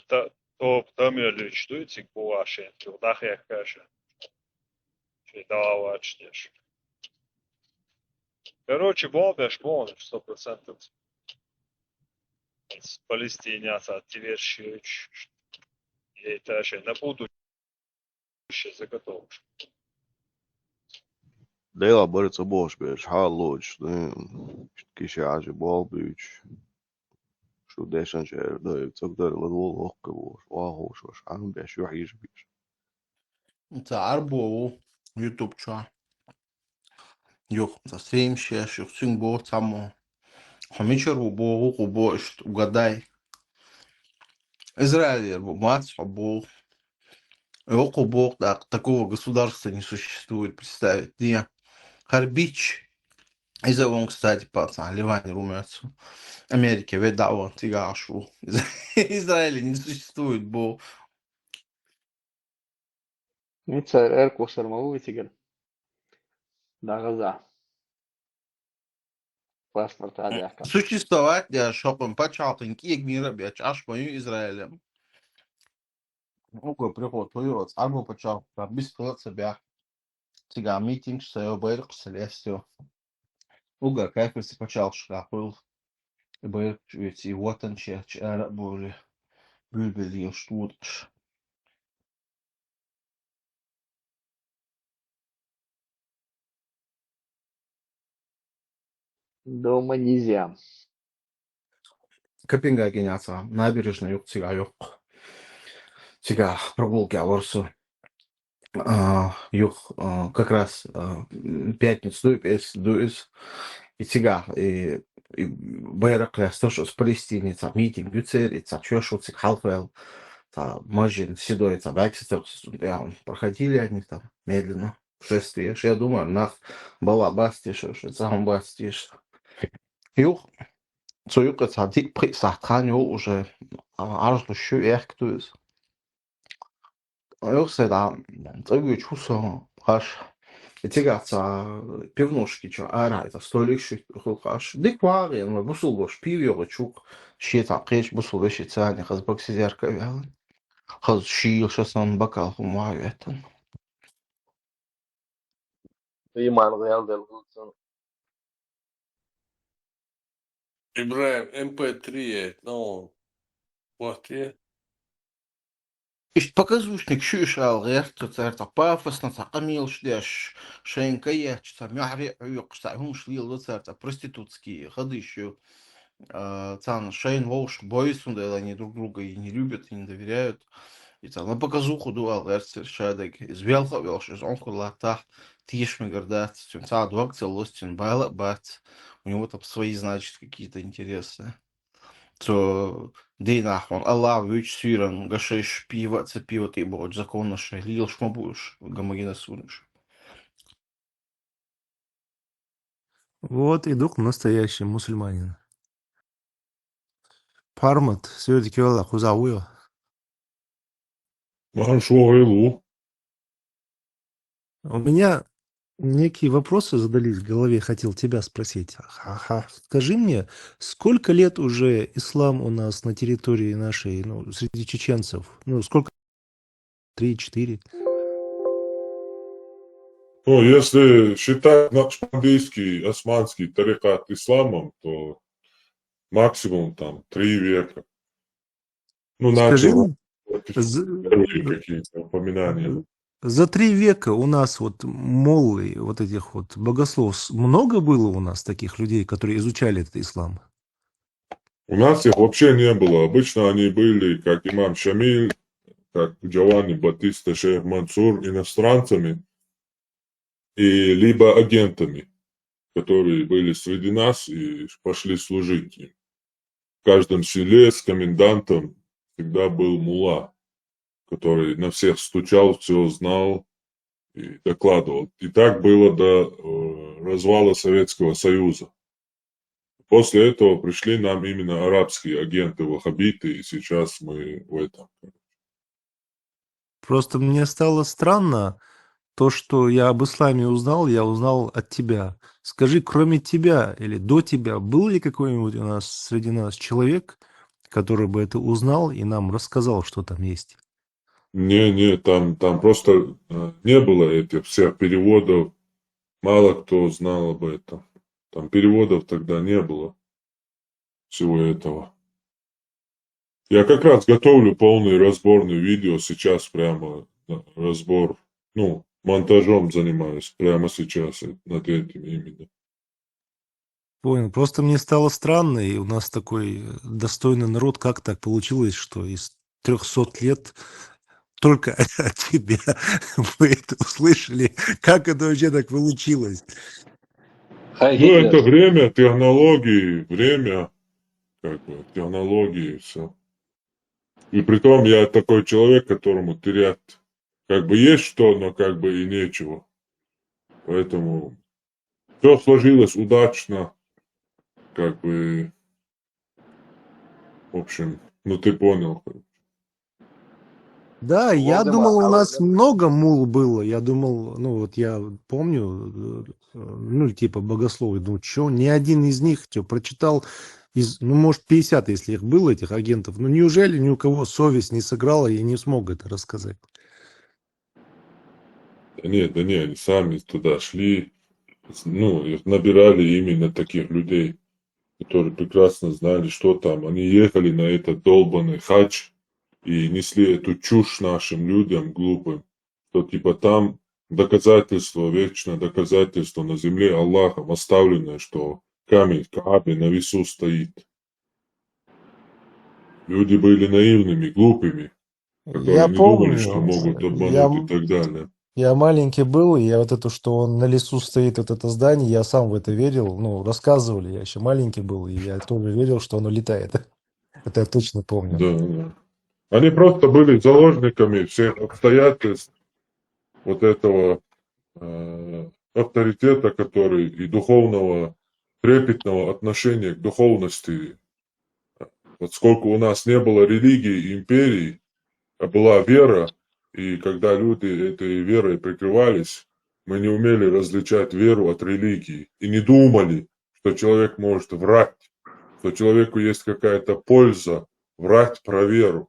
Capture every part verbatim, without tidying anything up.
та-, тоба там йолуьйтуш дуй цига бу вайшинца, юха дӀахаьхкаш. Шен дӀа а вачдеш. Короче, болх беш бу уьш сто процентов. Палестинца диверсия йойтуш, ей, та шайн на будущее заготовка. Дела бара цӀа бохуш берш, хьала лоцуш, да, киша Ӏажи болх буьйцуш. Шу дешан шера, да, цӀогара ладогӀа воккха волуш, вахуш, ваша, хьан беш, юхь йижа беш. Ца Ӏарбо ву YouTube чохь. Юха, ца стрим шеш, юха цуьнга боху цхьаммо. Хьо мичара ву боху, хӀу боху, иштта угадай. Израилера бу, мац хьо боху. Йокху боху, так, такого государства не существует, представить. Не, хӀара бич. Иза вон, кстати, пацан, Ливане румянцу. Америке ве дӀа вон, цигахьаш ву. Израиле не существует боху. Ну, цара эркъусар ма ву и цигара. ДӀагӀаза. Паспорт а даьккха. Существовать деш, хӀокхун пачхьалкхан кӀега мийра а бечу, Ӏаш ма ю Израилем. Уго приход хуьйра оцу Ӏарбо пачхьалкх, там бисхила а ца бехь. Цигахь митингаш ца йо, байракхаш ца лестайо. Угар кафирца пачхьалкхашкахь хуьлу. И байракхаш оьцу, и ватан чехча ара а бовлий, буьйлабелла лелаш тутакхаш. Дома нельзя. Копенгагене цхьа набережная юкъа цигахь йоккху. Цигахь прогулке вара со. А, юха, а, как раз, а, м, пятница ду, пес ду иза. И цигахь, и, и байракх лесташ, оцу Палестине цхьа митинг ю церан, и цхьа чоьш ву цига хьалхаваьлла. Цхьа мажин, седой, цхьа баьгса тӀехь проходили они там медленно. Шествие. Я думаю, нах бала бац теша, ша цхьа хӀума бац теша. Юха, цу юкъа цхьа диъ-пхиъ сахьт хан йолу уже, а, Ӏаржлуш шу эхка ду иза. Юха сан дӀа, цӀа вуьйчу хӀу со хаш. И цигахь цхьа пивнушки чу арахь, иза столик шуьйту хуьлу хаш. Дика вагӀе, ма бусулбаш пив йогӀучу хӀу, шен цхьа кхечу бусул веши царни хаза баксизерка а ваьлла. Хаза шийла ша санна бакал хӀума вагӀа веттан. Ийман гӀелделла хуьлу цунна. Ибрахим, эм пэ три е, ну, вот е. Иштта показушник шу уьш ала гӀерта, цара цхьа пафосно, цхьа къамелаш деш, шайна каетташ, цхьа мухӀаре а хьоькхуш, цхьа хӀумаш леладо цара, цхьа проститутский хадийш ю. А, царна шайна вовшах бойсун дела, они друг друга и не любят, и не доверяют. И царна показуха ду ала гӀерта цара шадерг. Иза велха а велхаш, иза Ӏункур латтахь, теша мегар дац, цуьнан цхьа дог ца лоцу, цуьнан бала а бац. У него там свои, значит, какие-то интересы. Цо дийнахь хьуна Аллах вуьйчу суьйранна гашайш, пиво а ца пиво тӀе а бохучу законаш лелаш ма бу уьш, гомогеносурнаш. Вот и ду-кх настоящий мусульманин. Пармат, всё-таки Аллах, кхузахь ву йо? Марш вогӀийла ву. У меня некие вопросы задались в голове, хотел тебя спросить. Ха- ха- Скажи мне, сколько лет уже ислам у нас на территории нашей, ну, среди чеченцев? Ну, сколько? Три, четыре? Ну, если считать накшбандийский, османский тарикат исламом, то максимум там три века. Ну, скажи начал мне, вот за, какие-то упоминания. За три века у нас вот моллы, вот этих вот богослов, с- много было у нас таких людей, которые изучали этот ислам? У нас их вообще не было. Обычно они были, как имам Шамиль, как Джавани Батиста, шейх Мансур, иностранцами и либо агентами, которые были среди нас и пошли служить им. В каждом селе с комендантом всегда был мулла, который на всех стучал, все знал и докладывал. И так было до э, развала Советского Союза. После этого пришли нам именно арабские агенты, ваххабиты, и сейчас мы в этом. Просто мне стало странно то, что я об исламе узнал, я узнал от тебя. Скажи, кроме тебя или до тебя, был ли какой-нибудь у нас, среди нас человек, который бы это узнал и нам рассказал, что там есть. Не, не, там, там просто э, не было этих всех переводов. Мало кто знал об этом. Там переводов тогда не было. Всего этого. Я как раз готовлю полный разборный видео сейчас прямо. Разбор, ну, монтажом занимаюсь прямо сейчас над этим именно. Понял. Просто мне стало странно, и у нас такой э, достойный народ, как так получилось, что из трёхсот лет только от тебя мы это услышали. Как это вообще так получилось? Ну, это время, технологии, время, как бы, технологии, все. И при том я такой человек, которому терять как бы есть что, но как бы и нечего. Поэтому все сложилось удачно, как бы, в общем, ну ты понял. Да, я думал, у нас много мул было. Я думал, ну вот я помню, э, ну, типа богословы, ну что, ни один из них, что, прочитал из, ну, может, пятьдесят, если их было, этих агентов. Ну, неужели ни у кого совесть не сыграла и не смог это рассказать? Да нет, да нет, они сами туда шли, ну, их набирали именно таких людей, которые прекрасно знали, что там. Они ехали на этот долбанный хадж и несли эту чушь нашим людям глупым, что типа там доказательство, вечное доказательство на земле Аллахом оставленное, что камень в Каабе на весу стоит. Люди были наивными, глупыми, которые Я не думали, помню, что могут я, обмануть и так далее. я маленький был, и я вот это, что он на лесу стоит, вот это здание, я сам в это верил, ну, рассказывали, я еще маленький был, и я тоже верил, что оно летает. Это я точно помню. Да, да. Они просто были заложниками всех обстоятельств вот этого э, авторитета, который и духовного, трепетного отношения к духовности. Вот сколько у нас не было религии и империй, а была вера, и когда люди этой верой прикрывались, мы не умели различать веру от религии и не думали, что человек может врать, что человеку есть какая-то польза врать про веру.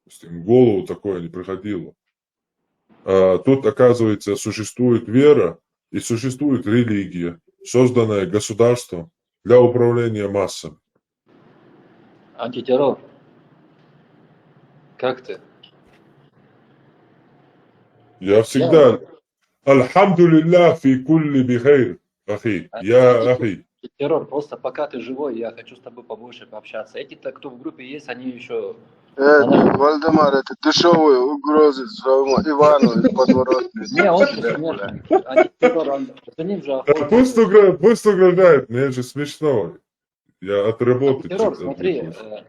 То есть им в голову такое не приходило. А тут, оказывается, существует вера и существует религия, созданная государством для управления массами. Антитеррор. Как ты? Я всегда. Альхамдулиллах фи кулли бихайр, ахи. Я ахи. Террор, просто пока ты живой, я хочу с тобой побольше пообщаться. Эти-то, кто в группе есть, они еще... Э, Вальдемар, это дешевые угрозы своему Ивану из подворотни. Не, он же смешный. Антитеррор, он- за ним же Да охотятся. пусть, угро- пусть угрожает, мне же смешно. Я от работы Антитеррор, чуть смотри, отвлекусь. э,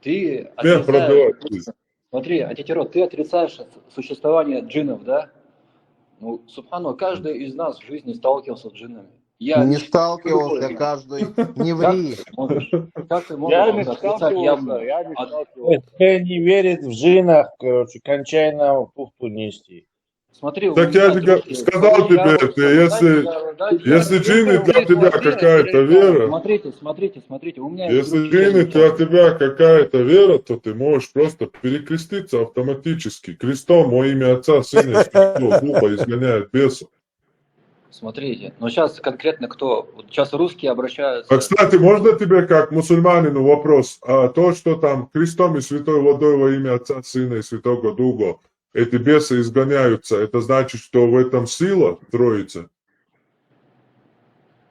ты Нет, продолжай, отрицаешь... Смотри, антитеррор, ты отрицаешь существование джиннов, да? Ну, субхану, каждый из нас в жизни сталкивался с джиннами. Я Не лично сталкивался любой. Каждый. Не Как ври. ты можешь? Как ты можешь Я не отрицать сталкивался, явно? я не От- сталкивался. Кто не верит в джинах, короче, кончай на пуфту нести. Смотри, у Так меня я же друг га- есть. сказал Я тебе, вот ты, если, да, да, если я- джинны для тебя какая-то вера, Смотрите, смотрите, смотрите. У меня есть если друг, джинны я для тебя какая-то вера, то ты можешь просто перекреститься автоматически крестом во имя Отца, Сына и Святого Духа изгоняют бесов. Смотрите, но сейчас конкретно кто? Вот сейчас русские обращаются. А, кстати, можно тебе как мусульманину вопрос? А то, что там крестом и святой водой во имя Отца, Сына и Святого Духа эти бесы изгоняются, это значит, что в этом сила Троицы?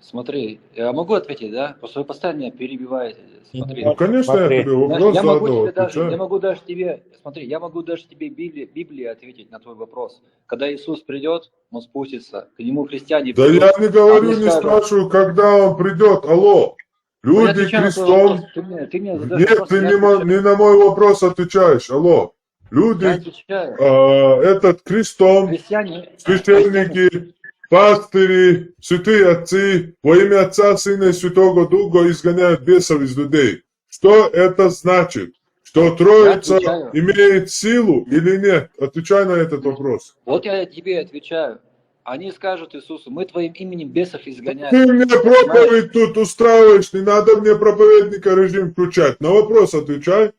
Смотри, я могу ответить, да? Просто вы постоянно меня перебиваете. Смотри. Ну, конечно, Смотри. я тебе Я, вопрос я могу задал, тебе даже, отвечай. Я могу даже тебе, смотри, я могу даже тебе Библии, Библии ответить на твой вопрос. Когда Иисус придет, он спустится, к нему христиане Да придут, я не говорю, они не скажут, спрашиваю, когда он придет. Алло, Ну, я люди отвечаю на твой крестом. Вопрос. Ты мне, ты мне задаешь Нет, вопрос, ты я не, мо- отвечаю. Не на мой вопрос отвечаешь. Алло, Я люди, отвечаю. а, этот крестом, Христиане, священники, пастыри, святые отцы во имя Отца, Сына и Святого Духа изгоняют бесов из людей. Что это значит? Что Троица отвечаю. Имеет силу или нет? Отвечай на этот вопрос. Вот я тебе отвечаю. Они скажут Иисусу: «Мы твоим именем бесов изгоняем». Ты мне проповедь тут устраиваешь, не надо мне проповедника режим включать. На вопрос отвечай.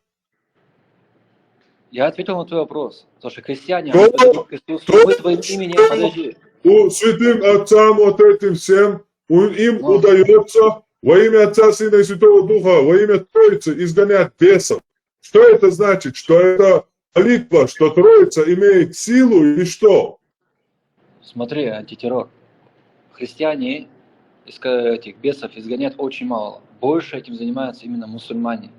Я ответил на твой вопрос. Потому что христиане, Кто- они подойдут к Иисусу: кто- «Мы твоим именем», кто- подожди. У святым отцам вот этим всем, у- им Ну. удается во имя Отца, Сына и Святого Духа, во имя Троицы изгонять бесов. Что это значит? Что это молитва, что Троица имеет силу или что? Смотри, антитеррор. Христиане из ка- этих бесов изгоняют очень мало. Больше этим занимаются именно мусульмане.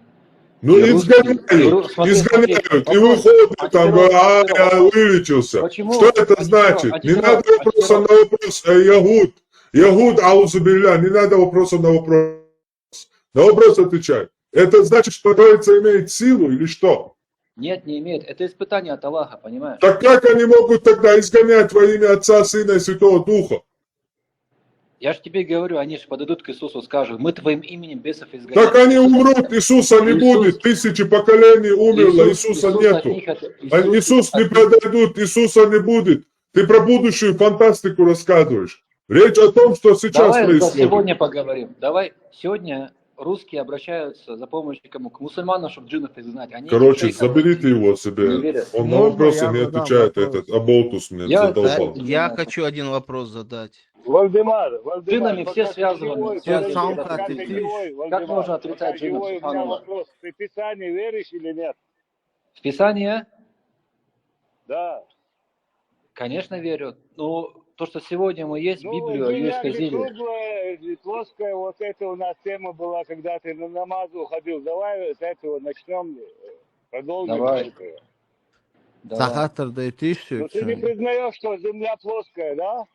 Ну, И русские- изгоняют, и ру- смотри, смотри, изгоняют, и вопрос. Выходит, там, Антитеррор, а, я антитеррор. Вылечился. Почему? Что это Антитеррор, значит? Не антитеррор, надо вопросом антитеррор. На вопрос, э, Ягуд. Ягуд, аузу билля, не надо вопросом на вопрос. На вопрос отвечай. Это значит, что Троица имеет силу или что? Нет, не имеет. Это испытание от Аллаха, понимаешь? Так как они могут тогда изгонять во имя Отца, Сына и Святого Духа? Я же тебе говорю, они же подойдут к Иисусу, скажут: «Мы твоим именем бесов изгоняем». Так они умрут, Иисуса не Иисус- будет. Тысячи поколений умерло, Иисус- Иисуса Иисус нету. от них от- А Иисус- Иисус не от- подойдут, Иисуса не будет. Ты про будущую фантастику рассказываешь. Речь о том, что сейчас Давай за происходит. Сегодня поговорим. Давай сегодня русские обращаются за помощью кому? К мусульманам, чтобы джинов изгнать. Они Короче, шейхам заберите его не себе. верят. Он на Можно вопросы я не задам отвечает, вопрос? Этот оболтус меня Я- задолбал. Я хочу один вопрос задать. Вальдемар, Вальдемар, Джинами все пока связаны, живой, связаны пока с ты Библией. живой, Как Вальдемар, можно пока отрицать ты джинов, живой, у меня субханаллах? Вопрос. Ты в Писание веришь или нет? В Писание? Да. Конечно, верю. Ну, то, что сегодня мы есть, Ну, Библию, ее земля не исказили. круглая, не плоская, вот это у нас тема была, когда ты на намаз уходил. Давай с этого начнем, продолжим. Давай. Только. Давай. Сахатар да и ты еще. Ну, ты не признаешь, что земля плоская, да?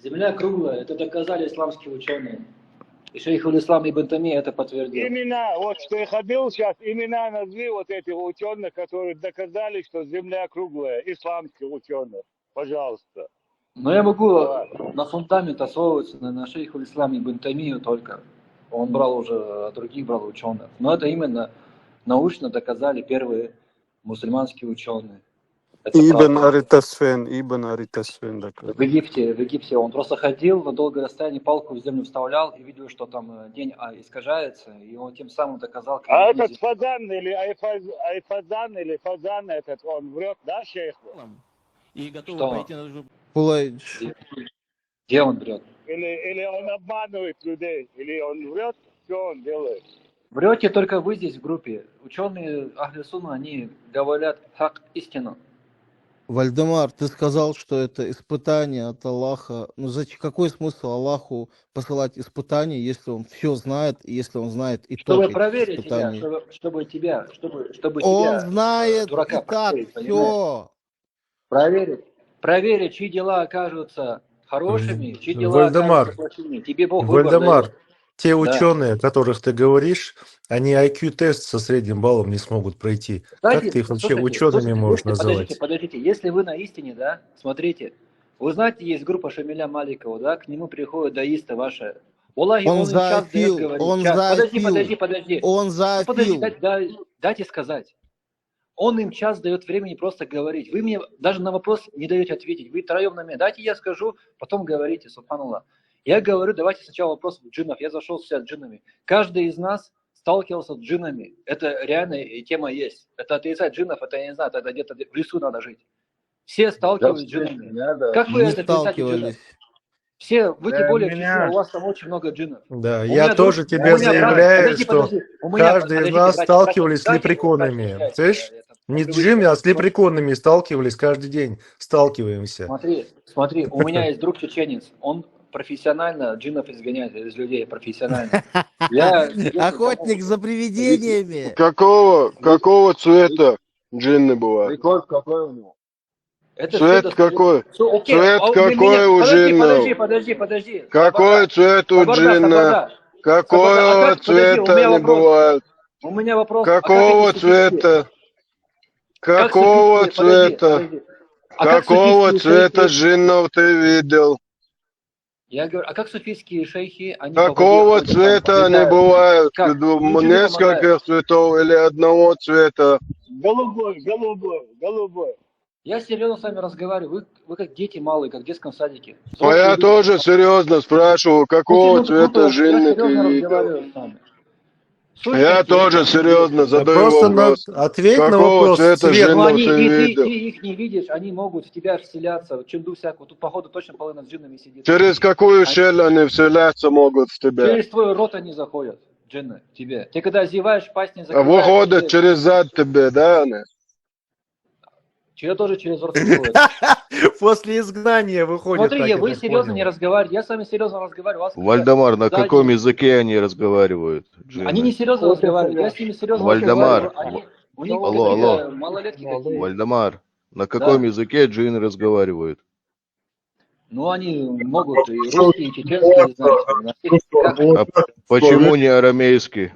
Земля круглая, это доказали исламские ученые. И шейх Ислам Ибн Тайми это подтвердил. Имена, вот что я ходил сейчас, имена назови вот этих ученых, которые доказали, что земля круглая, исламских ученых. Пожалуйста. Но я могу Давай. На фундамент основываться на, на шейху Ислам Ибн Таймию только. Он брал уже, других брал ученых. Но это именно научно доказали первые мусульманские ученые. Это Ибн правда. Аритасфен, Ибн Аритасфен, так. В Египте, в Египте он просто ходил на долгое расстояние, палку в землю вставлял и видел, что там э, день а, искажается, и он тем самым доказал, как А видите, этот Фазан или Айфаз, Айфазан или Фазан этот, он врет, да, шейх? И готовы Что? Пойти на жур- Пулайч. Где он врет? Или, или он обманывает людей, или он врет, что он делает? Врете только вы здесь в группе. Ученые Ахли Сунна, они говорят хак, истину. Вальдемар, ты сказал, что это испытание от Аллаха. Ну, зачем, какой смысл Аллаху посылать испытание, если он все знает, и если он знает Чтобы итоги проверить тебя, испытаний? Чтобы, чтобы тебя, чтобы, чтобы Он тебя, знает дурака, и так проверить, понимаешь? Все. Проверить. Проверить, чьи дела окажутся хорошими, чьи дела Вальдемар, окажутся плохими. Тебе Бог выбор Вальдемар, дает. те Да. Ученые, о которых ты говоришь, они I Q-тест со средним баллом не смогут пройти. Как Знаете, ты их вообще слушайте, учеными слушайте, можешь слушайте, называть? Подождите, подождите. Если вы на истине, да, смотрите. Вы знаете, есть группа Шамиля Маликова, да, к нему приходят даисты ваши. Валлахи, Он он им час дает зафил, говорить. он Час. Подожди, зафил, подожди, подожди. он Ну, подожди, зафил. дать- дай- дайте сказать. Он им час дает времени просто говорить. Вы мне даже на вопрос не даете ответить. Вы троем на меня. Дайте я скажу, потом говорите, субханаллах. Я говорю, давайте сначала вопрос джиннов. Я зашел сейчас с джиннами. Каждый из нас сталкивался с джиннами. Это реальная тема есть. Это отрицать джиннов, это я не знаю, это где-то в лесу надо жить. Все сталкивались с джиннами. Как вы Не это отрицаете, джиннов? сталкивались. Все, вы тем Э, более меня- честно, у вас там очень много джиннов. Да, У я меня тоже друг- тебе у меня брат- заявляю, подожди, что подожди. У меня- каждый из подождите, нас братья, сталкивались с подождите, лепреконами. подождите, Слышь? это Не с привычка. джинами, а с лепреконами сталкивались каждый день. Сталкиваемся. Смотри, смотри, у меня есть друг чеченец, он профессионально джинов изгоняет из людей, профессионально. Я, я Охотник за привидениями. Какого, какого цвета джинны бывают? Рекорд какой у него? Это Цвет всё какой? достаётся. Всё, окей, Цвет а у меня- какой у подожди, джинна? Подожди, подожди, подожди. Какой Сабарда, цвет у Сабарда, джинна? Сабарда. Какого Сабарда, а как- подожди, цвета у меня они вопрос. Бывают? У меня вопрос. А как Какого эти светлячки? Цвета? Как Какого суфийские- подожди, цвета? подожди. А как Какого суфийские цвета шейхи? Джиннов ты видел? Я говорю, а как суфийские шейхи, они Какого по воде ходят, там, цвета они помогают? Бывают? Как? Ду- Ну, что Несколько помогают? Цветов или одного цвета? Голубой, голубой, голубой. Я серьезно с вами разговариваю. Вы, вы как дети малые, как в детском садике. А я тоже серьезно спрашиваю, какого цвета джинны ты видел? Я тоже серьезно задаю вопрос. Ответь на вопрос. Какого цвета джинну ты видел? Ты их не видишь, они могут в тебя вселяться. Джинну всякую. Тут, походу, точно половина с джиннами сидит. Через какую щель они вселяться могут в тебя? Через твой рот они заходят, джинны, тебе. Ты когда зеваешь, пасть не закрываешь. А выходят через зад тебе, да, они? Чего тоже через рот выходит. После изгнания выходит. Смотри, вы серьезно не разговариваете. Я с вами серьезно разговариваю. Вальдемар, на каком языке они разговаривают? Они не серьезно разговаривают. Я с ними серьезно Вальдемар. Алло, алло. Малолетки какие. Вальдемар, на каком языке джинны разговаривают? Ну, они могут и русский, и чеченский, не знаю. А почему не арамейский?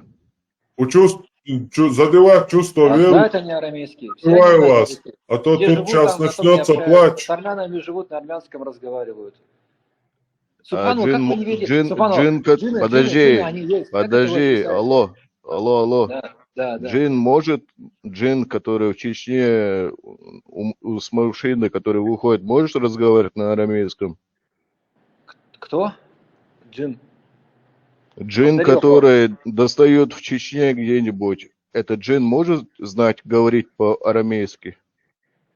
Задевать чувство веры. Да, это не арамейский. Открываю вас. А то тут сейчас начнется плач. С армянами живут, на армянском разговаривают. А джин, джин, джин, подожди, подожди, алло, алло, алло. Да, да, да. Джин может, джин, который в Чечне, у, у, с машины, который выходит, может разговаривать на арамейском? Кто? Джин. Джин, который достают в Чечне где-нибудь. Этот джин может знать, говорить по-арамейски?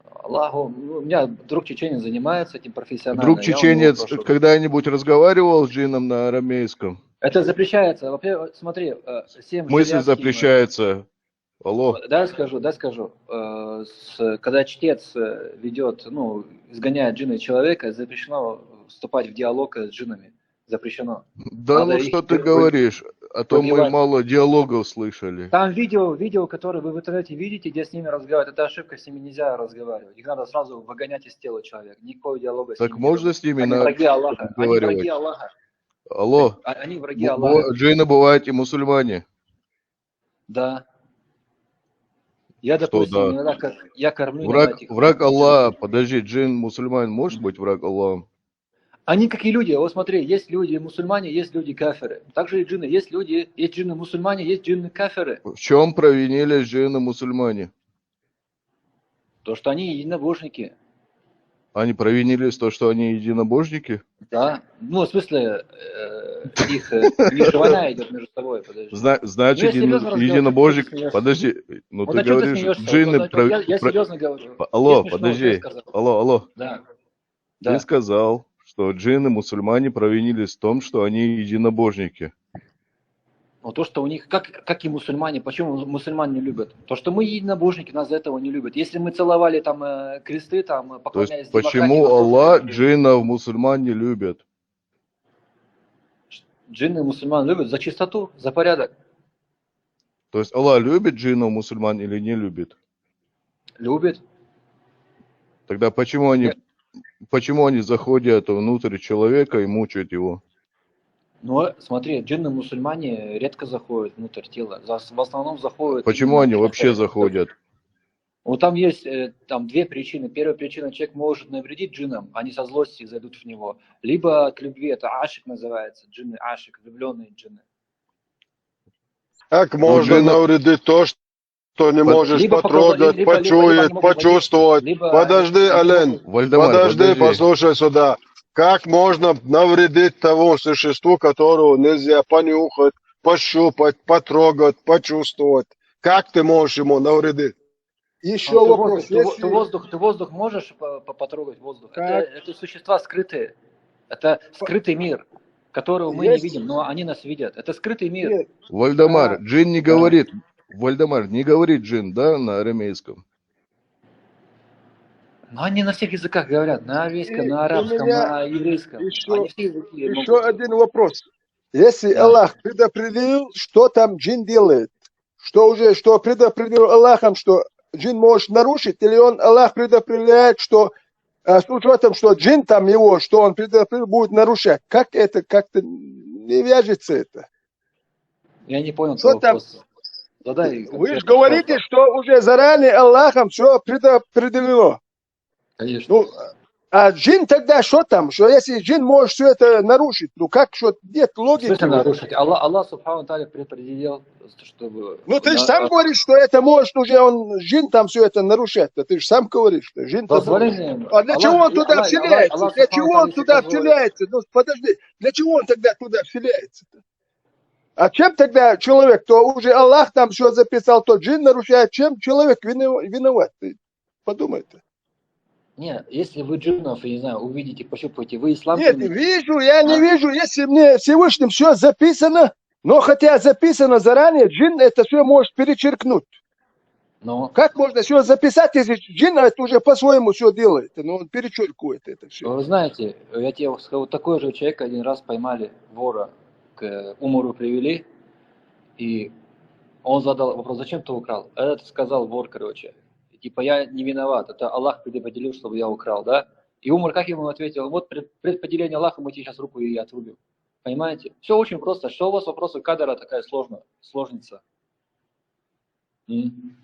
Аллаху, у меня друг чеченец занимается этим профессионально. Друг чеченец когда-нибудь разговаривал с джином на арамейском? Это запрещается. Во-первых, смотри, всем. В смысле запрещается? Алло. Да, скажу, да, скажу. Когда чтец ведет, ну, изгоняет джина из человека, запрещено вступать в диалог с джинами. Запрещено. Да ну что ты говоришь? А то мы мало диалогов слышали. Там видео, видео, которые вы в интернете видите, где с ними разговаривают, это ошибка, с ними нельзя разговаривать. Их надо сразу выгонять из тела человека. Никакого диалога с ними. Так можно с ними разговаривать? Они враги Аллаха. Алло. Они враги Аллаха. Джины бывают и мусульмане. Да. Я, допустим, иногда как я кормлю. Враг, враг Аллаха. Подожди, джин мусульманин может быть враг Аллаха? Они как и люди. Вот смотри, есть люди мусульмане, есть люди кафиры. Также и джинны. Есть люди, есть джинны мусульмане, есть джинны кафиры. В чем провинились джинны мусульмане? То, что они единобожники. Они провинились то, что они единобожники? Да. Ну, в смысле, э, их э, межевана идет между собой. Подожди. Зна- значит, единобожник... Подожди, ну вот ты говоришь, джинны... Вот я, я серьезно говорю. Алло, подожди. Алло, алло. Да. Да. Ты сказал, что джинны мусульмане провинились в том, что они единобожники. Ну, то, что у них, как, как и мусульмане, почему мусульмане не любят? То, что мы единобожники, нас за этого не любят. Если мы целовали там э, кресты, там, э, поклонялись... То есть, почему Аллах джиннов мусульман не любит? Джинны мусульман любят за чистоту, за порядок. То есть Аллах любит джиннов мусульман или не любит? Любит. Тогда почему они, почему они заходят внутрь человека и мучают его? Ну, смотри, джинны мусульмане редко заходят внутрь тела. В основном заходят... Почему они вообще заходят? Вот там есть э, там две причины. Первая причина: человек может навредить джиннам, они со злости зайдут в него. Либо от любви, это ашик называется, джинны ашик, влюбленные джинны. Как можно навредить то, что не можешь потрогать, почуять, почувствовать? Подожди, Ален, подожди, послушай сюда. Как можно навредить тому существу, которого нельзя понюхать, пощупать, потрогать, почувствовать? Как ты можешь ему навредить? Еще а вопрос. Ты, ты, ты воздух, ты воздух можешь потрогать, воздух? Это, это существа скрытые. Это скрытый мир, которого мы не видим, но они нас видят. Это скрытый мир. Вальдемар, джин не говорит. Вальдемар, не говорит джин, да, на арамейском? Но они на всех языках говорят, на арамейском, на арабском, на еврейском. Еще, еще один вопрос. Если Аллах предопределил, что там джин делает? Что уже, что предопределил Аллахом, что джин может нарушить, или он, Аллах предопределяет, что а, с учетом, что джин там его, что он предопределил, будет нарушать? Как это, как-то не вяжется это? Я не понял. Что там? Задай, вы же говорите, что уже заранее Аллахом все предопределено. Конечно. Ну, А джин тогда что там? Что если джин может все это нарушить? Ну как, что нет логики? Слышно, нарушить. Аллах, Аллах Субхану Тааля предопределил, чтобы... Ну ты же сам говоришь, что это может уже он, джин там все это нарушать. Ты же сам говоришь, что джин там... Позволение. А для чего он туда Аллах, вселяется? Аллах Для Субхану чего он Тааля туда позволил. Вселяется? Ну подожди, для чего он тогда туда вселяется-то? А чем тогда человек, то уже Аллах там все записал, то джин нарушает, чем человек вино- виноват? Ты подумай-то. Не, если вы джиннов, я не знаю, увидите, пощупаете, вы ислам Нет, примете? Вижу, я не А? Вижу, если мне Всевышним все записано, но хотя записано заранее, джин это все может перечеркнуть. Но Как можно все записать, если джин это уже по-своему все делает, но он перечеркивает это все. Вы знаете, я тебе скажу, вот такой же человек один раз поймали вора, к Умару привели, и он задал вопрос: «Зачем ты украл?» Этот сказал, вор, короче, типа: «Я не виноват, это Аллах предопределил, чтобы я украл, да?» И Умар как ему ответил: «Вот пред- предопределение Аллаха, мы тебе сейчас руку и отрубим». Понимаете? Все очень просто. Что у вас вопросы кадра такая сложная, сложница? М.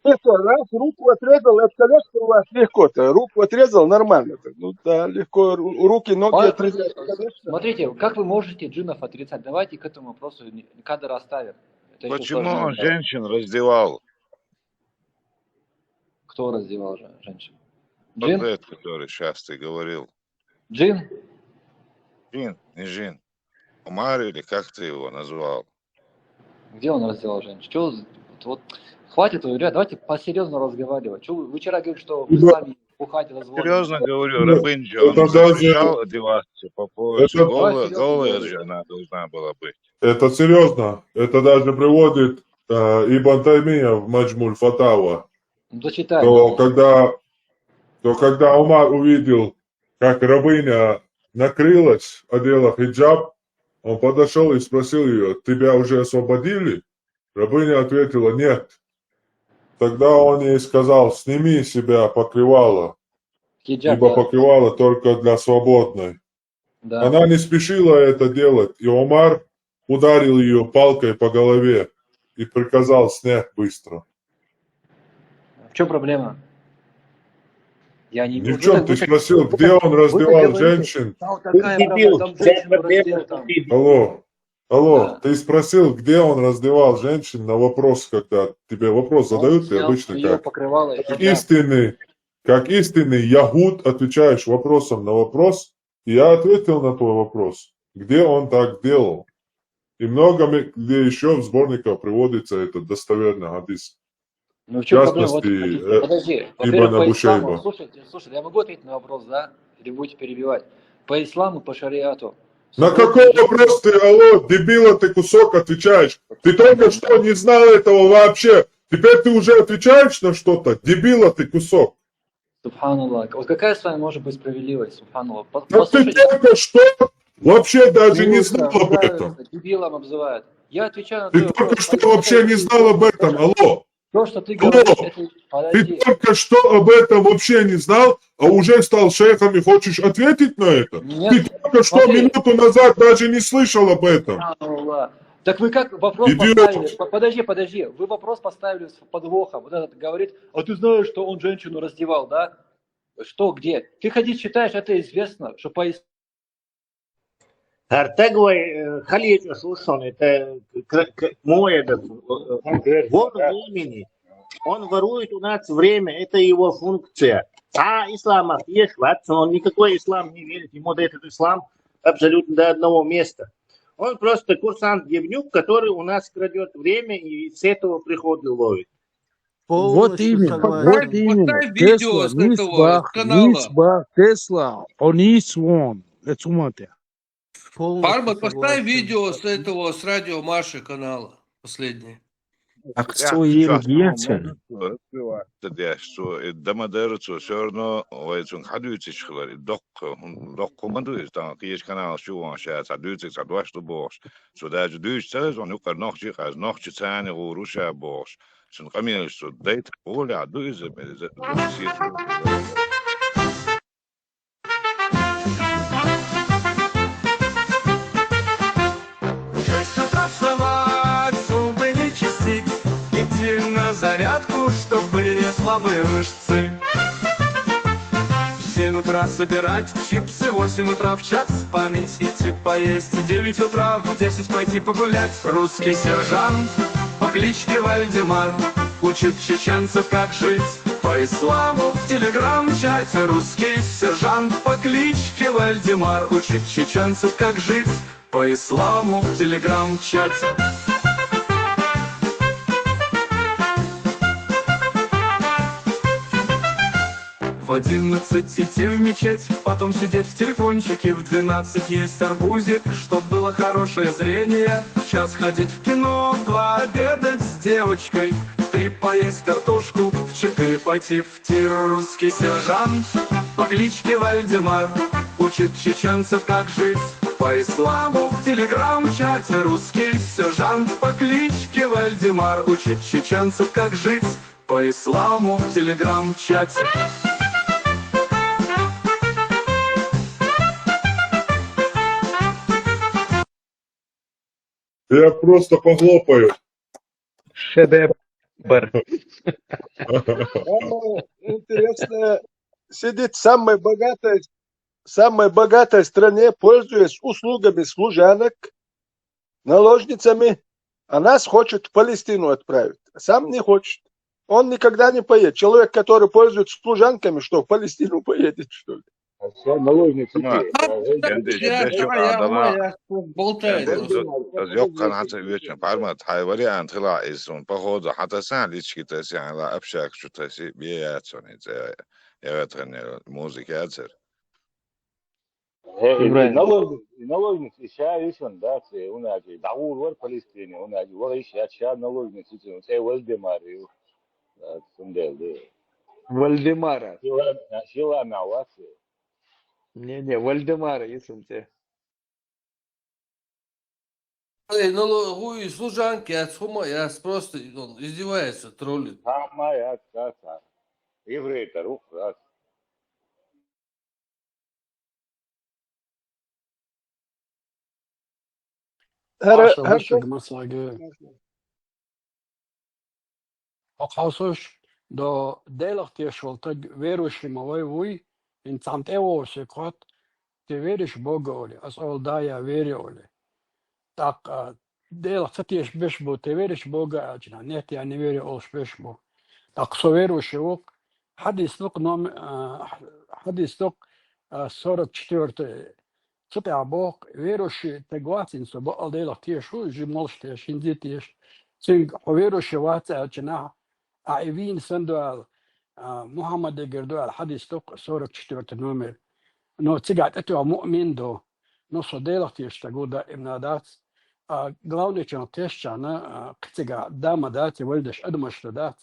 Это раз руку отрезал, это сказать, что у вас легко-то. Руку отрезал нормально. Ну да, легко ру- руки, ноги А, отрезать. Конечно. Смотрите, как вы можете джинов отрицать? Давайте к этому вопросу не- кадр оставим. Это ещё Почему сложнее он стало. Женщин раздевал? Кто раздевал же- женщин? Вот Джин? Этот, который сейчас ты говорил. Джин? Джин, не Джин. Умар или как ты его назвал? Где он раздевал женщин? Чё, вот, вот хватит, ребят, давайте по-серьезному разговаривать. Чё вы, вы вчера говорили, что в Ребят, исламе бухать дозволено. Серьезно говорю, это, Рабынджи, он это же даже, запрещал одеваться по поясу. это, Давай Голая, серьезно голая говорить. Же она должна была быть. Это серьезно. Это даже приводит э, Ибн Таймия в Маджмуль Фатава, Ну, зачитай. То когда, то когда Умар увидел, как рабыня накрылась, одела хиджаб, он подошел и спросил ее: «Тебя уже освободили?» Рабыня ответила: «Нет». Тогда он ей сказал: «Сними с себя покрывало, Хиджаб, ибо да. Покрывало только для свободной». Да. Она не спешила это делать, и Умар ударил ее палкой по голове и приказал снять быстро. В чем проблема? Я не Ни в вы чем, так- ты вы так- спросил, вы где так- он вы так раздевал говорите. Женщин. Там Ты такая дебил, проблема, там вся женщину проблема, раздели что там. ты дебил. Алло, алло, Да. Ты спросил, где он раздевал женщин, на вопрос, когда тебе вопрос Он задают, ты снял обычно с неё как, покрывало и как хиджаб. истинный, как истинный ягуд отвечаешь вопросом на вопрос, и я ответил на твой вопрос, где он так делал. И много ме- где еще в сборниках приводится этот достоверный хадис. Ну в В чем проблема? Вот, частности, подожди, э, подожди. Ибн Во-первых, по Абу исламу, Шейба. Слушайте, слушайте, я могу ответить на вопрос, да? Или будете перебивать? По исламу, по шариату. На Свободная какой жизнь. Вопрос ты, алло, дебила ты кусок, отвечаешь? Ты только что не знал этого вообще. Теперь ты уже отвечаешь на что-то? Дебила ты кусок. Субханаллах. Вот какая с вами может быть справедливость? Субханаллах. По- Да ты Послушайте. только что вообще даже не Слушай, знал об этом. Дебилом обзывают. Я отвечаю на Ты твой только вопрос. Что Подожди, вообще не подожди, знал об этом, подожди. Алло? То, что ты Алло? говоришь, это... Ты Подожди. Только что об этом вообще не знал, а уже стал шейхом и хочешь ответить на это? Нет, Ты только что смотри. Минуту назад даже не слышал об этом. Субханаллах. Так вы как вопрос Идиот. Поставили? По- Подожди, подожди. Вы вопрос поставили с подвохом. Вот этот говорит: «А ты знаешь, что он женщину раздевал, да?» Что, где? Ты ходишь, считаешь, это известно, что по ис- Артек вай, э, халиеч слушай, это к- к- мой этот э, вор времени. Он ворует у нас время, это его функция. А ислама есть, он никакой ислам не верит, ему до этот ислам абсолютно до одного места. Он просто курсант-дневнюк, который у нас крадет время и с этого приходы ловит. Вот именно, вот именно. Тесла, Мисбах, Мисбах, Тесла, он is one. Это смотря. Парма, поставь видео с этого, с радио Маши канала последнее. Акцо ем гиецен. Дама дерцо, всё равно вайцун хадуйцич хлар, док, док кумаду из там киеш канал шуон ша, садуйцик садваш ду бош. Сюда же дуйч царез, он юкар нохчи, хаз нохчи цани гуруша бош. Сун камил су дайт оля ду из. Шесть утра вставать, зубы не чистить, идти на зарядку, чтоб были слабые мышцы. Все Собирать чипсы в восемь утра в час, помыть и чип поесть в девять утра, в десять пойти погулять. Русский сержант по кличке Вальдемар учит чеченцев, как жить по исламу в телеграм-чате. Русский сержант по кличке Вальдемар учит чеченцев, как жить по исламу в телеграм-чате. В одиннадцать идти в мечеть, потом сидеть в телефончике, в двенадцать есть арбузик, чтоб было хорошее зрение, в час ходить в кино, в два обедать с девочкой, в три поесть картошку, в четыре пойти в тир. Русский сержант по кличке Вальдемар учит чеченцев, как жить по исламу в телеграм-чате. Русский сержант по кличке Вальдемар учит чеченцев, как жить по исламу в телеграм-чате. Я просто похлопаю. Шедевр. Самое интересное, сидит в самой богатой, самой богатой стране, пользуясь услугами служанок, наложницами, а нас хочет в Палестину отправить. А сам не хочет. Он никогда не поедет. Человек, который пользуется служанками, что, в Палестину поедет, что ли? А всё, наложницы Tamam. те. Kendi işte şu adama Болтает. kendi kız yok kan hata üyetme parmağı hay var ya antila izun pahoda hata sen liçki tesi yani la apşak şu tesi bir yer sonu. Evet hani müzik yazır. Э, и Правильно. наложницы, и наложницы, ща ищем, да, те, у нас же договор в Палестине, у нас же, вот ещё ща наложницы, те, те Вальдемар, и, да, сунделды. Вальдемара. Сила, сила на вас. Не-не, Вальдемара, если он тебе. Эй, ну, ло- хуй, служанки, от хума, я с- просто, он издевается, троллит. Самая краса. Еврей-то рух раз. Her, Aşağı her düşürdüm aslında. Hak hasoş da delak diye şolta veroşi ma vay vuy. İnsan te o se kot. Te veriş Boga oli. As ol da ya veri oli. Tak, a, delak sa tiyeş beş bu. Te veriş Boga acına. Net yani veri olş beş bu. Tak so veroşi ok. Hadis luk nom, a, hadis luk, a, сорок четвёртый. Цу тӀехь боху, верующий таг вац, со бакъал Делах тешаш ву, жи молуш тешаш, хӀинца тешаш. Цуьнга хьо верующий вац аьлча нах, ахь и вийна сан ду аьлла, а, Мухьаммадегара ду аьлла хьадис ду-кх, сорок четвёртый номер. Но цигахь тӀетоьхна муъмин ду. Но со Делах тешаш стаг ву даимна дац. А главный чунах тешачарна, а, кхин цигахь да ма дац, и валидаш адамаш ду дац.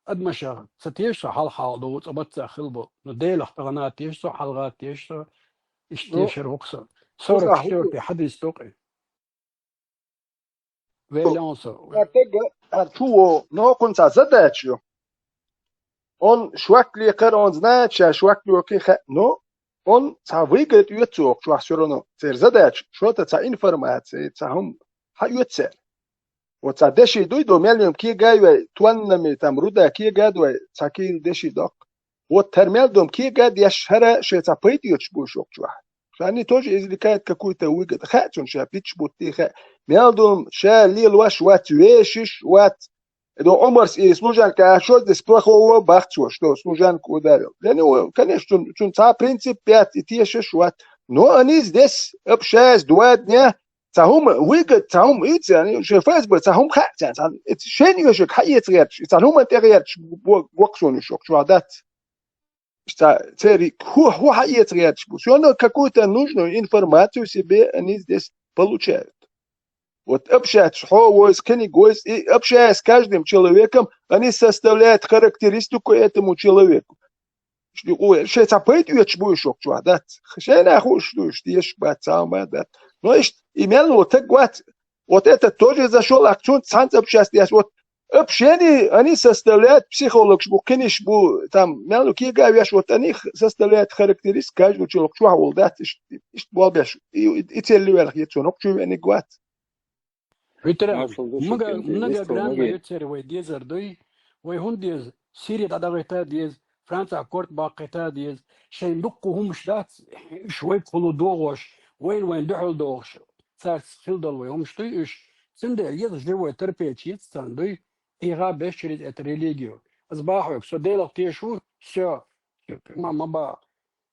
Адамашах ца теша со хьалха хьалха ду, цкъа баццах хила бу. Ну, Делах тахана теша со, хьалха теша со, иштта Ну, тешар ву-кх со. цунах сорок четвёртый хьадис ду-кх и. Веллион со. Ар тага, ар чу во, но кхунца задача ю. Он швак лекхар, он знает, ша швак лёки хе, но он ца выиграть оьцу охчу всё равно. Цер задача, что-то ца информация, ца хум, ха оьцер. Вот ца деши дуй до мел юм кигай вай, туаннами там руда кигад вай, ца кил деши док. Вот тар мел дом кигад, я шара, ше ца пойдётш буш охчу. Они тоже извлекают какую-то выгоду. Ха, цун ша пич будти ха. Мел дом ша лил ваш вац, вешиш вац. Эдо Омарс и служанка, а что здесь плохого бахчо, что служанку ударил? Для него, конечно, цун, цун ца принцип пять и те шиш вац. Но они здесь общаясь два дня, ца хум выгод, ца хум иця, они уже ФСБ, ца хум ха, ца, ца, это шен ешек ха ец герч, ца хум те герч, гоксон ешек, что дать. Ца, цери, ху, ху ха ец герч. Всё равно какую-то нужную информацию себе они здесь получают. Вот общаться, хо, войс, кни, гойс, и общаясь с каждым человеком, они составляют характеристику этому человеку. Шеца пойт уьч буйшок чуа, да? Шена хуш душ, еш бац, сама, да? Но ишт, и мел вот так вот. Вот это тоже зашёл, а цун цанц общаться, вот общение, они составляют психолог, шбу, книш, бу, там, мел кига веш, вот они составляют характеристику каждого человека, чуа, да? Ишт, ишт болбеш, и, и, и цель вверх, и цунок чуя не гват. Витра, много, многогранно юцер вай дезар дуй, вай хун дез, Сирия дӀадагӀита дез, Францехь корта баккхийта а деза, шайн дуккха хӀумаш дац, уьш вайга хулу догӀуш, вайна вайн дуьхьал догӀуш, цаьрца хила долу вай хӀумаш дуй уьш, цундела еза живой терпеть еза царна дуй, и гӀа беш через эту религию. Ас бахьа хьоьга, со Делах тешаш ву, всё, ма, ма баха.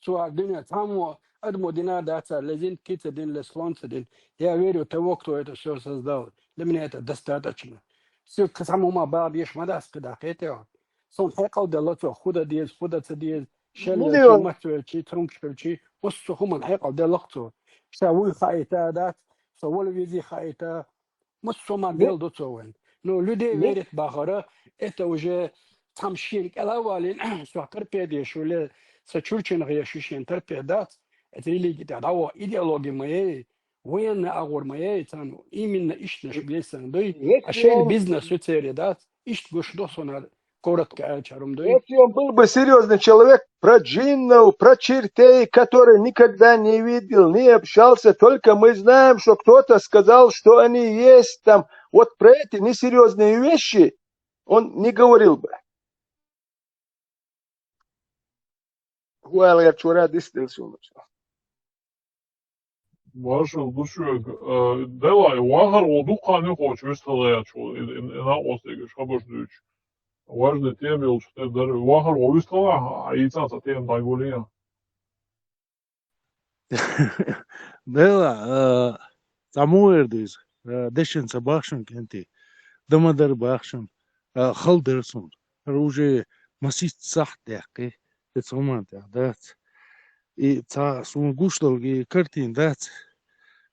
Цо хьан дуьне цхьаммо адамо дина а дац, ле зинда кий ца дина, ле слон ца дина. Я верю того, кто это всё создал. Для меня это достаточно. Соьга кхин цхьаммо ма баха дезаш ма дац кхидӀа, кхетий хьо. Суна хьекъал делла цо, хӀун дан деза, хӀун дан ца деза, шел Ну, йолчий, да. Мац йолчий, цомгуш йолчий, массо а хӀуманна хьекъал делла цо. Ша вуй хаийта а дац, со вала везий хаийта, массо а ма Ну, делла ду цо вайн. Ну, людей Ну, верить бахара, это уже цхьамма шена кӀел а валийна, со торпеда еш ву, ле, сан чуьрчина гӀеш ю шена торпеда дац, это религия тӀехь дӀаваха идеология ма яй, военный агӀор ма яй, царна именно иштанаш бесан дуй, Если а шайна он бизнес ю церан дац, иштта гуш ду суна коротко аьлча хӀара ма дуй. Если он был бы серьёзный человек, про джиннов, про чертей, которые никогда не видел, не общался, только мы знаем, что кто-то сказал, что они есть там. Вот про эти несерьёзные вещи он не говорил бы. Хуайл я чура дистил сумача. Маршал ду шуьга, э, делай, вахар ву дуккха а нуьхочу вистхилла яц ву, и, и, и накъостигаш хабарш дуьйцуш. Важный тема йолчу тера дара, вахар ву вистхилла, а, йийца ца тема дӀагулъян. Делай, э, цхьа муха эр ду иза, э, дешан ца бахшун кӀентий, да ма дара бахшун, э, хала дара суна. ХӀара уже масийтта сахьт даьккхи, и цу хӀуманна тӀехь дац. И цхьа суна гуш долу и картина дац,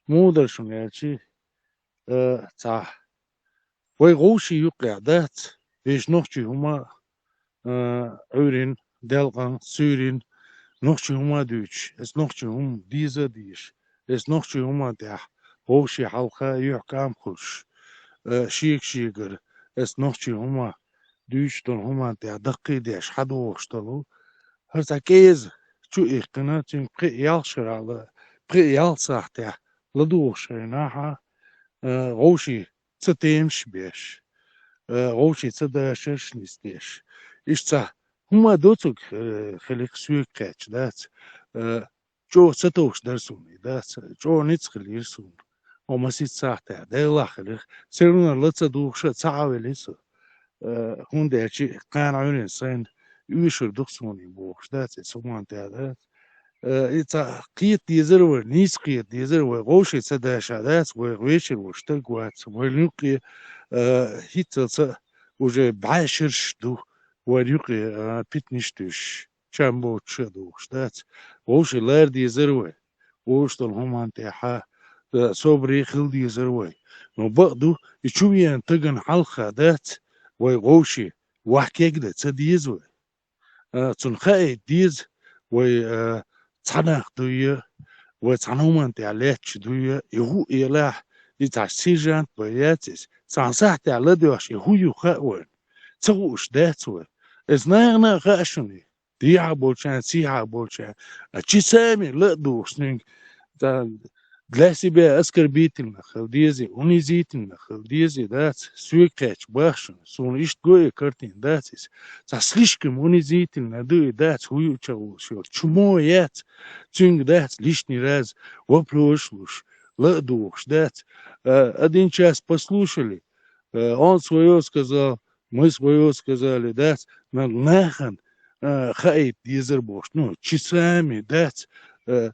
муха дара шуна аьлчи, э, цхьа вай гӀовший юккъехь дац, вешан нохчий хӀума, э, Ӏуьйрина, делкъан, суьйрина, нохчий хӀума дуьйцуш, эс нохчий хӀума деза а дезаш, эс нохчий хӀума тӀехь вовший хьалха юьхькам хуьлуш, э, шега-шегара эс нохчий хӀума дуьйцуш долу хӀуманна тӀехь даккхий деш хьадогӀуш долу, хӀара цхьа кӀеза чу иккхина, цуьнга пхи а ялх шарахь ла-, пхи а ялх сахьтехь ладугӀуш хенахь, э, вовший ца темаш беш, э, вовший ца дашарш нисдеш. Иштта цхьа хӀума доцург, э, хилих соьга кхаьчча, дац, э, чӀогӀа ца товш дара суна, дац, чӀогӀа ницкъ хилира суна. Хьо масийтта сахьтехь, Делахь хилих, все равно ла ца дугӀуша ца Ӏавели со. Э, хӀунда аьлча кхана Ӏуьйрина сайна оьшур ду-кх суна и бохуш, дац, и суман тӀехь, дац. Э, и цхьа кхета дезар вай, нийса кхета дезар вай, вовший ца даша, дац, вай вешар ву стаг вац, вай юккъе, э, хӀинццалц а уже бӀе шераш ду, вай юккъе, э, питнаш туьйсуш, чам боцуш а духуш, дац. Вовший лара дезар вай, вовшах долу хӀуманна тӀехьа, э, собаре хила дезар вай. Но бакъ ду, и чу веана тагана хьалха, дац, вай вовший ваьхьа кегда ца деза вай. А, цунна хаийта деза, вай, а, цхьа нах дуй, вай цхьана хӀуманна тӀехь лаьтташ дуй, и хӀу элахь, и цхьа сержант вай яц иза. Цхьана сахьтехь ладоьгӀуш, и хӀу ю хаьа вайна. Ца хууш дац вай. Иза нахана а хаьа шуна. Дехьа болчарна, сехьа болчарна. А чи сами ла а духуш, цуьнга, да, для себя оскорбительно хила дезий, унизительно хила дезий, дац, соьга кхаьчча бахшана, суна иштта го и картина, дац иза. Цхьа слишком унизительно ду и, дац, хӀу ю ча волуш йолу. Чу мо яц, цуьнга дац лишний раз вопросаш луш, ла а духуш, дац. А, один час послушали, э, он своё сказал, мы своё сказали, дац, надо нахана, э, хаийта дезар бохуш. Ну, чи сами, дац, э,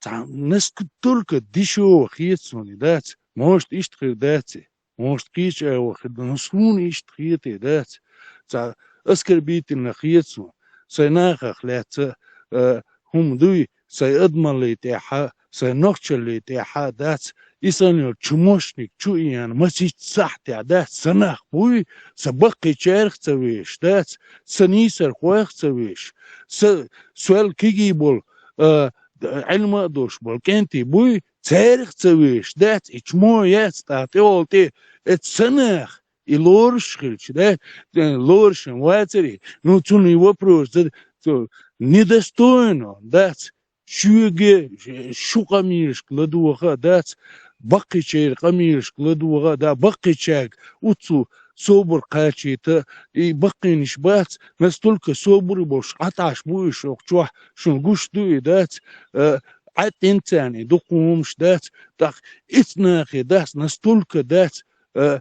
цхьа насколько дешёво хета суна и, дац, может, иштта хир дац и, может, кхечу агӀор хир ду, но суна иштта хета и, дац, цхьа оскорбительно хета суна. Сайн нахах лаьцна, э, хӀума дуй, сайн адамаллий тӀехьа, сайн нохчаллий тӀехьа, дац, и сан йолу чу мошник чу иэна, масийтта сахьтехь, дац, сан нах буй, сан баккхийчарах ца веш, дац, сан нийсархойх ца веш, са, сол кегий болу, а, Ӏилма а долуш болу кӀентий буй, царах ца веш, дац, и чу мо яц, тӀаккха тӀехула тӀе, эцу сан нах, и лоруш хилча, да, э, лорушан вацаре, ну, цунна и вопрос, да, цо недостойно, дац, шуьга, шу къамелашка ладогӀа, дац, баккхийчеран къамелашка ладогӀа, да, баккхийчаьрга уццу собар кхачийта, и баккхийнаш бац, настолько собар болуш Ӏаташ бу уьш оха чохь, шуна гуш ду и дац, э, Ӏаьттина царна и дукха хӀумаш дац, тӀаккха ицу нахе дац, настолько дац, э,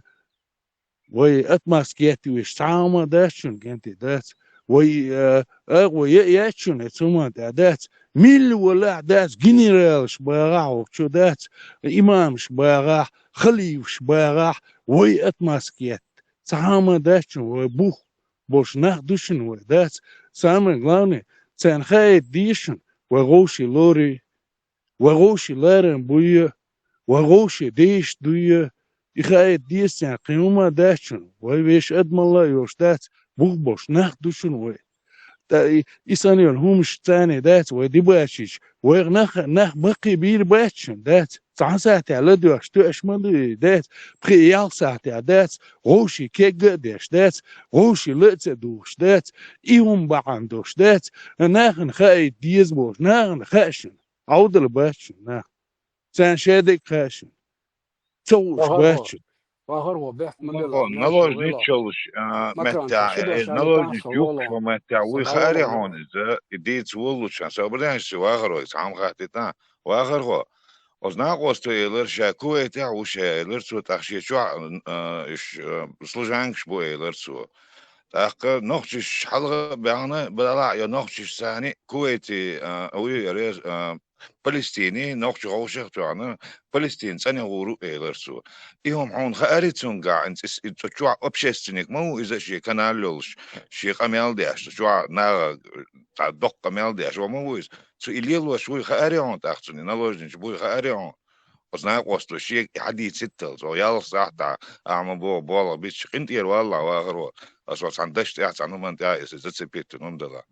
вай отмазка етта веш цхьа хӀума дац шуна, кӀентий, дац. Вай, э, агӀо е а яц шуна, эцу хӀуманна тӀехь дац. Милла валахь дац, генералаш багӀахь оха чу дац, имамаш багӀахь, халифаш багӀахь, вай отмазка етта. Цхьа хӀума дац шуна, вай бух болуш нах ду шуна вай, дац. Самое главное, царна хаийта деза шуна, вай вовший лоруй, вай вовший ларам буй, вай вовший дезаш дуй, и хаийта деза царна, кхин хӀума дац шуна, вай вешан адамалла а йолуш дац, бух болуш нах ду шуна вай. ТӀа и, и санна йолу хӀумаш царна дац, вай дибачийча, вайх нах, нах баккхий бийр бац шуна, дац. Цхьана сахьтехь ладоьгӀуш тоьаш ма ду и, дац. Пхи-ялх сахьтехь дац, вовший кегга а деш дац, вовший ла а ца дугӀуш дац, и хӀума бахьана долуш дац, нахана хаийта деза бохуш, нахана хаьа шуна. Ӏовдал бац шуна нах. Царна шадерг хаьа шуна. Ца хууш бац шуна. Вахар вон, бехк ма бела, наложница йолуш, а, меттехь, э, наложница юккуш йолу меттехь, вуй хаарий хьуна иза, и дийца воллучхьан, собар деш ца вахар вай, цхьа хӀума хаттийта, вахар хьо. Оцу накъосто элира, ша Кувайтехь ву ша элира цо, тӀаккха шен чохь, а, уьш, а, служанкаш бу элира цо. ТӀаккха нохчаш хьалха а баьхна, балахь а йо нохчаш царна Кувайти, а, вуй, а, Палестине, нохчи ховшах а тоьхна, Палестин цӀанъян гӀур ву элира цо. И хӀума хьуна хаарий цуьнгахь, хӀинца иза, иза чохь общественник ма ву иза, шен канал йолуш, шен къамел деш, чохь наха, цхьа доккха къамел деш, ван ма ву иза. Цу и лелош вуй хаарий хьуна тӀаккха цунна, и наложница буй хаарий хьуна. Оцу накъосто шега и хьадийцитталц, оха ялх сахьтехь, ахьа ма боху, болх битча, къинтӀера валлахь, вахар вон. Аса оцу цхьана дашна тӀехь, цхьана хӀуманна тӀехь иза зацепить хӀума дала.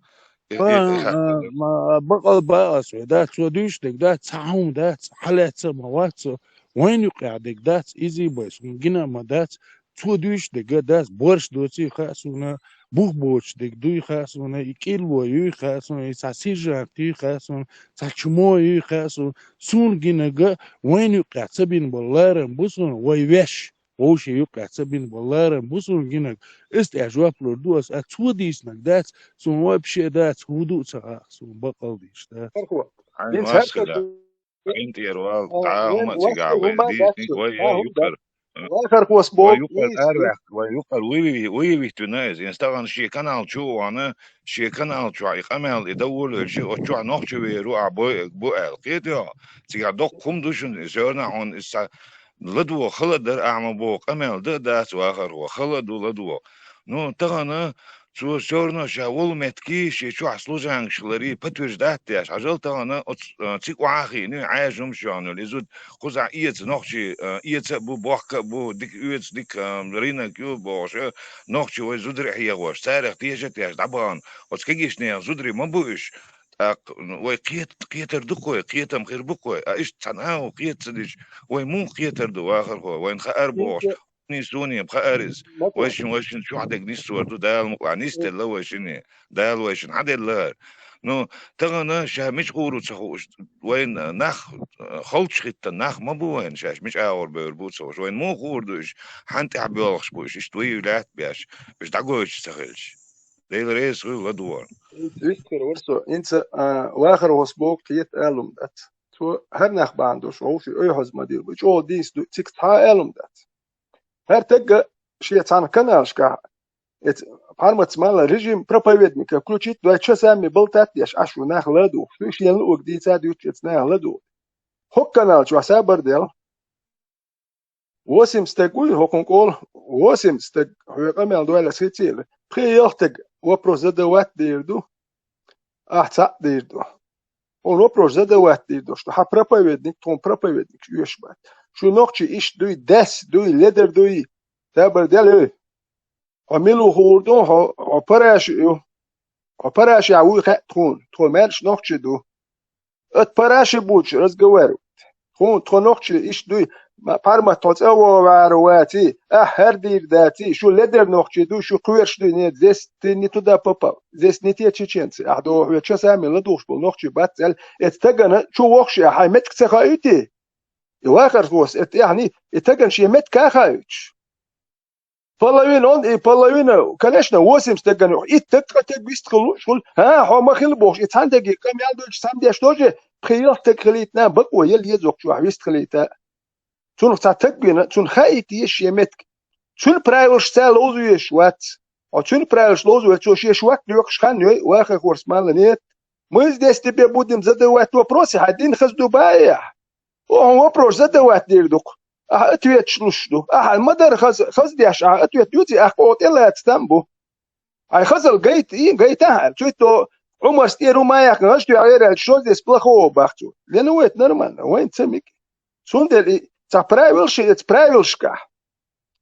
Э, э, э, э, э. Ма, ма, бакъал бац вай, дац, цо дуьйцуш дерг дац, цхьа хӀума дац, хьалаьцна ма вац цо, вайна юкъахь дерг дац, изий бай, суна гина а ма дац, цо дуьйцуш дерг дац, борш доций хаьа суна, бух боцуш дерг дуй хаьа суна, и кӀилло юй хаьа суна, и цхьа сержант юй хаьа суна, цхьа чмо юй хаьа суна, суна гинарг вайна юкъахь ца бина болу ларам бу суна, вай веш. Вовшийн юккъехь ца бина болу ларам бу суна гинарг, иза тӀехь жоп лур ду аса, а цо дийцинарг дац, суна вообще дац, хӀун ду а ца хаьа, суна бакъал дийцаш дац. Хьайна васкхила, хьайна тӀера вала, дӀа хӀума а цигахь вай дийцинарг, вай юкъара, вай юкъара араваьккхина, вай юкъара вуй, вуй, вуй витвина иза. Иза тахана шен канал чу а вахана, шен канал чохь и къамел и дан волавелча, оцу чохь нохчи вер ву ахь бой бу аьлла. Кхетий хьо? Цигахь доккха хӀума ду шуна, иза сорна хьуна иза ца ладогӀа хала а дара, ахьа ма боху къамел дан а дац, вахар хьо, хала а ду ладогӀа. Ну, тахана цо сорно ша волу меттигий, шен чохь служанкаш ларий, подтверждать деш, хьажал тахана оцу, а, цига охьа а хиъна, Ӏаьржа хӀумаш йоьхна, и зуда кхузахь эца нохчий, а, эца а бу, бохка а бу, дика оьцу, дика, а, рынок ю бохуш, а, нохчий вай зударий хьехош, царах теша а тешаш дӀабахана, оцу кегийчу нехан зударий ма бу уьш. ТӀаккха, ну, вай кхета-, кхетар ду-кх вай, кхетам хир бу-кх вай. А иштта цхьа нахо кхета ца дича, вай муха кхетар ду, вахархо? Вайна хаар бохуш, хӀунда суна-м хаар иза. Вайшин, вайшин чохь дерг нисвар ду, Дала мукъалахь, нисделла вайшине. Дала вайшин хьан делла хӀара? Ну, тахана ша мича гӀур ву ца хууш, вайна нах, э, холчу хӀиттан нах ма бу вайна, шаьш мича агӀор бевр бу ца хууш. Вайна муха хуур ду уьш, хьан тӀехь боьлхуш бу уьш, иштта вуй лаьтта беш, уьш дӀагойтуш ца хилча. Дела реза хуьлда вай. Вистхир вара со. ХӀинца, а, вахар хӀос боху кхета алум дац. Цо хӀара нах бахьана долуш, вовший ойхьаза ма дийр бу. ЧӀогӀа дийца ду, цига цхьа а алум дац. ХӀара тегга шен цхьана каналашкахь, эца пхьармаца мала режим проповедника включить, два часа ми болтать деш, аш ву нах ладугӀуш. Шу шен луъург дийца дуьйцу эца нах ладугӀу. ХӀокху канал чохь сабар дел. Восемь стаг вуй, хӀокхун къола, восемь стаг, хьоьга къамел дойла ас хицийла. Пхи-ялх стаг вопрос задавать дийр ду, ахь цхьаъ дийр ду. Хьуна вопрос задавать дийр ду, что хьан проповедник, тхуна проповедник оьшуш бац. Шу нохчий иштта дуй, дес дуй, ледар дуй, сабар дел ю. Хьо мила ву хуур ду, хьо, хьо параша ю. Хьо парашехь вуй хаьа тхуна, тхо маьрша нохчий ду. Ат параши бучу разговаривать. Тхуна тхо нохчий иштта дуй, ма-, пхьармат тхо цӀа вогӀу ваьара ваций, ахь хӀара дийр даций, шу ледар нохчий ду, шу кхоьруш дуй, нет, здесь ты не туда попал, здесь не те чеченцы, ахь доху хьоьга часами ладугӀуш болу нохчий бац аьлла, эца тагана чу вохуш а хьайн меттиг ца хаийтий? И вахар хӀос, эта тӀехь ни, и тагана шен меттиг а хаийтуш. Половина он и половина, конечно, восемьдесят стагана юкъе. Итт стаг, ткъа стаг вистхилуш хул. ХӀа, хьо ма хила бохуш, и цхьана стаге къамел дойтуш, цхьана деш тоже, пхи-ялх стаг хилийта бакъо яла еза цу чохь вистхилийта. Цунах цхьа стаг вина, цунна хаийта еза шен меттиг. Цуьнан правилашца ловза везаш вац. Хьо цуьнан правилаш ловза веза, цо шен шортта лоькхуш хан йой, вахархошца мала нет. Мы здесь тебе будем задавать вопросы, хьайн дин хаза ду баьхьа. Оха вопрос задавать дийр ду-кх. Ахьа ответаш луш ду. Ахьа ма-дарра хаза, хаза деш, ахьа ответ дуьйций, ахьа кхо тӀелаца там бу. Хьайн хазал гайта, и гайта ахьа. Цуьтто Ӏумарс тӀера ма яьккхина, гӀаш туьйхьа гӀера аьлча, что здесь плохого, бах цо. Лена вайта нормально, вайна ца миг. Цундела и цхьа правилаш, эца правилашкахь.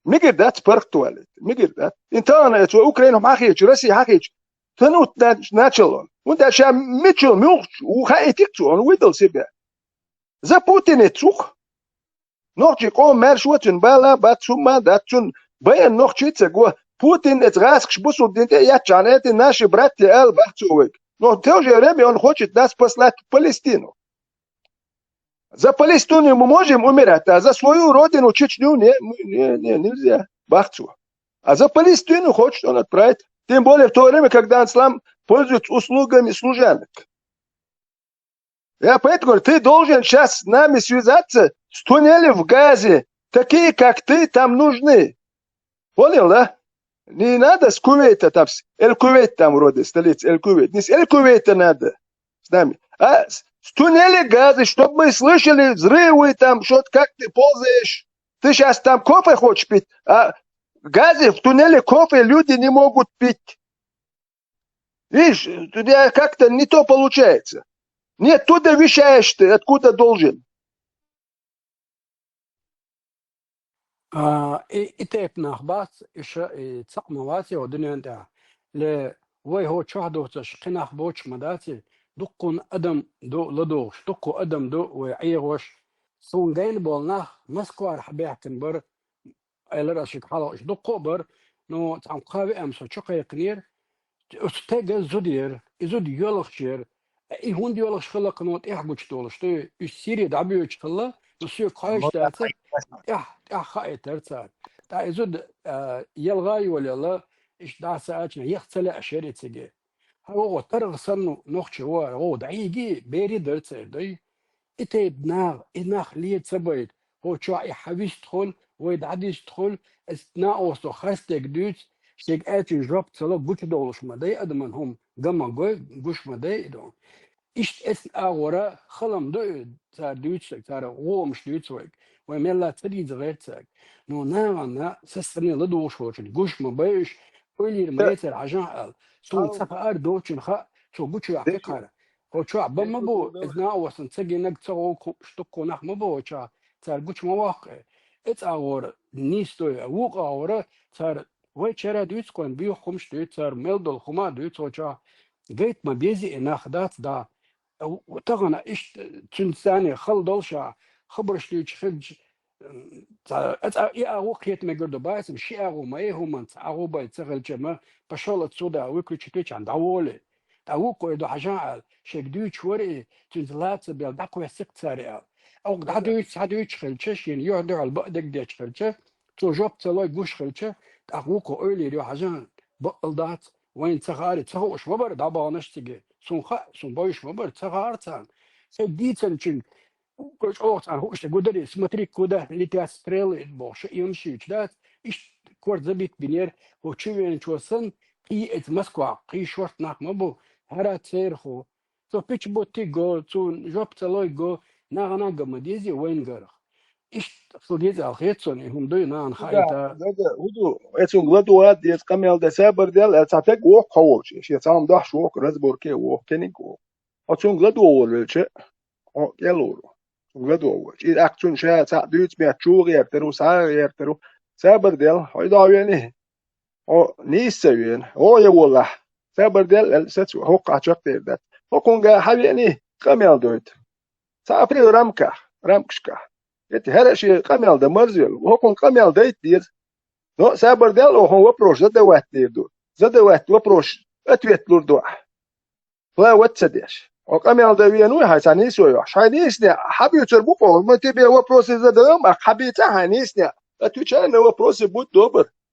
Мигир дац паргӀатвалийта. Мигир дац. Ин тахана эца Украина хьахийча, Россия хьахийча. Тянуть нач-, начал он. ХӀунда аьлча ша мичал, муьлхачу, у хаийтира цо, он выдал себя. За Путин эцух. Нохчий къоман маьрша вацун бала бац, хӀумма дац цун, баян нохчий ца го. Путин эца гӀаскаш бусулба дин тӀе а яьччахьана, эти наши братья ала бах цо вайга. Но в то же время он хочет нас послать в Палестину. За Палестину мы можем умирать, а за свою родину, Чечню, не, мы- не, не, нельзя. Бах цо. А за Палестину хочет он отправить. Тем более в то время, когда ислам пользуется услугами служанок. Я поэтому говорю, ты должен сейчас с нами связаться, с туннели в Газе. Такие, как ты, там нужны. Понял, да? Не надо с Кувейта там, с- Эль-Кувейт там вроде, столица Эль-Кувейт. Не с Эль-Кувейта надо с нами, а с, с туннеля Газы, чтобы мы слышали взрывы там, что как ты ползаешь. Ты сейчас там кофе хочешь пить, а в Газе в туннеле кофе люди не могут пить. Видишь, у тебя как-то не то получается. Не оттуда вещаешь ты, откуда должен. А, и, и тайпа нах бац, и ша, и цхьаъ ма вац, йо, дуьнен тӀехь. Ле, вай хӀо чохь доцуш, кхин нах боцуш ма дац, и дуккхун адам ду ладугӀуш, дуккху адам ду вай Ӏехош. Суна гайна болу нах Москвара хьабаьхкина бара, элира ас шига хьалха, уьш дуккха а бара, но цхьана кхаа веана со чу кхайкхинера, оцу стеган зуда яра, и зуда йоьлхуш яра. И хӀунда йоьлхуш хилла кхано тӀаьхьа гучудолуш ду, уьш Сири дӀабоьдуш хилла, но соьга хьоьжуш дац, тӀаьхьа, тӀаьхьа хаийтара цара. ТӀаккха и зуда, а, ялгӀа а йолаелла, иштта дӀа ца аьлча, яха ца лаьаш яра и цига. Хьан вогӀу таргӀа санна нохчи вара, вогӀу дӀайиги, бери дара церан дай. И тайпа наха, и нах ле ца байта, хӀо чохь и хьан вистхуьлу, вай дӀадистхуьлу, ас накъосто хастаг дуьйцу, шега аьллачун жоп ца ло, гучудовлуш ма дай адаман хӀума, ган ма гой, гуш ма дай и ду. Иштта эцна агӀора халам ду и, цара дуьйцу, цара гӀомаш дуьйцу вайга. Вай мелла ца дийца гӀерта цаьрга. Но нахана сацане ладугӀуш волчун гуш ма бай уьш, ойлийра ма яцара хьажахь аьлла. Суна ца хаьара доцучун хаьа, цо гучу ваьккхи кхара. Хьо чохь бан ма бу, иза накъостан ца гинарг ца гӀовгӀа хууш дуккхо нах ма бу хьо чохь, цара гучу ма ваккха. Эцу агӀора нийса ду, вукху агӀора цара вай чара дуьйцу кхойн, буьйху хӀумаш дуьйцу цара, мел долу хӀума дуьйцу хьо чохь. Гайта ма беза и нах дац, да. Тахана иштта цуьнца царна хала долуш а, хабарш дуьйцуш хилча, м, ца, цкъа и агӀо кхета мегар ду, бацам, ши агӀо ма е хӀуманца, агӀо бай ца хилча ма, пошёл отсюда, выключить вечан, дӀаволе. ТӀаккха вукхо и ду хьажахь аьлла, шега дуьйцуш вара и, цуьнца ла ца белла, дӀакхоьссира цара аьлла. Оха дӀадуьйцу, схьадуьйцуш хилча, шена юьхь-дуьхьал бакъдерг дечу хилча, цо жоп ца лой гуш хилча, тӀаккха вукхо ойла йира, йо хьажахь, бакъал дац, вайна ца хаьара, ца хууш ма бара дӀабаханаш цига. Суна хаьа, суна бовзуш ма бара, ца хаьара царна. Сайн дийцинчуьнга, чӀогӀа царна хууш тӀе гудари, смотри, куда летят стрелы, бохуш, и хӀума шийча дац, иштта корта забит бинера, хӀо чу веначо санна, кхий эца Москва, кхий шорта нах ма бу, хӀара церан хӀу. Цо пича бутти го, цунна жоп ца лой го, нахана ган ма дезий вайна гарах. Иштта хила деза аьлла хета суна, и хӀума дуй нахана хаийта. Дада, хӀу ду, эцунга ладугӀа деза, къамел де, сабар дел, аьлла, цхьа таг воккху хьо волчу, шен цхьа хӀума дохьуш воккху, разборке воккху, кениг воккху. Хьо цунга ладугӀа волавелча, хьо кӀел вур ву. Цунга ладугӀа волча. И тӀаккха цунна ша цхьаъ дуьйцу бехк чу гӀертар ву, схьа а гӀертар ву. Сабар дел, хьо и дохьа вений? Хьо нийса ца вена, гӀо я волахь, сабар дел, аьлла, саца хӀокхахь чекхдер дац. ХӀокхунга хьан веаний, къамел дойту. Цхьа а при рамках, рамкашкахь. ХӀета хӀара а шен къамел дан марзвелла, хӀокхунга къамел дайта деза. Но сабар дел, оха хьуна вопрос задавать дийр ду. Задавать вопрос, ответ лур ду ахь. Плавать ца деш. Хьо къамел дан веана вуй хьайн цхьа нийсо йохьуш. Хьайн нийсне хьан буьйцур бу-кх оха? Мы тебе вопросы задаём, а хьан бийца хьайн нийсне? Отвечай на вопросы, будь добр.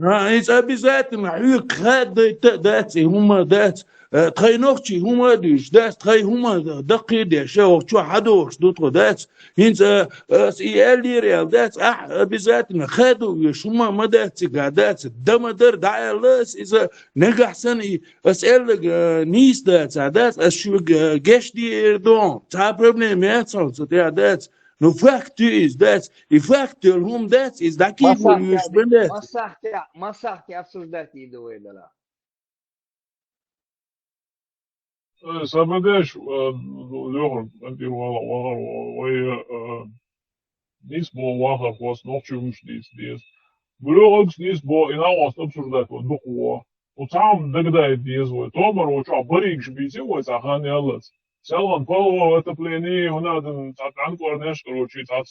А, иза обязательно хьоьга хаддайта а дац, и хӀума дац. Э, тхай нохчий хӀума а дуьйцуш дац, тхай хӀума даккхий а деш, ша вахчо хьадохуш ду тхо дац. ХӀинца, э, ас и аьллера аьлла дац, ахь обязательно хадо веш хӀума ма дац цига дац. Дама дар дӀааьлла ас иза, нагахь санна и ас аьллага, э, нийса дац а дац, ас шуьга, э, гечдийр ду. Цхьа проблема яц хьуна цу тӀехь дац. Ну, факт ю иза, дац. И факт йолу хӀума дац, иза дӀакийхо йоьш бен дац. Массахте, массахте обсуждать йийду вай дала. Э, сабадеш, э, лёхар, антир вала, вала, вай, э, нис бо вахар хос, нохчи хӀумаш дийца деза. Булёгакс нис бо, и нагӀос обсуждать вот дукха во. Оцу хьан дагадайта деза вай. Томар ву чохь баригаш бийци вай цхьа хан яллац. Селхана палва отопление, хӀунадан цхьа тӀанкъорнеш, короче, цхьац.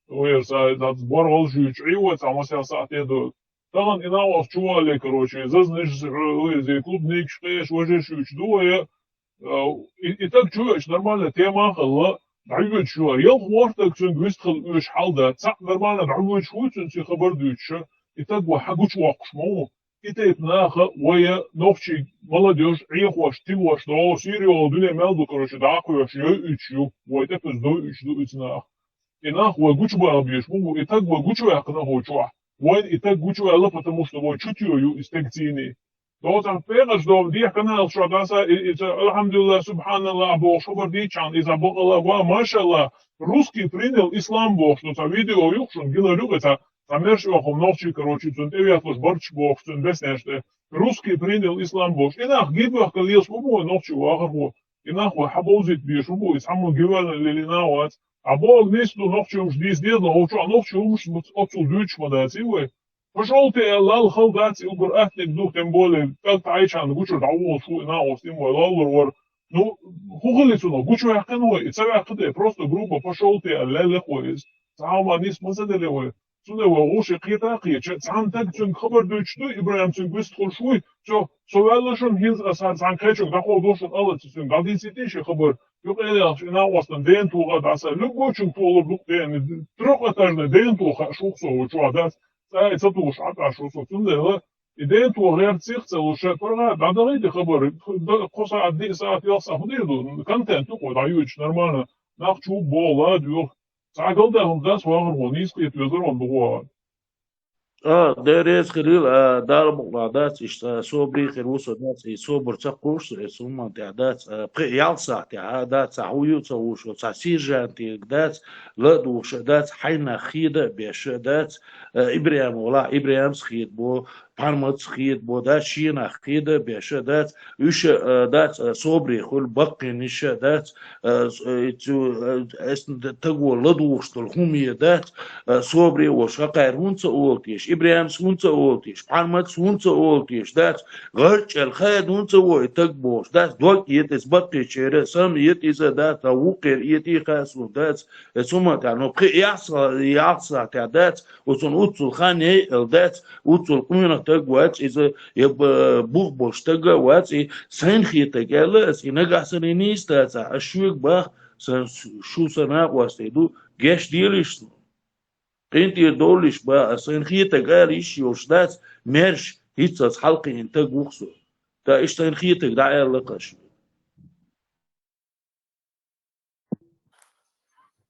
Вайра са цхьац боргӀал жуьйчу Ӏий вай цхьа масел сахьте ду. Тахана и накъост чу вале, короче, зазнаш, ой, зе клубникаш кхеш, важа шуьйчу ду вай. А, и, и таг чу веача нормальная тема а хилла, дӀайоьдуш ю. Ялх вортаг цуьнга вистхила оьшу хьал дац. Цхьаъ нормально дӀайоьдуш вуй цуьнца и хабар дуьйцуша, и таг вай хьан гучувоккхуш ма ву. И тайпа наха вай нохчий молодёжь, Ӏехош, тилош, догӀу, сийр йогӀу дуьне мел ду, короче, дӀакхоьхьуш, йойуьйтуш ю, вай тӀе пуьза дойуьйтуш ду иза нах. И нах вай гучубаха безаш ма бу, и таг вай гучуваьккхина хӀокху чохь. Вайна и таг гучуваьлла, потому что вай чу тоью и стегцийний. Доцахь пекъаш догӀу дехьа каналаш чохь даса, и, и ца, алхьамдулиллах, субханаллах бохуш хабар дийцчахьана, иза бакъалла гуа, машалла, русский принял ислам бохуш, ну, цхьа видео юхушун, гина юкъе цхьа, цхьа мерш оху нохчий, короче, цунна тӀевехлуш барчаш бохуш, цунна беснеш тӀе. Русский принял ислам бохуш. И нах гибахка лелаш ма бу вай нохчий вахархо. И нах вай хьабовзийта безаш ма бу, иза хьамма гивалла лелина а вац. А боху нийса ду нохчий хӀумаш дийца деза, хӀокху чохь нохчий хӀумаш оццул дуьйцуш ма дац и вай. Пошёл ты аьлла, лалла хала дац и уггар аттаниг ду, тем более, кӀант Ӏайчхьана гучура дӀаволуш ву и накъост, и вай лаллур вара. Ну, хӀун хили цунах? Гучуваьккхина вай, и ца ваьккхина, просто грубо пошёл ты аьлла, лелла вай иза. Цхьа хӀума нийса ма ца делла вай. Цундела вай гӀур ши кхета а кхеча, цхьана таг цуьнга хабар дуьйцуш ду, Ибрахим цуьнга вистхуьлуш вуй, цо, со ваьлла шуна хӀинца аса цхьана кхечуьнга дӀакховдо шуна, аллаца цуьнга дӀадийцийта ши хабар. Юкъа элахча и накъостан дена тоха а дӀаса, любойчуьнга тохалур ду-кх дена, трёхэтажный дена тоха хууш ву со ву чохь дац, цӀа а ца тухуш Ӏа тӀаш ву со. Цундела и дена тоха гӀерта сих а ца луш, паргӀат дӀадахийта хабар, д-, кхо сахьт, диъ сахьт, ялх сахьт хӀун дийр ду? Контент ду-кх вай дӀайоьдуш нормально. Нах чу боху, ладоьгӀу. Цхьа галдаьхна дац вахархо, нийса кхета везар ван бу гӀо. А, Дела реза хилийла, а, Дала мукъалахь дац, иштта, а, собаре хир ву со дац, и собар ца кхуьуш со, эцу хӀуманна тӀехь дац, а, пхи-ялх сахьтехь, а, дац, цхьа хӀу ю а ца хууш, цхьа сержантега дац, ла а духуш а дац, хьайнах хеда а беш а дац, а, Ибрахим волахь, Ибрахимс хедабо, Пхьарматс хедабо дац, шенах хеда а беш а дац, уьш а, а, дац, а, собаре хуьлу баккхийнаш а дац, а, с-, а, цу, а, эс д-, таго ладугӀуш долу хӀума е дац, а, собаре волуш хӀокхара хӀунда ца олу теша, Ибрахимс хӀунда ца олу теша, Пхьарматс хӀунда ца олу теша дац, гӀарчӀел хада хӀунда ца вой таг бохуш дац, дог эта иза баккхийчеран, сам эта иза дац, а вукхера эта а хаьа суна дац, эс хӀума тӀехь, ну, пхи-ялх са-, ялх сахьтехь дац, оцунна уццул хан яйъал дац, уццул къонах таг вац иза, я б-, бух болуш таг а вац и, сайна хетаг аьлла ас, и нагахь санна и нийса дацахь, ас шуьга бах, сан, шу сан накъостий ду, гечделаш суна. КъинтӀера довлалаш бах ас, сайна хетаг ала йиш йолуш дац, маьрша хӀинццалц хьалакхиъна таг ву-кх со. Ткъа иштта сайна хетаг дӀааьлла-кх ас шуьга.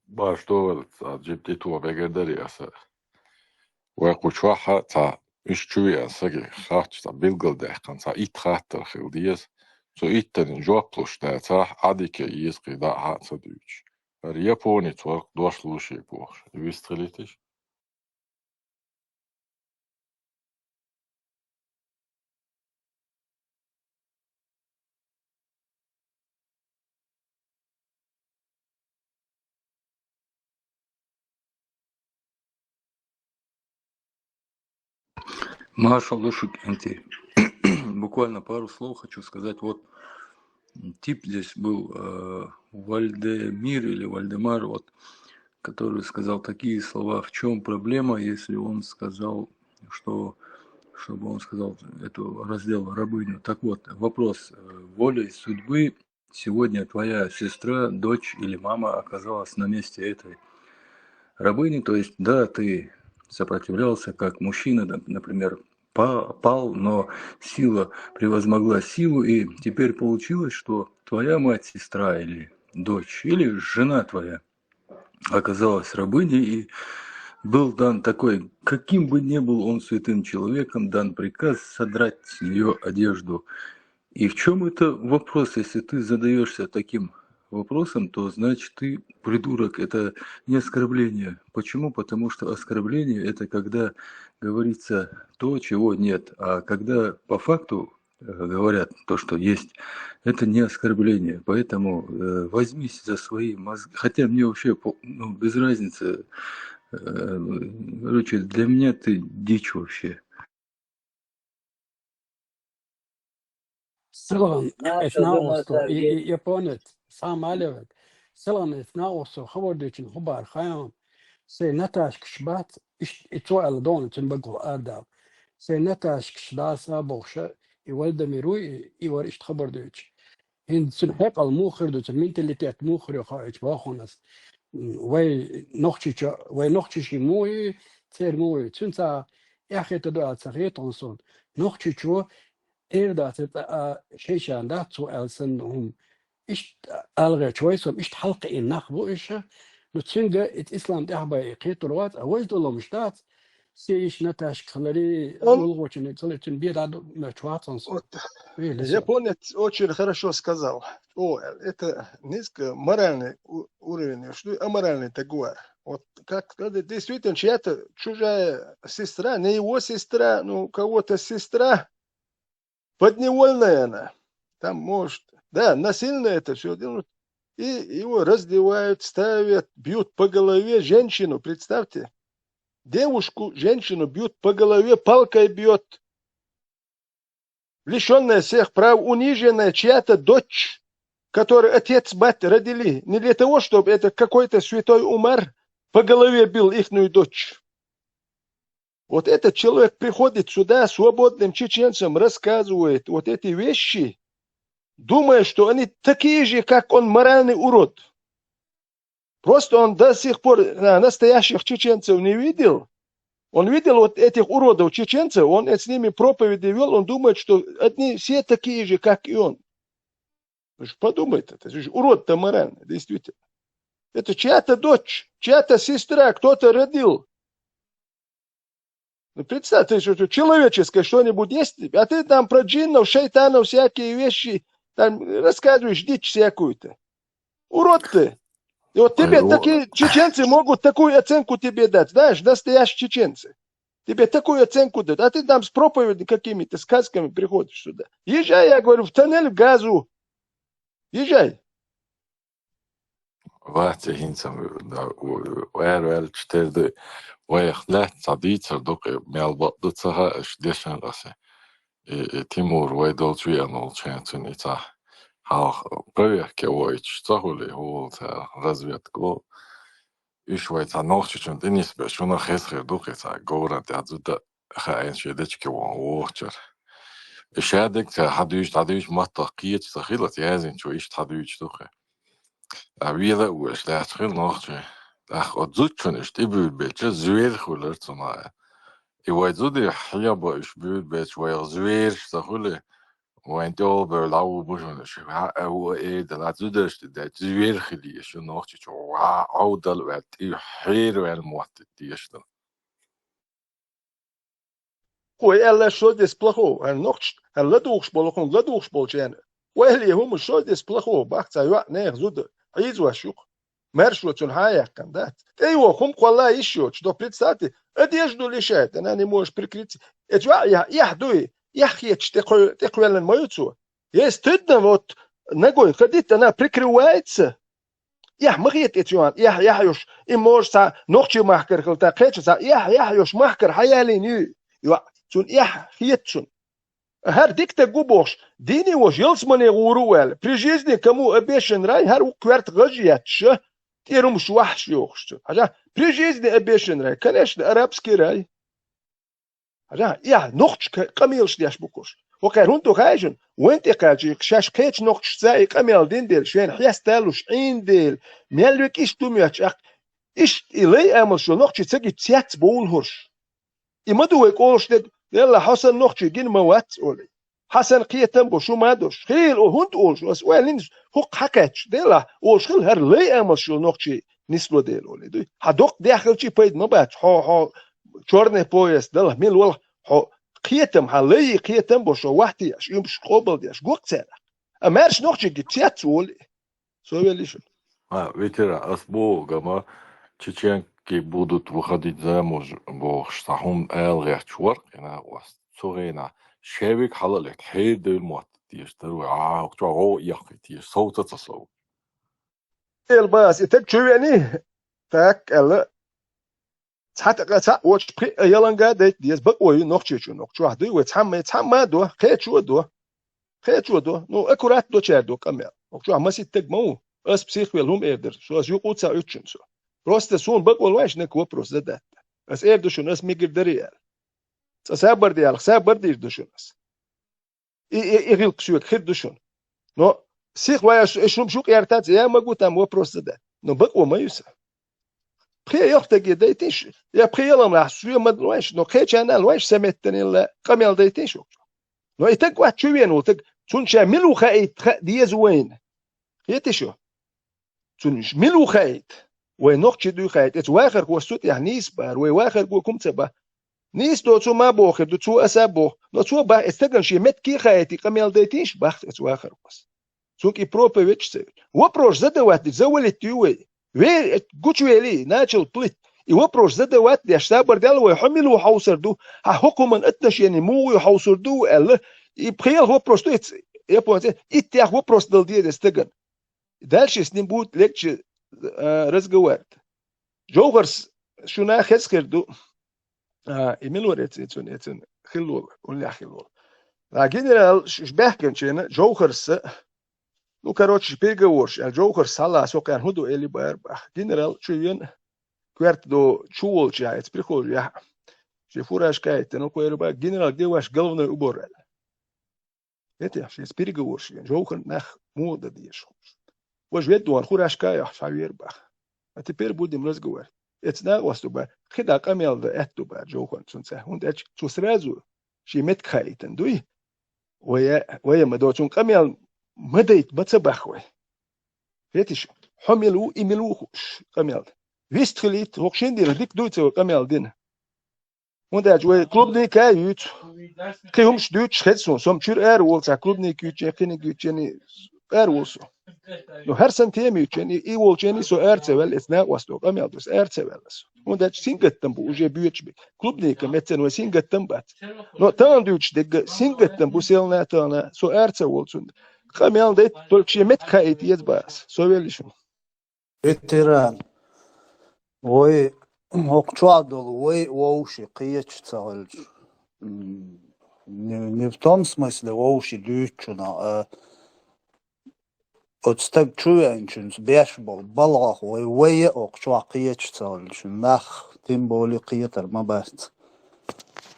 Баш довелла, цхьа жима тӀетоха мегар дарий аса. Вай кху чохь а цхьа уьш чу веана сага хаттарш цхьа билгалдаьккхина, цхьа итт хаттар хила деза. Цу иттанна жоп луш дацахь, Ӏадика еза кхин дӀа а хьа а ца дуьйцуш. ХӀара японец вара-кх дош луш бохуш. И вистхилийташ? Маршал, душик, Энти. Буквально пару слов хочу сказать. Вот, м, тип здесь был, э, Вальдемир или Вальдемар, вот, который сказал такие слова: «В чём проблема, если он сказал, что, чтобы он сказал эту, раздел рабыню?» Так вот, вопрос, э, волей судьбы сегодня твоя сестра, дочь или мама оказалась на месте этой рабыни, то есть, да, ты сопротивлялся как мужчина, да, например, па- пал, но сила превозмогла силу, и теперь получилось, что твоя мать, сестра или дочь, или жена твоя оказалась рабыней, и был дан такой, каким бы ни был он святым человеком, дан приказ содрать с нее одежду. И в чем это вопрос? Если ты задаешься таким вопросом, то значит ты придурок, это не оскорбление. Почему? Потому что оскорбление — это когда говорится то, чего нет, а когда по факту э, говорят то, что есть, это не оскорбление. Поэтому э, возьмись за свои мозги. Хотя мне вообще по- ну, без разницы. Э, короче, для меня ты дичь вообще. Силан эт наосто, и, и, и понет, сам алевет. Силан эт наосто, хабар дечен хубар хаям. Се наташкш бат, иш, и цо ала дон, цен багу ардал. Се наташкш даса бохша, и вальдамиру, и, и вар ишт хабар деч. Хин цун хекал мухр ду, цун менталитет мухр ю хаич бахунас. Вай нохчича, вай нохчичи муи, цер муи. Цун ца, яхета дуа ца хетон сон. Нохчичо, Эрдац а шейшан дац цо элсан хум. Ишт алгъе чойсом, ишт халкъ ин нах бу иша. Ну цинга ит ислам тяхбай кхетур вац, а вай доломш дац. Се иш наташ хлари, Он, улгочен, цале цин беда ду на чвацанс. вот, Вели со. Японец очень хорошо сказал. О, это низко моральный у- уровень, что и аморальный договор. Вот как сказать, действительно, чья-то чужая сестра, не его сестра, ну, у кого-то сестра, подневольная она. Там может, да, насильно это все делают. И его раздевают, ставят, бьют по голове женщину, представьте. Девушку, женщину бьют по голове, палкой бьет. Лишенная всех прав, униженная чья-то дочь, которую отец, мать родили, не для того, чтобы это какой-то святой Умар по голове бил ихнюю дочь. Вот этот человек приходит сюда свободным чеченцам, рассказывает вот эти вещи, думая, что они такие же, как он, моральный урод. Просто он до сих пор а, настоящих чеченцев не видел. Он видел вот этих уродов чеченцев, он с ними проповеди вел, он думает, что они все такие же, как и он. Вы же подумайте, это же урод-то моральный, действительно. Это чья-то дочь, чья-то сестра, кто-то родил. Ну, представь, ты что, человеческое что-нибудь есть, а ты там про джиннов, шайтанов, всякие вещи, там рассказываешь дичь всякую-то. Урод ты. И вот тебе Алло. Такие чеченцы могут такую оценку тебе дать, знаешь, настоящие чеченцы. Тебе такую оценку дают, а ты там с проповедями какими-то, сказками приходишь сюда. Езжай, я говорю, в тоннель в газу. Езжай. Вац хинцам да вэр вэр чтер да ваях лет цадицар док мел бат да цаха аш дешан расе. И Тимур вай долчу я нол ченцун ица. Хал проверке войч цахули хул ца разведку. Иш вай ца нолчу чун тинис бе шуна хес хер док ца говра тя зуда хаен шедечке вон вочер. Шадек ца хадуш хадуш матта киет ца хилат язин чу иш хадуш док. А виела уэш лач хил нохче. Ах, о дзучун иш ти бюр бече звер хулер цуна. И вай дзуди хьяба иш бюр беч вай звер ца хуле. Вайн тёл бер лаву бушун иш. Ха, э, у, э, да ла дзудеш ти да звер хили иш нохче чу. Ва, ау дал вет и хер вер мот ти иш да. Ой, Алла, что здесь плохого? А нохч, а ладухш болохун, ладухш болчен. Ой, ли хум, что здесь плохого? Бах, ца юа, не, зуда. Айз вашук. Мэр шо цун хаяк кан, да? Эй, во, хум, квала ещё, что представьте, одежду лишает, она не может прикрыть. Эт юа, я, я, дуй, я, хеч, те квелен мою цу. Есть стыдно, вот, ногой ходить, она прикрывается. Яхь ма хетта эцу йоӀан, яхь, яхь йолуш, и можа цхьа нохчий махкара хила, тӀаккха кхечу цхьа яхь, яхь йолуш махкара хьаялийна ю, йоӀ, цунна яхь хета цунна. ХӀара дика стаг ву бохуш, дийне волуш ялсамане гӀур ву аьлла, при жизни кому обещан рай, хӀара ву коьрта гӀаж етташ, тӀера хӀумаш вахьаш йохуш цунна. Хьажа, при жизни обещан рай, конечно, арабский рай. Хьажа, и ахь нохча къамелаш деш бу кхуш. Хьо кхаьр хӀунда ду хаьий шуна? Вайн тӀе кхаьча, шаьш кхечу нохчашца и къамел дина дела, шайна хьесталуш Ӏийна дела, мел век иштта ду моьттуш, ахь иштта и лай амалш йолу нохчий ца гича цец бовла хӀорш. И ма ду вай къолуш дерг, Делла, хьо санна нохчий гина ма вац, олий. Хьа санна кхетам бу, шу ма дош. Хийла, о, хӀунда олуш, ас ойла йина, хӀокху хьакхаьчча, делахь, олуш хила хӀара лай амалш йолу нохчий нисло дела, олий, дуй. Хьан доккха деххалчий пайда ма бац, хьо, хьо, чёрный пояс далахь, мила валахь, хьо кхетам, хьан лай кхетам бу, шо вахтеш, уьмаш къобалдеш, гоккха царах. А маьрша нохчий гича цец волий. Со веллий шу. А, ветеран, ас боху, гама, чеченки будут выходить замуж бохуш, цхьа хӀума ала гӀерташ вара кхин а накъост. Цу хенахь шевиг хьала а летта, хьердевлла мотт теша дара вай, а, чохь гӀо а яхкхий теша, сов ца ца сов. Эл бас, и таг чу вений? Так, аьлла. Цхьа тӀаккха цхьаъ, вочу пхиъ а яланга а дайта деза, бакъо ю нохчечу, нохчохь дуй вай, цхьамма, цхьамма а до, кхечо а до. Кхечо а до. Ну, аккурат до чара до къамел. Нохчохь маситтаг ма ву. Ас псих велла хӀума эр дара. Со ас юкъу ца уьттуш со. Просто суна бакъо лойш нек вопрос задатта. Ас эр ду шуна, ас мегар дарий аьлла. Цкъа сабар де аьлла, сабар дийр ду шуна ас. И, и, и гӀиллакх соьга хир ду шуна. Но сих вай аш, аш хӀума шу къертац, я могу там вопрос задать. Но бакъо ма ю сан. Пхе йохтаге дайтийша, я пхе ялам лахь, соьга ма лойш, но кхечарна а лойш, сан меттанийла къамел дайтийша. Но и таг вац чу вена ву таг, цунна ша мила ву хаийта, хаа деза вайна. Хетий шу? Цунна мила ву хаийта? Вай нохчий дуй хаийта. Эца вахархошца тӀехь нийса бара, вай вахархо хӀума ца баха. Нийса доцу ма боху хир ду, цо аса а боху. Но цо баха, эца стагана шен меттиге а хаийта, и къамел дайтийша баха эца вахархошца. Цуьнга и проповедь ца вели. Вопрос задавать дича, завалить ю вай. Вер, гучувели, начал плыть. И вопрос задавать деш, сабар дел вай, хьо мила ву хьовсур ду, хьан хӀокху хӀуманна отношение муха ю хьовсур ду аьлла, и пхел вопрос ду, эца, японца, иттех вопрос дала деза стагана. Дальше с ним будет легче, а, разговаривать. Джовхарс шуна хеза хир ду. А, и мила вара эцу, эцун, эцун хилла волу, уллехь хилла волу. А генерал ш-, ш-, баьхкинчу хенахь Джовхарса, ну, короче, переговорш аьлла, Джовхарс хьала, со кхаьрна хӀун ду, эли бара баха. Генерал чу вен, коьрта до чу волчу яхь, эца прихожу яхь. Шен фуражка а хӀиттина, ну, кхуьйра бара, генерал, где ваш головной убор аьлла. Эти, шеца переговорш вен, Джовхар нах муха дан дезаш хууш. Важа ведда ван хурашка а йохьуш хьан вер баха. А теперь будем разговаривать. Эца накъост ду бара, кхидӀа къамел дан аьтто бара Джовхарна цунца. ХӀунда аьлча цо сразу шен меттиг хаийтина дуй. Вай, вай ма доцун къамел ма дайта, ма ца баха вай. Хетиш, хьо мила ву, и мила ву хууш къамел. Вист хилийта, хӀокху шин дийнахь дика дуй ца вай къамел дина. ХӀунда аьлча вай клубника а юьйцу. Кхин хӀумаш дуьйцуш хеза суна. Со-м чуьра ара волу цхьа клубника юьйцучу, кхиниг юьйцучу, ара волу со. Ну, хӀара сан тема юьйцучу, и, и волчу, и со ара ца ваьлла, эца накъост ду, къамел ду, аса ара ца ваьлла со. ХӀунда аьлча сингаттам бу, уже боьдуш бу. Клубника меттана вай сингаттам бац. Но тахана дуьйцуш дерг сингаттам бу, селна а тахана, со ара ца волу цунна. Къамел дайта, только шен меттиг хаийта еза баха аса. Со веллий шуна. Ветеран. Вай хӀокху чохь долу вай вовши кхеча ца хилча. М, не, не в том смысле вовши дуьйцучунах, а оцу стаг чу веанчуьнца беш болу балхах вай, вай а хӀокху чохь кхеча ца хилча, нах тем более кхетар ма бац.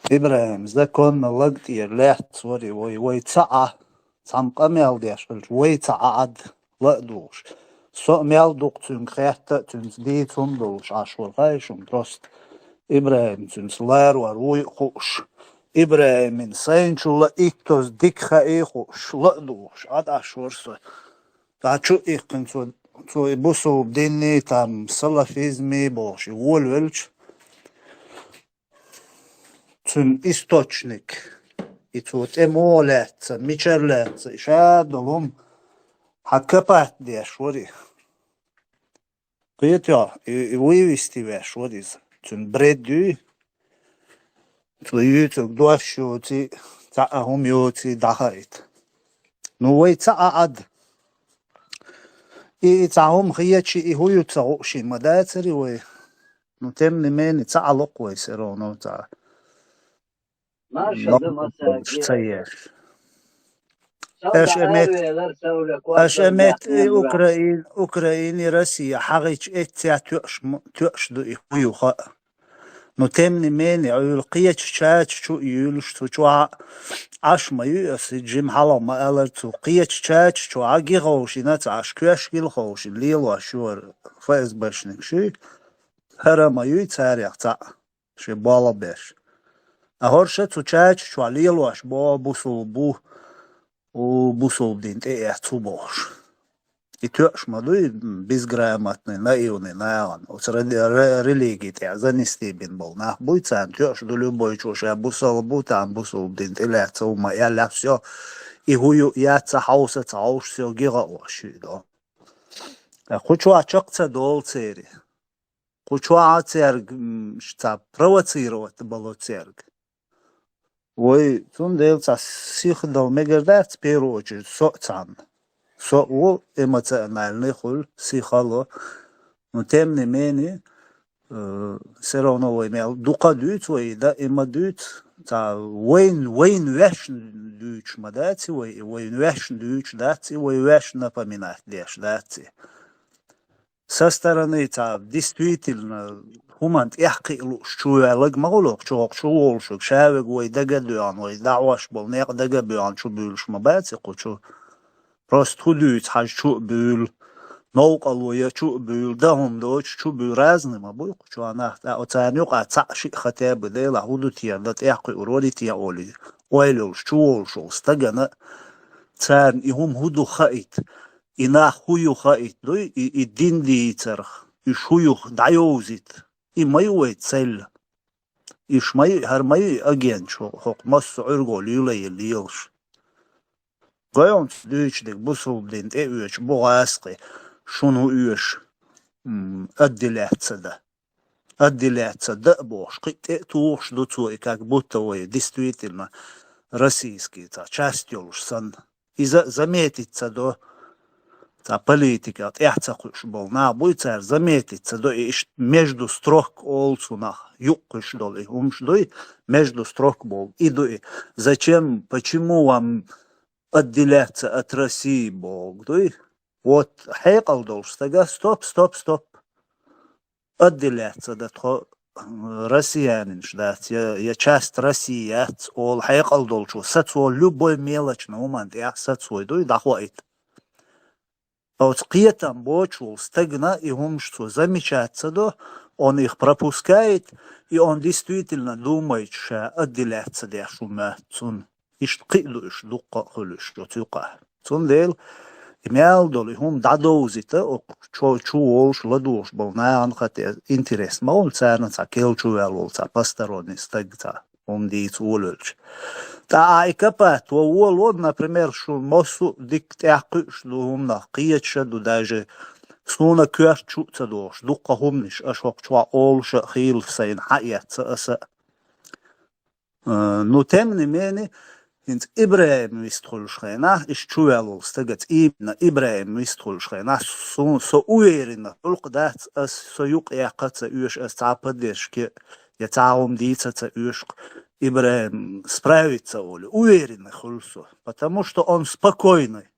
ИбрахӀим, законна лаг тӀера лаьцна вари вай, вай ца Ӏа, цхьамма къамел деш хилча, вай ца Ӏа Ӏад. Ла а духуш. Со а мел дукха цуьнга хетта а, цуьнца дийца хӀума долуш Ӏаш вара, хаий шуна, просто. ИбрахӀим цуьнца ларвар вуй а хууш. ИбрахӀимин сайначул а иттаза дика хаий а хууш, ла а духуш, Ӏад Ӏаш вара со. ТӀаккха чу а иккхина цо, цо и бусулба динний, там, салафизмий бохуш, и волавелча. Цуьнан источник, и цо тӀе муха лаьцна, мичара лаьцна, и ша долу хӀума хьан капат деш вари. Кхетий, и, и вывести веш вара иза. Цуьнан бред юй, цо юьйцург дош йоций, цхьа а хӀума йоций дӀахаийта. Ну, вай ца Ӏа Ӏад. И, и цхьа хӀума хеташ, и хӀун ю ца хууш ма дацари вай. Ну, тем не менее, ца Ӏалокх вай все равно, ца. Маршал ду, Локх ца еш. Аша эмет, аша эмет и Украин, Украин и Россия хьагӀича эццехь тоьаш м-, тоьаш ду и хӀун ю хаьа. Ну, тем не менее, Ӏуьйла кхечу чача чу а юьйлуш цу чохь Ӏаш ма ю аса, и жима хьалха ма алара цо, кхечу чача чохь гиховшина ца Ӏаш, коьш гилховшина лелош ю хӀара ФСБшник шуьй, хӀара ма юй царех цхьаъ. Шен болх беш. А хӀорш цу чача чохь лелош боху бусулба бу, у бусулба дин тӀе эцу бохуш. И тоьаш ма дуй, безграмотный, наивный нахана. Оцу ради-, ре-, религи тӀехь занести бина болу нах буй, царна тоьаш ду любой чо ша бусалба бу, там бусулба дин тӀе лаьцна хӀума аьлла, всё. И хӀу ю яц ца хьовса ца хьовш, всё, гига ош ю до. Кху чохь чекх ца долу церан. Кху чохь а цаьрга, м, ш-, ца провоцировать бало цаьрга. Вай, цундела цхьа сиха дала мегар дац, в первую очередь, со а цхьанна. Со а ву эмоциональный хуьлу, сиха ло. Но тем не менее, э, всё равно вай мел дукха дуьйцу вай, да, и ма дуьйцу. Цхьа вайн, вайн вешна дуьйцуш ма дац и вай, и вайн вешна дуьйцуш дац и, вай вешна напоминать деш дац и. Со стороны цхьа действительно хӀуманна тӀехь кхиа лууш чу ваьлларг ма хуьлу, чохь чу волуш верг, ша верг вай дага а доьгӀна, вай дӀахьош болу некъ дага а боьгӀна чу буьйлуш ма бац и кху чу. Просто хӀун дуьйцу хьажа чу а буьйлу, новкъарло ян чу а буьйлу, дан хӀума доцуш чу буьйлу, разный ма буй кху чохь нах. ТӀаккха оцарна юкъахь цхьаъ шиъ хатӀе а бу, Делахь хӀун ду те, дан тӀехь кхуьур вари те олий, ойла йолуш чу волуш волу стагана, царна и хӀума хӀун ду хаийта. И нах хӀун ю хаийта дуй, и, и дин дийцарх, уьш хӀун ю дӀайовзийта, и ма ю вай цель. Уьш ма ю, хӀара ма ю и агент шу, хӀокху массо а Ӏуьрго луьйла елла лелаш. Гойхьуьнца дуьйцу дерг бусулба дин тӀе оьшу бу гӀазкхи, шуна хӀун оьшу, м, отделяться дан. Отделяться дан а бохуш, кхин а тӀе а тухуш ду цо и, как будто вай действительно российский цхьа часть йолуш санна. Иза а заметить ца до, цхьа политика тӀехь ца кхуьуш болу нах буй, цара заметить ца до, и иштта между строк олу цунах, юккъуьш долу и хӀумаш дуй, между строк болу и ду и. Зачем, почему вам отделяться от России боху дуй? Вот хьекъал долуш стага, стоп, стоп, стоп. Отделяться дан тхо, м, россиянинаш дац, я, я часть России яц, олу хьекъал долчо, сацо любой мелочь на хӀуманна тӀехь сацой дуй, дӀахоуьйту. Оцу кхетам боцуш волу стагана и хӀумаш цо замечать ца до, он их пропускает, и он действительно думает, ша отделяться деш хӀума цунна. Иштта кхин а ду уьш, дуккха а хуьлу уьш оцу юкъахь. Цундела и мел долу и хӀума дӀадовзийта, оцу чу, чу волуш, ладугӀуш болу нахана хатӀе интерес ма хуьлу царна цхьа кел чу ваьлла волу цхьа посторонний стаг цхьа хӀума дийца волавелча. ТӀаккха и капат ван волаван, например, шу массо а дика тӀехь кхуьуш ду хӀуманах, кхеташ а ду, даже суна коьрта чу а ца дохуш, дуккха хӀуманаш аша хӀокху чохь олуш а хийла сайна хьаэцна аса а. Э, ну, тем не менее, хӀинца ИбрахӀим вистхуьлуш хенахь, иштта чу ваьлла волу стагаца, именно ИбрахӀим вистхуьлуш хенахь, суна, со уверенно хуьлу-кх дац, ас со юкъ яккха ца оьшу, ас цхьа поддержка я цхьа хӀума дийца ца оьшу-кх, ИбрахӀим справится олий. Уверенно хуьлу со, потому что он спокойный.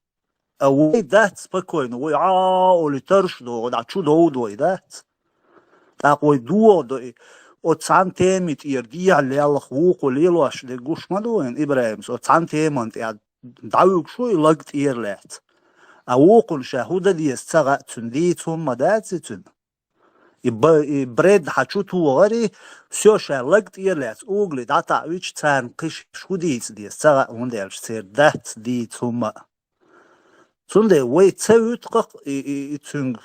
А вай дац спокойно, вай а олий тарш догӀу, дӀа чу довду вай дац. ТӀаккха вай догӀу до и, оцу цхьана теми тӀера дехьа леллах вукхо лелош дерг гуш ма ду вайна ИбрахӀимс, оцу цхьана теман тӀехь дӀавуьгуш ву и лаг тӀера лаьцна. А вукхунна ша хӀун дан деза ца хаьа, цуьнан дийца хӀума ма дац и цуьнан. И ба-, и бред хьан чу тохарий, всё, ша лаг тӀера лаьцна угли дӀатаӀвича, царна кхиш хӀун дийца деза ца хаьа, хӀунда аьлча церан дац дийца хӀума а. Цундела вай ца вуьту-кх и, и, и цуьнга,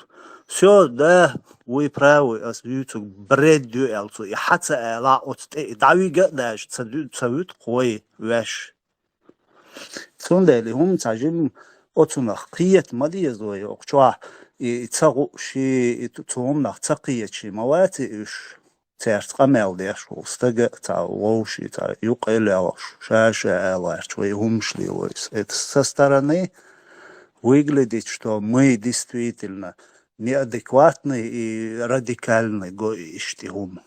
всё, да, вы правы, ас вуьйцург бред ю аьлла цо, и хьан ца алахь оцу тӀе, и дӀавига а даьжча, ца ду-, ца вуьту-кх вай ваьш. Цундела и хӀума цхьа жимма оцунах кхета ма деза вай, окху чохь и, и ца гуш, и, и цу хӀуманах ца кхеташ ма вац и уьш. Цаьрца къамел деш волу стага а цхьа вовший, цхьа юкъе лелош, ша-ша аларчу вай хӀумаш лелойса. Это со стороны выглядит, что мы действительно неадекватный и радикальный го и ишти хӀума.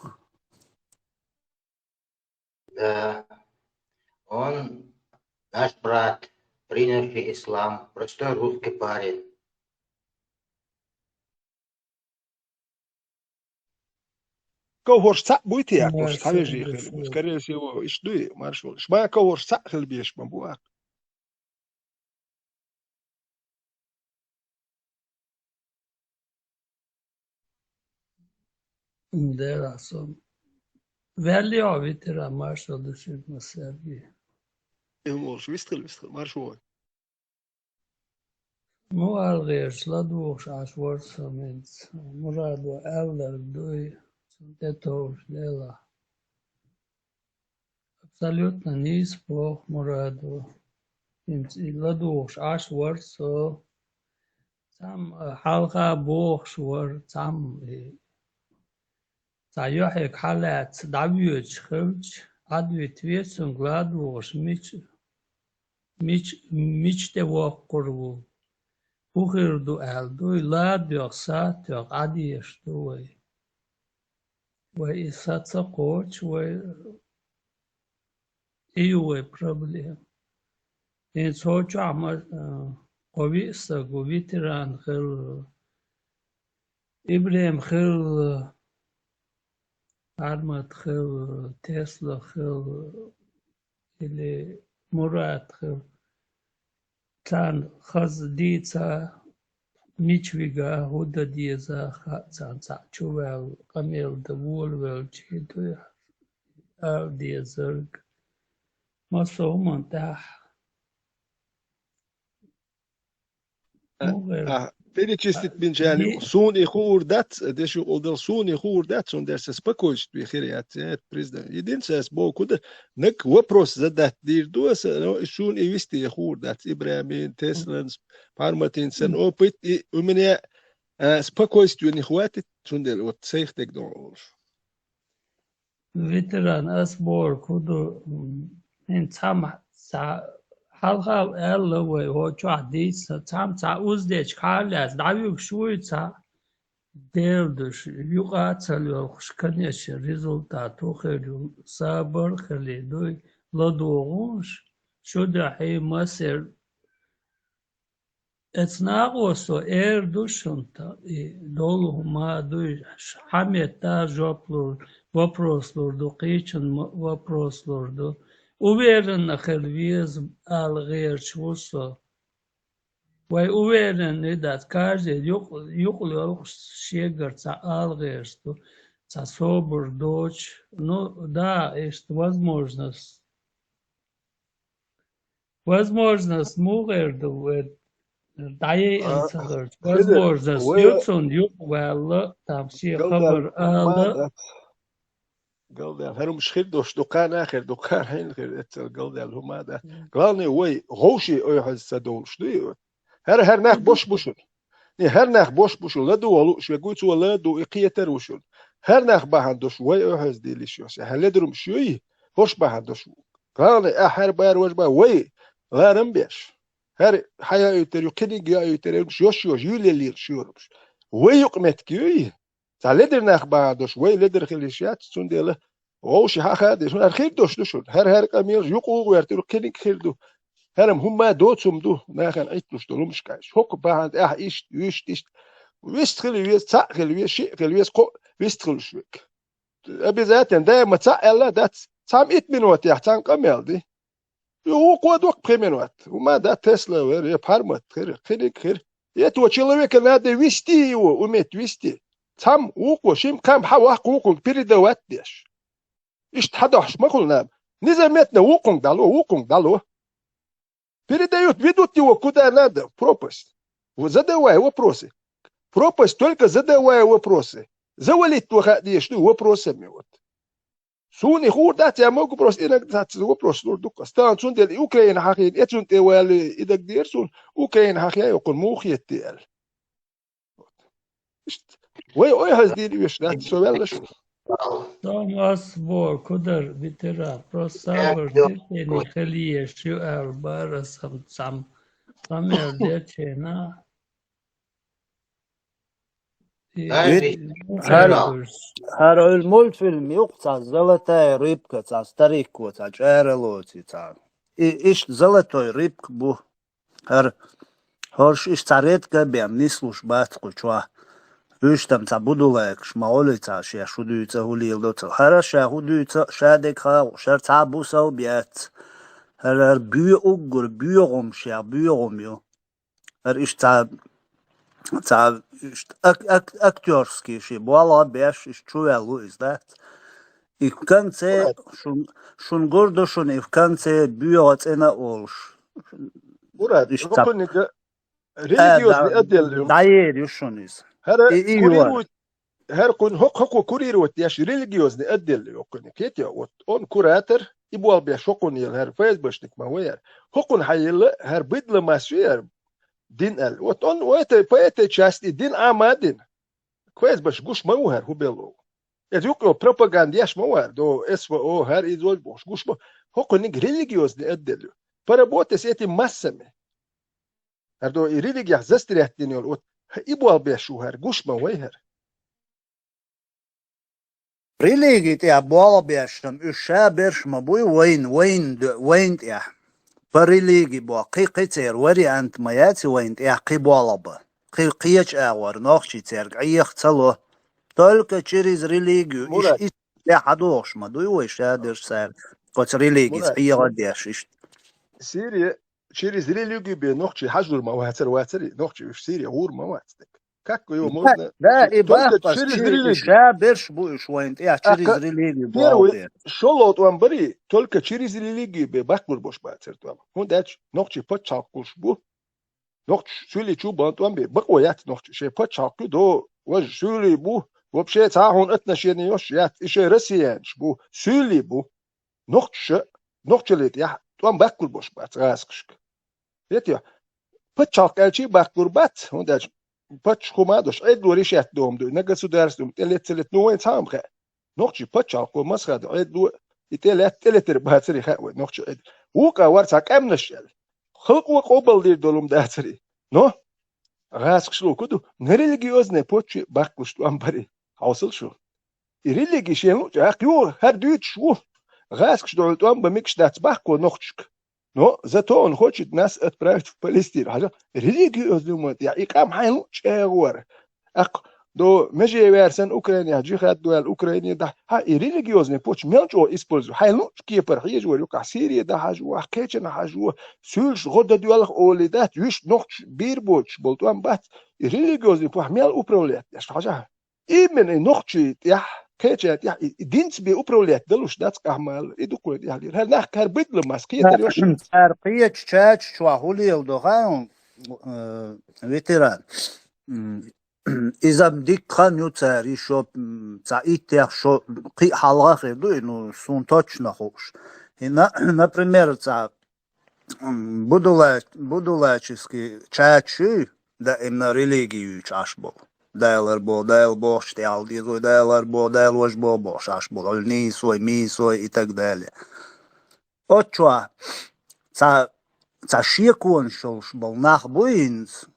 Да, он наш брат, принявший ислам, простой русский парень. Ковхош цхьаъ буй те, Яков, Маршо хьавежий хир бу, Маршо. Скорее всего, иш дуй, маршо. Шма ковхош цхьаъ хила беш ма бу, а? Да, со Ваьлли хьо, ветеран, маршалла ду шуьга массаьрга. Иман волуш, вистхила, вистхила, марша вогӀийла. Муха аьлла гӀерташ, ладугӀуш Ӏаш вара со хӀинца. Мурадо аьлларг дуй, цунна тӀетовжаш делахь. Абсолютно нийса боху Мурадо. ХӀинца и ладугӀуш Ӏаш вара со. Цхьамма, а, хьалха бохуш вара, цхьамма, и, цхьа юьхьиг хьалаьцна дӀавоьдуш хилча, Ӏадвита веза цуьнга ладугӀуш, мича, мича, мича тӀе воккхур ву, хӀун хир ду аьлла дуй, ладоьгӀ, сатоьгӀ Ӏадезаш ду вай. Вай и са ца кхочу, вай и ю вай проблема. ХӀинца хӀокху чохь ма, а, кхо виъ стаг ву, ветеран хилла, ИбрахӀим хилла, Армат хилла, Тесла хилла, или Мурат хилла. Царна хаза дийца, мича вига, хӀун дан деза, хаьа царна, цхьаъ чу ваьлла, къамел дан волавелча, и дуй ала дезарг. Массо а хӀуманна тӀехь. А, Муха а, перечислить бинчарна, ди- суна и хуур дац, деши къулдал, суна и хуур дац, цундела сан спокойствие хир яц, я это признаю. Единственное, ас боху, куда наг вопрос задать дийр ду аса, но и суна и вести я хуур дац, ИбрахӀимин, Теслан, Парматин, сан опыт, и у меня, а, спокойствия не хватит, цундела вот сайх дег дон. Ветеран, ас бохург хӀун ду, м, хӀинца цхьамма, цхьа, хьалха аьлла вай, хӀокху чохь дийца, цхьамма цхьа уздечу хьалаьцна, дӀавуьгуш вуй цхьа, Дела душ, юкъа а ца лоьлхуш, конечно, результат хӀун хир ю, сабар а хили дуй, ладогӀуш, шу дуьхьий массер Эцу накъо со эр ду шуна та, и долу хӀума дуй, ш-, хьан метта жоп лур, вопрос лур ду, кхечун м-, вопрос лур ду. Уверенно хила веза ала гӀерташ ву со. Вай уверенный дац, каждый юкъ-, юкъа лоьлхуш шегара цхьа ала гӀерташ ду, цхьа собар доцуш. Ну, да, иштта возможность. Возможность муха эр ду вай дӀаяйина ца хилча? Возможность ю цунна, юкъаваьлла, там шен хабар ала. Галдаьлла, хӀара хӀумаш хир долуш ду, кхана а хир ду, кхана хӀинна хир, эццал галдаьлла хӀума а дац. Главное, вай гӀовший ойхьаза ца довлуш ду и. ХӀара, хӀара нах бош бу шуна. И хӀара нах бош бу шуна, ладугӀа лууш вегуй, цо ладугӀу, и кхетар ву шуна. ХӀара нах бахьана долуш вай ойхьаза дийла йиш ю, ахь ледарумаш юй, хӀорш бахьана долуш. Главное, ахь хӀара бара важа бан вай ларам беш. ХӀара хьан яуьйтар ю, кхиниг яуьйтар ю, йош-йош, юьйле лелаш йорамаш. Вай юкъа меттиг юй, цхьа ледара нах бахьана долуш, вай ледара хила йиш яц, цундела вовши хьан хадеш, хӀара хир долуш ду шуна. ХӀара, хӀара къамелаш юкъа гӀертар ю, кхиниг хир ду. ХӀара-м хӀумма доцу хӀума ду, нахана Ӏитталуш долу хӀумаш кхаьш. ХӀокху бахьана тӀехь иштта, вуьшта иштта. Вист хила веза, цхьаъ хила веза, шиъ хила веза, кхоъ вист хуьлуш верг. Обязательно, даима цхьаъ аьлла дац, цхьамма итт минотехь цхьаьна къамел ди. И вукхо доккха пхи минот. ХӀума дац, Тесла вара, я Пармат хир, кхиниг хир. Этого человека надо вести его, уметь вести. Цхьамма вукхо, шимма кхам хьан ваккха вукхунга передавать деш. Иштта хьан дохьуш ма хуьлу наб. Незаметно вукхунга дӀало, вукхунга дӀало. Передают, ведут его куда надо, в пропасть. Вот задавай вопросы. Пропасть только задавая вопросы. Завалить его хаа дезаш ду вопросами вот. Суна и хуур дац, я могу просто иногда цхьацца вопрос лур ду-кх ас. Тахана цундела и Украина хьахийна, эцунна тӀе вали и дагадеара суна, Украина хьахийна йоккхур муха хетти аьлла. Иштта. Вай ойхьаза дийна веш дац, со ваьлла шу. Томас Бор, кудар, ветеран, просто сабар, терпение хила еш ю аьлла бара ас хӀама цхьамма къамел дечу хенахь. И Вит-, ну, хӀара, хӀара ил мультфильм ю-кх цхьа, «Золотая рыбка», цхьа старикко, цхьа чӀара лоций цхьа. И иштта «Золотой рыбка» бу. ХӀара, хӀорш иштта цхьа редко а бен, нислуш бац кху чохь. Уьш там цхьа будулайкаш ма гӀолий цхьа, шен хӀун дуьйцу а, хӀун леладо ца. ХӀара ша хӀун дуьйцу а, ша дерг хаа, шара цхьа а бусалба яц. ХӀара, хӀара боь уггар, боьгӀум шех, боьгӀум ю. ХӀара иштта цхьа, цхьа иштта ак-, ак-, актёрский шен болх а беш, иштта чуваьлла ву иза, дац? И в конце шун, шун гур ду шуна, и в конце боьгӀа цӀена а олуш. Мурад, иштта хӀокхуьниг а религиозный отдел ю. ДӀаер ю шуна иза. ХӀара и, и курировать, хӀара кхуьнан хӀокху, хӀокху курировать деш религиозный отдел ю хӀокхуьниг. Кхетий, вот он куратор, и болх беш хӀокхуьнан ела хӀара ФСБшник ма вай хӀара. ХӀокхуьнан хьаелла хӀара быдлан масса ю хӀара дин аьлла. Вот он, по этой, по этой части дин Ӏама а дина. ФСБш гуш ма ву хӀара хӀун белла. Иза юкъа пропаганда еш ма вара, до СВО, хӀара иза вож бохуш, гуш ма. ХӀокхуьниг религиозный отдел ю. Поработай с этим массами. ХӀара до и религиях застрять дина йолу, вот и болх беш ву хӀара, гуш ма вай хӀара. Религи тӀехь болх беш, уьш ша берш ма буй вайна, вайна, вайна тӀехь. По религи боху, кхин, кхин церан вариант ма яц вайна тӀехь кхин болх бан. Кхин кхечу агӀор нохчий цаьрга Ӏеха ца ло. Только через религию. Иш, Мурад, иш тӀехь хьадохуш ма дуй вай ша дерш цара. Оцу религица Мурад, Ӏеха а деш иштта. Сирия через религию бен нохчий хьажур ма вацара, вацара, нохчий уьш Сирия гӀур ма вац дерг. Как его можно? Да, и только бахпас через религию. Ша берш бу уьш вайна тӀехь через религию. Первый, шолгӀа тӀом барий, только через религию бен баккхур бош бацара тӀом. ХӀунда аьлча нохчий пачхьалкхаш бу. Нохчий суьйлий чу бан тӀом бе, бакъо яц нохчий, шайн пачхьалкх ю до, важа суьйлий бу, вообще цхьа а хьуна отношение йош яц, и шайн россиянаш бу, суьйлий бу. Нохчаша, нохчалле тӀехь тӀом баккхур бош бац гӀазкхашка. Хетий? Пачхьалкх аьлчий баккхур бац, хӀунда аьлча паччахьа хӀума а дош, Ӏедало решать догӀум ду, на государство тӀелетта ца летта, ну вайн цхьа а ма хаьа. Нохчий пачхьалкхо масхада Ӏедало и тӀелетта, тӀелетар бацаре хаьа вай нохчий Ӏедало. Вукъа вара цхьа къаьмнаш аьлла. Халкъо къобалдийр долу хӀума дацаре. Но гӀазкхаш лур ду, на религиозной почве баккхалуш тӀом барий. Хьовсал шу. И религи шен луъчу, аккха юха хӀара дуьйцуш ву. ГӀазкхаш дуьхьал тӀом бан мегаш дац баккхо нохчашка. Но зато он хочет нас отправить в Палестину. Хьажа, религиозный мотӀехь и къам хьайн луъчу агӀор. Аккха до меже ваьрсан Украинехь джихад дуьхьал Украине дахьа. Хьа, и религиозный почва мел чӀогӀа используй. Хьайн луъчу кепара хьежа вара юкъахь Сирия дахьажа ву, кхечанхьа хьажа ву, суьйлаш гӀо дан доьлху олий дац, вуьш нохчаш бийр боцуш болу тӀом бац. И религиозный почва мел управлять деш, хьажахьа. Именно и нохчий тӀехь, кхечан тӀехь, и, и динца бен управлять далуш дац къахьмал, и дукха тӀехь лира. ХӀара нах кхара быдлан мас кхетар йош. Цара кхечу чачу чохь хӀун леладо хаьий, э, ветеран? М, иза-м дикка хан ю цара, и шо, м, цхьа иттех шо кхин а хьалха хир ду, и, ну, суна точно хууш. И на-, например, цхьа м, будула-, будулаческий чачуй, даимна религиюьйчу Ӏаш болу. Далар бо, Дала бохучу тӀехь дезой, Далар бо, Дала вож бо бохуш Ӏаш болу. Хьуьлла нийсой, мийсой и так далее. Оцу чохь цхьа, цхьа шеконаш йолуш болу нах бу хӀинца.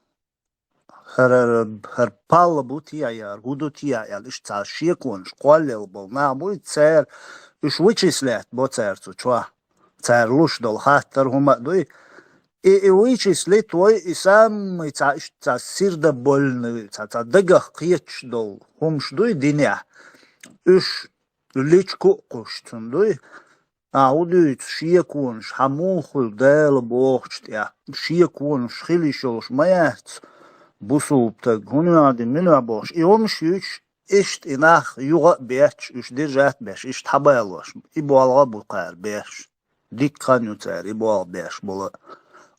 ХӀара, хӀара палла бу те яра, хӀун ду те аьлла, иштта цхьа шеконаш кхоллаелла болу нах бу, цара, уьш вычислять бо цара цу чохь. Цара луш долу хаттар хӀума а дуй. И, и вычислить вой, и самый цхьа, иштта цхьа сердобольный, цхьа, цхьа дагах кхеташ долу хӀумаш дуй динехь. Уьш личку а кхуш цунна дуй. А, хӀун дуьйцу шеконаш, хьан муха хуьлу Дала бохучу тӀехь? Шеконаш хила йиш йолуш ма яц, бусулба стаг, хӀун йоьху дина, мила бохуш. И хӀумаш юьйцуш, иштта и нах юха а бетташ, уьш держать беш, иштта хьабалош. И болх а бу кхара беш. Дикка хан ю цара, и болх беш болу.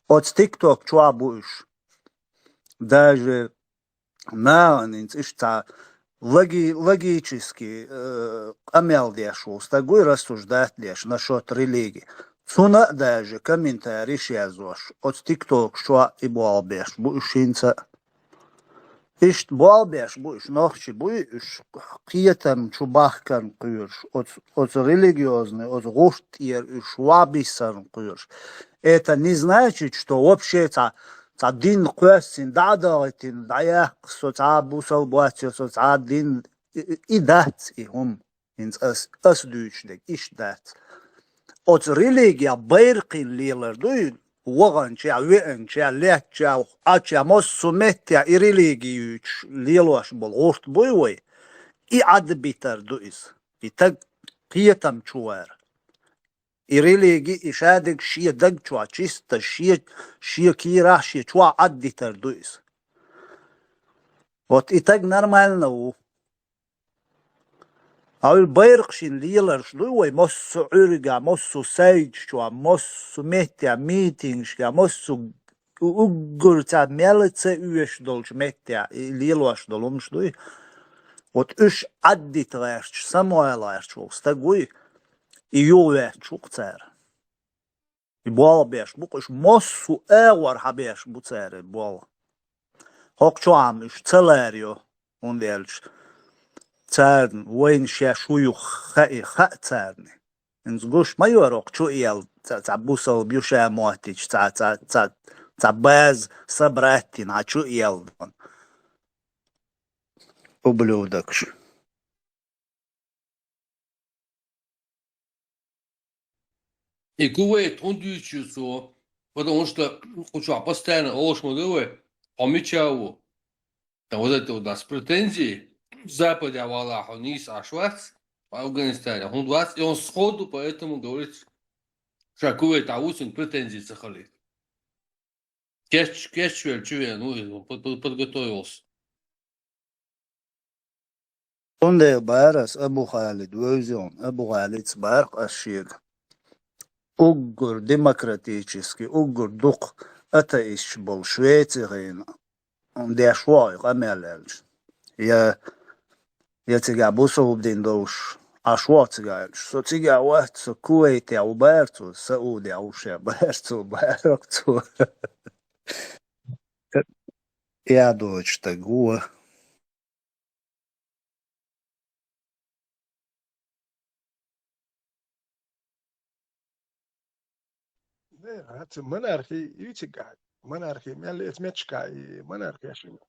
Оцу тикток чохь бу уьш. Даже нахана хӀинца иштта цхьа логи-, логически, э, къамел деш волу стаг вуй, рассуждать деш насчёт религии. Цунна а даже комментарийш язъеш, оцу тиктокаш чохь и болх беш бу уьш хӀинца а. Иштта болх беш бу уьш, нохчий буй уьш, кхетам чу бахкан кхоьруш, оцу, оцу религиозный, оцу гӀурт тӀера уьш вабисан кхоьруш. Это не значит, что вообще цхьа цхьа дин кхоьссина, дӀа а дахийтина, дӀаяккха со цхьа а бусалба вац, я со цхьа а дин, и, и, и дац и хӀума. ХӀинца ас, ас дуьйцуш дерг иштта дац. Оцу религия байракхийна лелар дуй, ваханчехь, веанчехь, лаьттачехь, Ӏаччехь, массо а меттехь и религия юьйцуш лелош болу гӀурт буй вай, и Ӏадбитар ду иза. И таг кхетам чу вара. И религи, и шадерг шен даг чохь чисто, шен, шен кийрахь, шен чохь Ӏаддитар ду иза. Вот и таг нормально ву. Хьовил байракхашна леларш ду вай, массо а Ӏуьрга, массо а сайдаш чу, массо а метте, митингашка, массо а уггар цхьа мел ца оьшуш долчу метте и лелош долу хӀумаш дуй. Вот уьш Ӏаддита гӀерташ, самавала гӀерташ волу стаг вуй, и юхаваьтташ ву-кх цара. И болх беш бу-кх уьш, массо а агӀор хьабеш бу цара и болх. ХӀокху чохь-м уьш ца ларайо, хӀунда аьлча царна вайна шаьш хӀун ю хаьа, хаьа царна. ХӀинца гуш ма йора хӀокху чу а елла, цхьа, цхьа бусалба ю ша моттича, цхьа, цхьа, цхьа, цхьа база са братина хьан чу а елла. Ублюдокаш. И Кувейт хӀунда дуьйцу цо? Потому что кху чохь постоянно олуш ма ду вай, хьо мича ву? Там вот это вот у нас претензии, Западе вала хьо нийса Ӏаш вац, по Афганистане, хӀунда вац, и он сходу поэтому говорит, ша Кувейт а ву, цуьнан претензии ца хилийта. Кеч-, кечвелла чу веана ву иза, под-, под-, подготовился. Цундела бара ас Абу Халид вевзина, Абу Халица бара ас шега. Уггар демократически, уггар дукха атеисташ болу Швеци хиъна, деш ву и къамел аьлча. Я, я цигахь бусалба дин долуш Ӏаш ву цигахь аьлча. Со цигахь вац, со Кувейте ву бара цо, Саудехь ву ша бара цо, бара цо. Я доцу стаг ву. Не, хӀинца монархи ю цигахь. Монархи мел эца метташка и монархи шуна.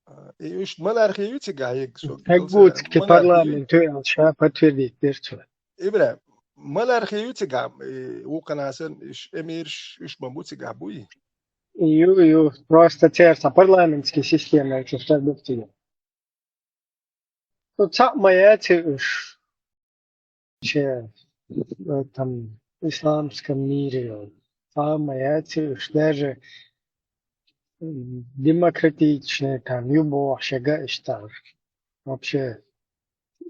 А, и уьш монархи ю цигахь, йиг со Хьеггуцки монархи ю. Парламент ю аьлла ша подтвердить дерг цо. Ибрахим, монархи ю цигахь, и вукханасан иш эмирш, уьш ма бу цигахь буй? Ю, ю, просто церан парламентский система, это что бу цигахь. Ну, цхьаъ ма яц уьш. Че, в этом исламском мире, цхьаъ ма яц уьш. Даже, м, демократичный там, ю бохуш, я га иштта. Вообще,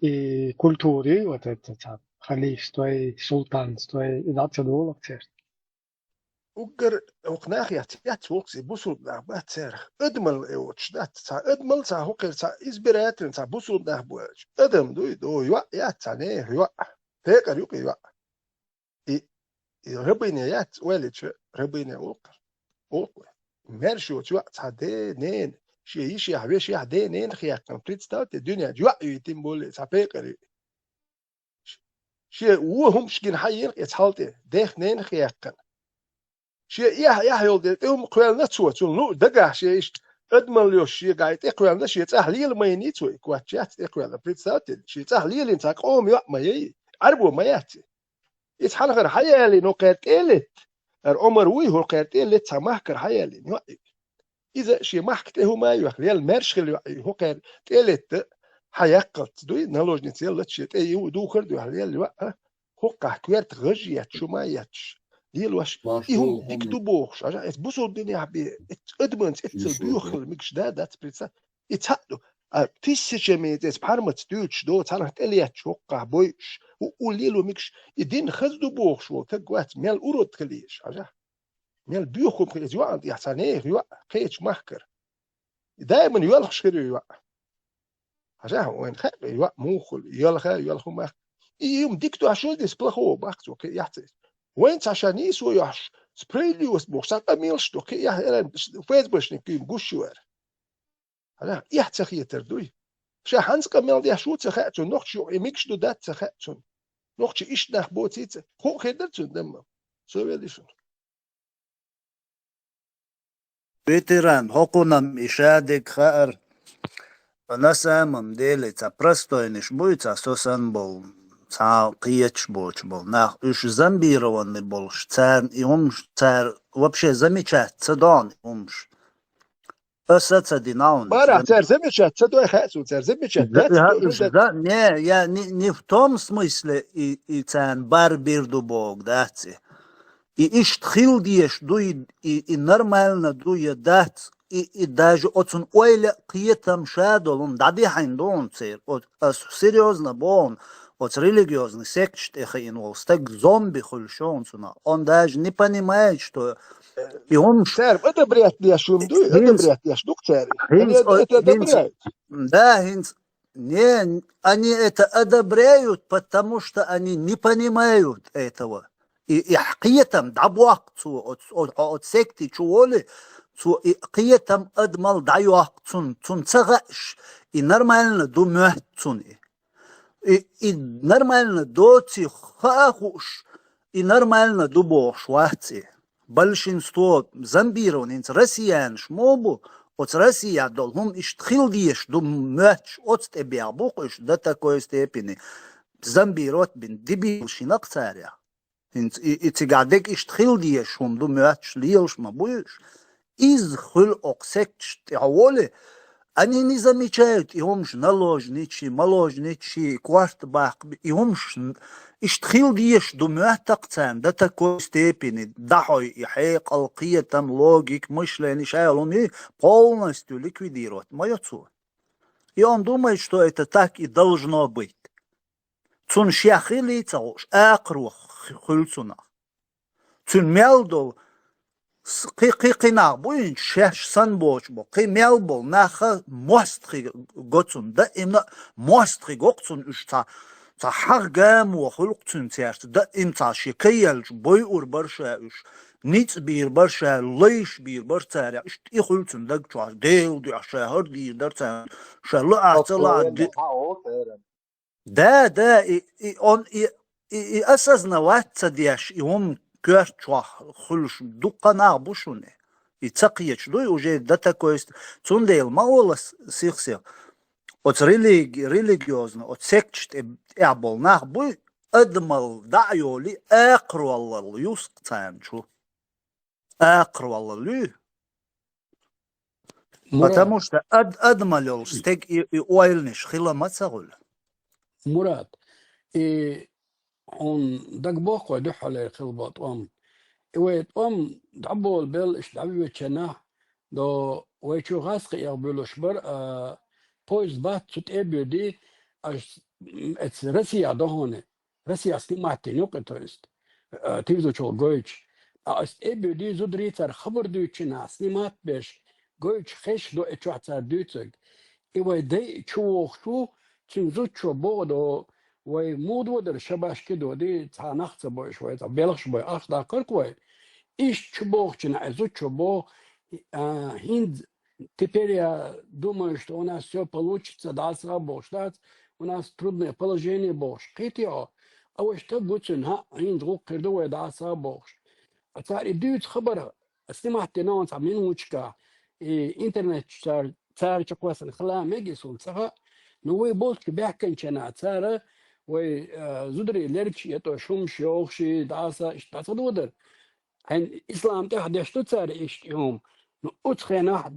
и культури, вот это там, халифство, и султанство, и дӀа ца долу церан. Уггар хӀокху нахехь цец воккхуш и бусулба нах бац церах. Адамалла э воцуш дац. Цхьа адамалла, цхьа хӀокхуьра, цхьа избирательный, цхьа бусулба нах бу аьлча. Адам дуй, до йоӀ яц, цхьа нехан йоӀ. Пекъар ю-кх и йоӀ. И, и рабыня яц, ойла йича, рабыня ву-кх. Ву-кх. Маьрша йоцу йоӀ цхьа ден, ненан, шен йишех, вешех, ден, ненах яьккхина. Представьте, дуьнен чу йоӀ ю, тем более цхьа пекъар ю. Шен вон хӀумаш гина хьаеана и цхьалла тӀе, дех, ненах яьккхина. Шен эхь, эхь йолу дела тӀе хӀума кхоьллина цо, цунна луъу дагахь шен иштта адамалла йолуш шегахь и тӀекхоьллина, шен цӀахь лела ма йиний цо, и коч яц тӀекхоьллина. Представьте, шен цӀахь лелийна цхьа къоман йоӀ ма яй, Ӏаьрбо ма яц и. Иза хьанхара хьаяьллина хӀокхара тӀе а летта, хӀара Ӏумар вуй, хӀокхара тӀе а летта цхьа махкара хьаяьллина йоӀ ю. Иза шен махка тӀе хӀума а йохка, лела маьрша хила йоӀ ю, хӀокхара тӀе а летта, хьан яккхалц дуй, наложница яллалц шен тӀе ю духар а дуьхьа лела йоӀ, а? ХӀокхахь коьрта гӀаж етташ, хӀума етташ, лелош, и хӀума дика ду бохуш, ажа, эцу бусулба динехь бен, эцу адаманца эццал боьха хила мегаш да, дац, представь. И цхьаъ ду. А тиссачами эцу пхьармаца дуьйцуш до, цхьаннах тӀелетташ хӀокхахь бойуш, у, у лело мегаш, и дин хаза ду бохуш волу стаг вац, мел урод хила езаш, ажа. Мел боьха хӀума хила еза йоӀана тӀехь цхьа нехан йоӀ, кхечу махкара. И даиман йоьлхуш хир ю йоӀ. Хьажахьа, вайна хаьа, йоӀ муха хуьлу, йоьлха, йоьлху мах. И хӀума дика ду, хьажа, шуьза дис плохого баккха цо, кхин а яхьцӀа. Вайна цхьа ша нийсо йохьуш, справедливость бохуш, цхьа къамелаш ду, кхин а яхь-, ФСБшник куьйна гуш ю вара. Хьажахьа, эхь ца хетар дуй. Ша хьанца къамел деш ву ца хаьа цунна, нохча юкъа и мегаш ду дац ца хаьа цунна. Нохча иштта нах боций ца, кхоъ хир дара цунна дамма. Со велли шуна. Ветеран, хӀокхунам и шадерг хаьара. На самом деле, цхьа простойнаш буй, цхьа со санна болу, цхьа кхеташ боцуш болу нах, уьш зомбированный болуш, царна и хӀумаш, цара вообще замечать ца до и хӀумаш. Аса ца дина хьуна. Барахь, цара замечать ца дой хаьа цо, цара замечать дац. Не, я не, не в том смысле и, и царна бар бир ду боху дац и. И иштта хила дезаш ду и, и, и нормально ду я дац, и, и даже оцун ойла кхетам ша долун дӀадихьайн дун цер. О, ас серьёзно бон, оц религиозный секташ тӀе хиин вол стаг зомби хуьлуш он цунах. Он даже не понимает, что и он ш- Цар одобрять деш юм ду, Хинц- одобрять деш ду цар. хинц- Это, это хинц- одобряют. Да, хинц. Не, они это одобряют, потому что они не понимают этого. И, и кхетам дӀабоаккх цо, от, от, от секты чу воли, цо и кхетам адамал дӀайоаккх цун, цун ца хааш, и нормально ду моьтту цун и. И, и нормально доци хаа хууш, и нормально ду бохуш вац и. Большинство зомбированных Россиянаш мо бу, оцу Россия долу хӀума иштта хила дезаш ду моьттуш, оцу тӀе бех бу уьш до такой степени. Зомбировать бина дебил шинах царах. ХӀинца и, и цигахь дерг иштта хила дезаш хӀума ду моьттуш, лелаш ма бу уьш. Иза хуьлу окху секташ тӀехь воли, они не замечают, и хӀумаш наложничий, маложничий, корта баккха, и хӀумаш н- иштта хила дезаш ду моьттакх царна до такой степени, дӀахьой и хьекъал, кхетам, логика, мышление, шайолуни полностью ликвидировать ма йо цо. И он думает, что это так и должно быть. Цунна шех хилий ца хууш, акхаро х- хуьлу цунах. Цуьнан мел долу с- кхи- кхи- кхинах буйнчу шаьш санна боцуш бо, кхин мел болу наха мостхи го цунна, даимна мостхи го цунна уьш цхьа, цхьа хьагӀ гамо хуьлу цуьнан цаьрца, даим цхьа шен кайелчу бойур бар ша уьш, ницкъ бийр бар ша, лайш бийр бар царах, иштта и хуьлу цуьнан даг чохь, Делан дуьхьа ша хӀара дийр дара царна, ша лаахь ца лаахь ди- Да, да, и, и он и, и, и осознавать ца деш, и хӀума коьрта чохь хуьлуш дуккха нах бу шуна. И ца кхеташ дуй уже до такой ст-, цундела ма олас сих-сих. Оцу религи-, религиозно, оцу секташ тӀе тӀехь болу нах буй, адамал дӀа а йолий, акхароллал юск царна чу. Акхароллал ю. Мурад, Потому что ад- адамал йолуш стег и, и ойланаш хила ма ца хуьлу. Мурад, и хьуна дагабоххой дуьххьалера хила бо тӀом. И вай тӀом дӀаболабелла, иштта дӀавоьдучу нах, до вай чу гӀазкхи эх буьлуш бар, а, поезд бац цу тӀе а буьди, аш, м, эца Россия дохоне. Россия снимать дина юкъа, то есть, э, тивзучул гойтуш. А ас тӀе а буьди, зударий цара хабар дуьйцучу нах снимать беш, гойтуш хезаш ду и чохь цара дуьйцург. И вай дай чу вохуш ву, цуьнан зудчо боху до, вай муха додара шабашки доди, цхьа нах ца бойуш вай, цхьа белхаш бой, ахча даккхарх вай. Иштта чу бохучу нах и зудчо боху, а, хӀинца теперь я думаю, что у нас всё получится, дӀасаха бохуш дац, у нас трудное положение бохуш кхетий хьо. А вай стаг ву цуьнан, хӀаъ, хӀинца гӀуллакх хир ду вай дӀасаха бохуш. А цара и дуьйцу хабар снимать дина хьуна цхьа минутчка, и интернет чу цара, цара чу кхоьссина хила мега и суна ца хаьа. Ну, вай болчу баьхкинчу нах цара, вай, э, зударий лергаш а тӀо шумаш йохуш, дӀаса, иштта дӀа ца додара. Хьайн ислам тӀехь деш ду цара иштта и хӀума. Ну, оцу хенахь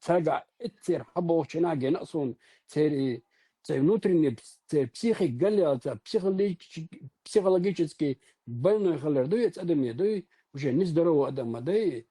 цаьргахь эццера хьабохучу нах гина а суна, церан и, церан внутренний, церан психика галъяьлла, цара психологич-, психологически больной хилар дуй, эца адаме дуй, уже нездоровый адам ма дай.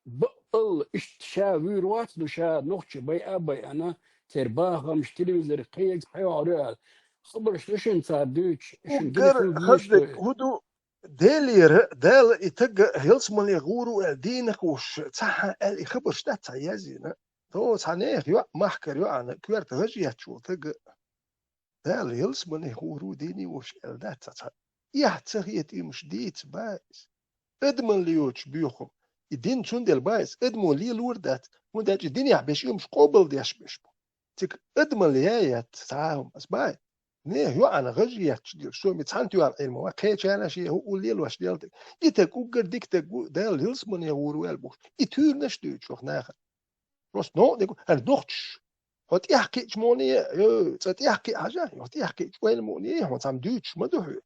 Бакъалла иштта ша вуьйр вац, ну ша нохчи байа а байана, церан бахамаш, телевизор, кхегаш хьайохьур ю аьлла. Хабарш ду шуна цара дуьйцуш, шуна гина Уггар хила дезаш хаззаг ду. хӀу ду, Делера, Дала и таг ялсамане гӀур ву аьлла дийна хууш, цхьа аьлла и хабарш дац цхьа язйина. Тхо цхьа нехан йоӀ, махкара йоӀана, коьрта гӀаж етташ волу таг, Дала ялсамане гӀур ву дийна вуш аьлла дац цхьа. Эхь ца хета уьмаш дийца бац. Адамалла йоцуш боьху. И дин цундела бац, адамо лелор дац, хӀунда аьлча динехь берш уьмаш къобалдеш берш бу. Цига адамалла яц цхьа а хӀума, ас бац. Нехан йоӀана гӀаж етташ дела, со ми цхьана тоьла Ӏилма ван, кхечарна шен хӀу лелош дела таг. И таг уггар дика таг ву, Дала ялсамане гӀур ву аьлла бохуш. И туьйранаш дуьйцуш ваха нахана. Просто новкъа дерг ву, хӀара нохчаш. Хьо тӀехь кхиъча муьлххе, э, цкъа тӀехь кхиъ хьажа, хьо тӀехь кхиъча ойла муьлххе, хьуна цхьамма дуьйцуш ма ду хьоьга.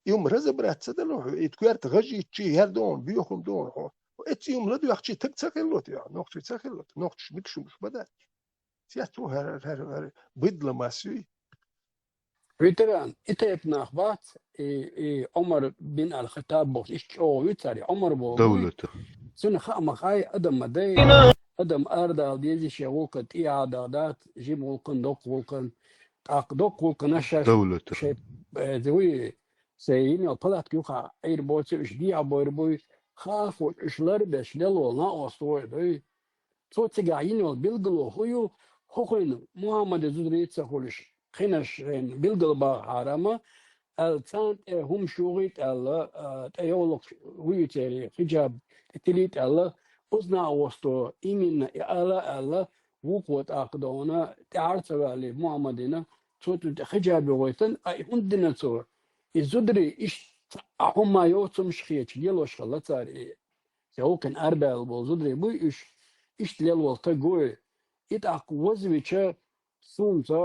И хӀума разобраться дала хьоьга, и коьрта гӀаж йитчи, хӀара дохуна, боьхам дохуна хьо. Хьо эцци хӀума ладоьгӀчи, таг ца хилла тхо, нохчий ца хилла тхо, нохчаш дика шумаш ма дац. Цец ву хӀара, хӀара, хӀара, хӀара быдло масса юй. Ветеран, и тайпа нах бац, и, и Ӏумар бин аль-Хаттаб бохуш, иштта чӀогӀа вуьйцу цара, и Ӏумар боху. Давлата. Цуьнан хаа ма хаьа, адам ма дай. адам арадала деза шен гӀулакха тӀехьа даха дац, жима гӀулакхан, доккха гӀулакхан, тӀаккха доккха гӀулакхана шаьш Давлатара. шоай, э, вуй, шоай йина йола палатка юха Ӏийр боций, уьш дехьа бойр буй, хаа хьожаш уьш ларбеш лелавола накъост вай дуй. Цо цигахь йина йола билгало хӀун ю, хӀокхуьнан Мухьаммадан зударий ца хуьлуш, кхинаш шайна билгал баха хьарам, аьлла, царна тӀе хӀума шугӀийта аьлла, а, тӀе йовлакх вуй церан хиджаб тӀе тилийта аьлла, оцу накъосто именно и ала аьлла, вукхо тӀаккха догӀна, тӀаьхьара ца ваьлли Мухьаммадина, цо цунна тӀе хиджаб йогӀуьйтан, а и хӀунда дина цо? И зударий иштта а хӀума йоцумаш хеташ лелош хилла цара и. Селкин арбаьлла болу зударий буй уьш, иштта лелволу стаг вуй. И тӀаккха вазвича, суна ца,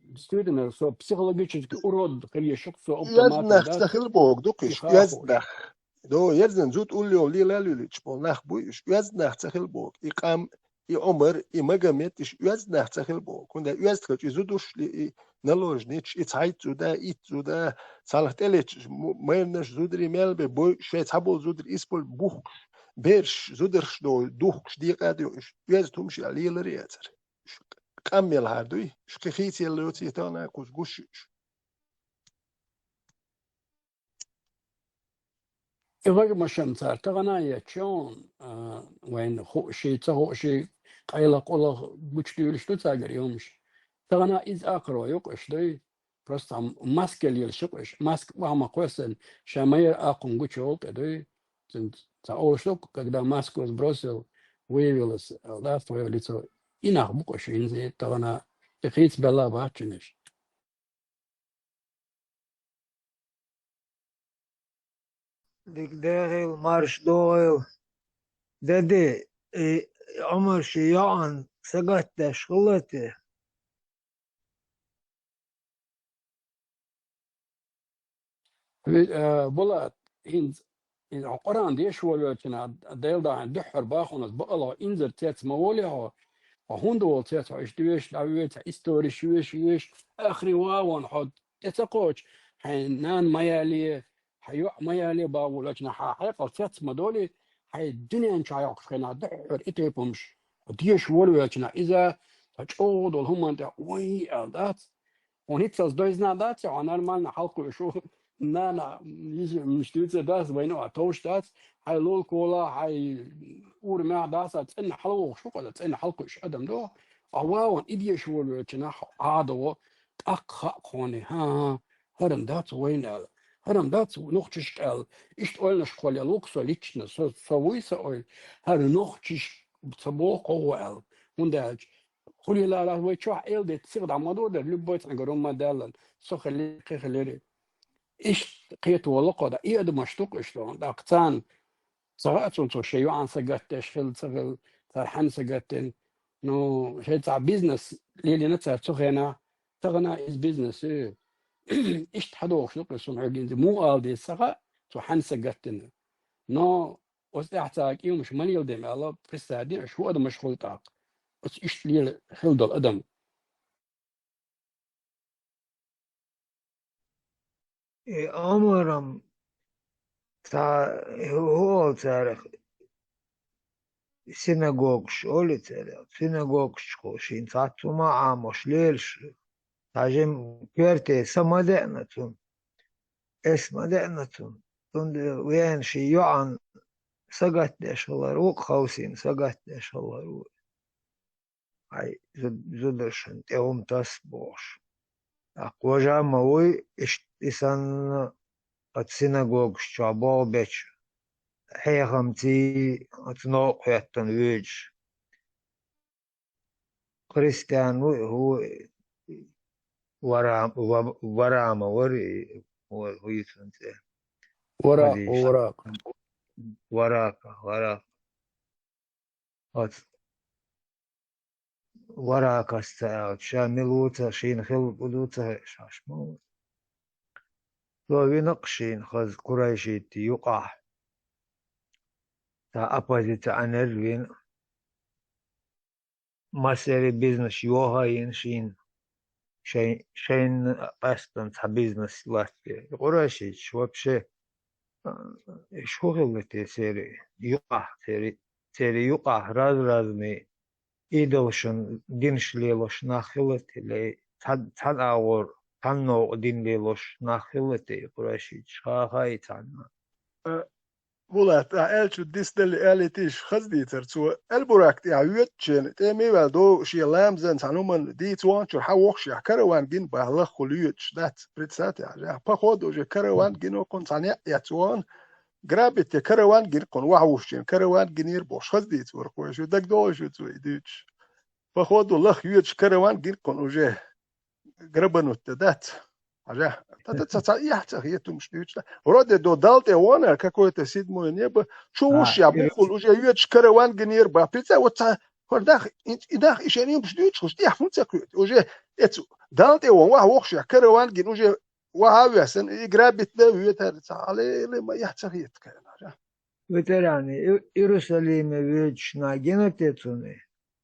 действительно, со психологически урод хир ю шух, со оптом Оьзда нах ца хила боху ду-кх уьш, оьзда нах. До, оьздан зуда улло лелал юьлуьйтуш болу нах буй уьш, оьзда нах ца хила боху. И къам, и Ӏумар, и Магомед, уьш оьзда нах ца хила боху. ХӀунда оьзда хилча и зуда уьш ли, и наложниц, и цхьайтта зуда, итт зуда, цхьалха тӀелеташ м-, майранаш зударий мел бен буй, шайн цхьаболу зударий исболу бухкуш, бераш, зударш до, духкуш декъа а ду, уьш оьзда хӀумаш а лелар а яцара. Уьш къам мел хьар дуй, уьш кхин хийца елла йоций тахана кхуза гуш уьш. И вагмашам цара тахана а етташ, а, вайна хууш, ца хууш, къайлаха-къулаха гучудуьйлуш ду цаьргара юмаш. Тахана иза акхаро ю-кх уьш дуй. Просто цхьа маска лелаш ю-кх уьш. Маска охьа ма кхоьссина, ша ма-ярра акхунга гучуйовлу тӀе дуй. Цуьнца цхьа олуш ду-кх, когда маску сбросил, выявилось, да, твоё лицо. И нах бу-кх уьш хӀинца тахана, и хийца белла бац уьш. Дика дехийла, марша догӀийла. Дади, и Ӏумар шен йоӀан сагатдеш хилла те? Ви-, э, Булат, хӀинца, хӀинца хьо Къуръан деша волавелча, Делан дуьхьа дуьххьара бахонца бакъалла инзар цец ма волий хьо, хьо хӀунда волу цец, хьо иштта веш, дӀавеш, хьан историш веш, веш, ахри вагӀон хьо тӀе ца кхочу, хьайн нана ма яле, хьан йоӀ ма яле бахолча, хьан хьекъал цец ма долий, хьайн дуьнен чохь йоккхуш хенахь дуьххьара и тайпа хӀумаш, хьо деша волавелча, иза цхьа чӀогӀа долу хӀуманна тӀехь вай аьлла дац. Хьуна хӀинццалц дойзна дац, хьо нормально хьалакхуьуш ву. Нана, йижа, муьш дуьйцур дац, вайна а товш дац, хьайн лулкола, хьайн урамехь дац, а цӀена хьалавогӀуш ву, къа цӀена хьалакхуьуш адам ду. Ӏа вагӀан и деша волавелча нах Ӏадо, тӀаккха хаьа кхоне, хӀан-хӀа, хӀара-м дац вайна аьлла, хӀара-м дац нохчашка аьлла. Иштта ойланаш кхолла лук со лично, со, со вуй сан ойла, хӀара нохчаш ца боху кхо гӀо аьлла. ХӀунда аьлча, Хуьлийла вай чохь эладитта сиха дӀа ма ду дара, любой цхьаьнгара хӀума ма даьллан, со хилли, кхин хилира. Иштта кхета волу кхо да, и адамаш ду-кх уьш дохуна. ТӀаккха царна ца хаьа цунна, цо шен йоӀан сагатдеш хилла ца хилла, цара хьанна сагатдина. Ну, шайн цхьа бизнес лелийна цара цу хенахь, тахана иза бизнес ю. Иштта хьадогӀуш ду-кх уьш, суна хьоьгинзе, муха ала деза ца хаьа, цо хьанна сагатдина. Но Оцу тӀехь цара кӀийланаш ма леладе аьлла, представь, дина, шу адамаш хуьлу тӀаккха. Оцу иштта лела хила долу адам. И Ӏумарам цхьа, хӀу олу царах, синагогаш олу церан, синагогаш чу шен цхьацца хӀума Ӏамош лелаш, цхьа жима коьрте са ма деана цунна. Эс ма деана цунна. Цундела вена шен йоӀан сагатдеш хилар ву, кховсийна сагатдеш хилар ву. Хьайн зу-, зударшна тӀе хӀума тасса бохуш. ТӀаккха важа а ма вуй, иштта и санна оцу синагогаш чохь болх бечу хьехамций оцу новкъа хӀоьттина воьдуш. Христиан ву, ву, Варам-, Ва-, Варама вара и, ву, ву йицун цӀе. Варака, Варака. Варака, Варака. Оц Варакас ца аьлча, ша мила ву ца, шена хилла ду ца хууш ма ву. Цо вина-кх шена хаза Курайшитти юкъахь. Цхьа оппозиционер вина. Массеран бизнес йоха а йина шена, шайн, шайна къаьстина цхьа бизнес латтабе. И Къурайшиташ вообще, а, иш хӀун хилла те церан юкъахь, церан, церан юкъахь раз-разный идолашна динаш лелош нах хилла те, ле, цхьа, цхьа агӀор, цхьана новкъа дин лелош нах хилла те, Къурайшийча, ха-, хаий цхьанна? Э, Булат, а, аьлча дисдалли аьллийтийша хаза дийцар цо. Аль-Бурак тӀехь воьдучу хенахь, тӀе мивал до шен ламазан цхьана хӀуманна дийца ваханчуьра хьан вохшехь караван гина баха лаххула йоьдуш дац, представьте, хьажахь. По ходу уже караван гина кхунна цхьа некъ эцна вахана, грабить е караван гина кхунна вахьа вуш чен, караван гинера бохуш хаза дийца вара кхо, шу дагадогӀуш ю цо и дуьйцуш. По ходу лаха йоьдуш караван гина кхунна уже грабануть де дац. Хьажа. Тата ца, ца, яхь ца хетумаш дуьйцу. Вроде до Далла тӀе вон, какое-то седьмое небо. Чу вуш я бухул, уже йоьдуш караван гинера баха. Пица, вот ца, хор дах, и, и дах, и шен юмаш дуьйцу, хуш, тӀехь фун ца кхуьйту. Уже эцу Далла тӀе вон, вах, вохш я, караван гин, уже ваха весан, и грабить да вуьтар ца. Але, але, ма яхь ца хету, хьажа. Ветераны, И-, Иерусалиме воьдуш нах гина те цунна?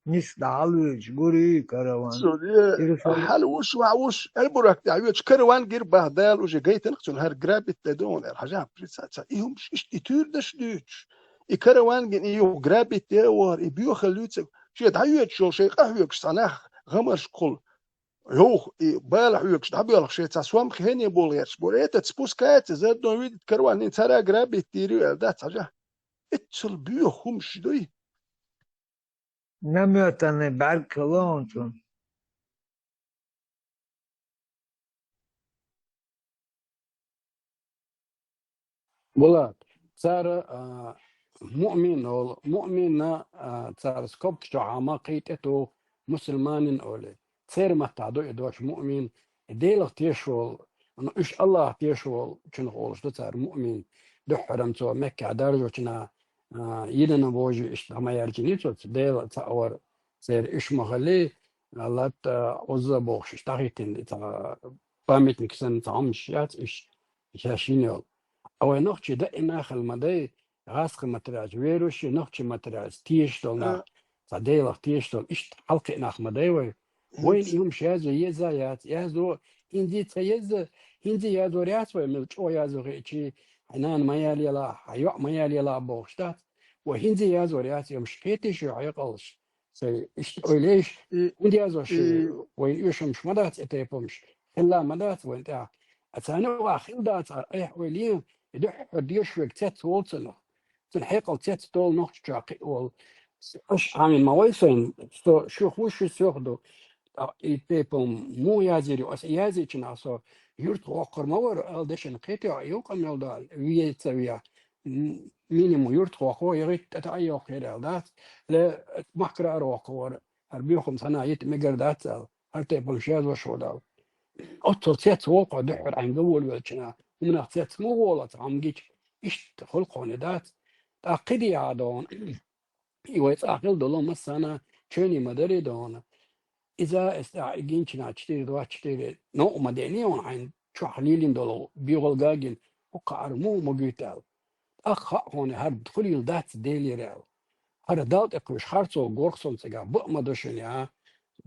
Ниса дӀа хьалавоьдуш, гури караван. Цо, э, Иерусалим. Хьалавуш, ваха вуш, Аль-Бурак тӀехь воьдуш караван гира баха Дала уже гайтанах цунна хӀара грабить де дона, аьлла, хьажа, прица ца. И хӀумаш иштта, и туьйра даш дуьйцуш. И караван гина, и юха грабить де а вахар, и боьхалла юьйцург. Шен дӀахьоьдуш йолу шайн къахьоьгуш цхьа нах гӀамаршкахула. Юха и бала хьоьгуш дӀабоьлхуш шен цхьа сом хене болу гӀерташ бу. Этот спускается, заодно видит караван, хӀинца цара грабить дийр ю аьлла дац хьажа. Эццал боьха хӀумаш дуй. Намётанный бӀаьрг хила оцу. Булат, цара, а, муъмин олу, муъминна, а, цара скобка чохь ма кхин тӀе туху, мусульманин олу. Церан маттахь ду и дош муъмин, и Делах тешаш волу, ну, уьш Аллахах тешаш волу, чунах олуш ду цара муъмин. Дуьххьара цо Меккехь даржочунах, а, йинан вожий иштта дӀа ма яьржиний цо, Дела цхьаъ вара, церан уьш ма хали, Латта, Узза бохуш, иштта дӀахӀиттина цхьа памятник санна цхьа хӀуманаш яц уьш, шаьш йина йолу. А вай нохчий даима хила ма дай, гӀазкхийн матараш, верующий нохчийн матараш, тешаш долу нах, цхьа Делах тешаш долу, иштта хьалакхиъна нах ма дай вай. Вайна и хӀумаш язъян еза яц, язъян хӀинца ца еза, хӀинца язъяр яц вай, мел чӀогӀа язъян хиъчи, хьайн нана ма ялаелахь, хьайн йоӀ ма ялаелахь бохуш дац. Вай хӀинца язъяр яц, и хӀумаш кхетий шуьга хьекъалш? Сайн иштта ойла еш, и, хӀунда язъян шу, и вайн оьшурмаш ма дац, и тайпа хӀумаш хилла ма дац вайн тӀехь. А царна ваха хилла дац, а айхьа ойла е, и дуьххьара дешаш верг цец волу цунах. Цуьнан хьекъал цец долу нохчочохь кхин а волу. Аша Ӏамийна ма вай сайна, со шух ву, шу соьх ду. Ткъа и тайпа муха язйийр ю, аса и язйича нах со юьртах воккхур ма вара, ала дешан кхетий, и юкъа мел ду, вен ца вен. М-, минимум юьртах воккху, я гӀитта тӀе а йоккхур аьлла дац, ле махкара ара воккху вара, хӀара боьхам санна йита мегар дац аьлла, хӀара тайпана шаьзош ву Далла. Оццул цец волу кхо дуьххьара Ӏаьнга волавеллачунах, хӀуманах цец ма волу аса Ӏамгича, иштта хуьлу кхуьне дац. ТӀаккха кхидӀа а догӀу, и вай цӀа хила долу массарна чоьне ма дарий догӀу. Иза эс тӀехь и гинчина четыре двадцать четыре новкъа ма деъний хьуна хьайна чохь лелийна долу, бегӀалгагина, хӀокху ара муха ма гуьйту аьлла. ТӀаккха хаьа хьуна, хӀара хуьлийла дац Делера аьлла. ХӀара Далла тӀе кхуьуш харцо гӀоргӀа суна цигахь, баа ма ду шуна, а?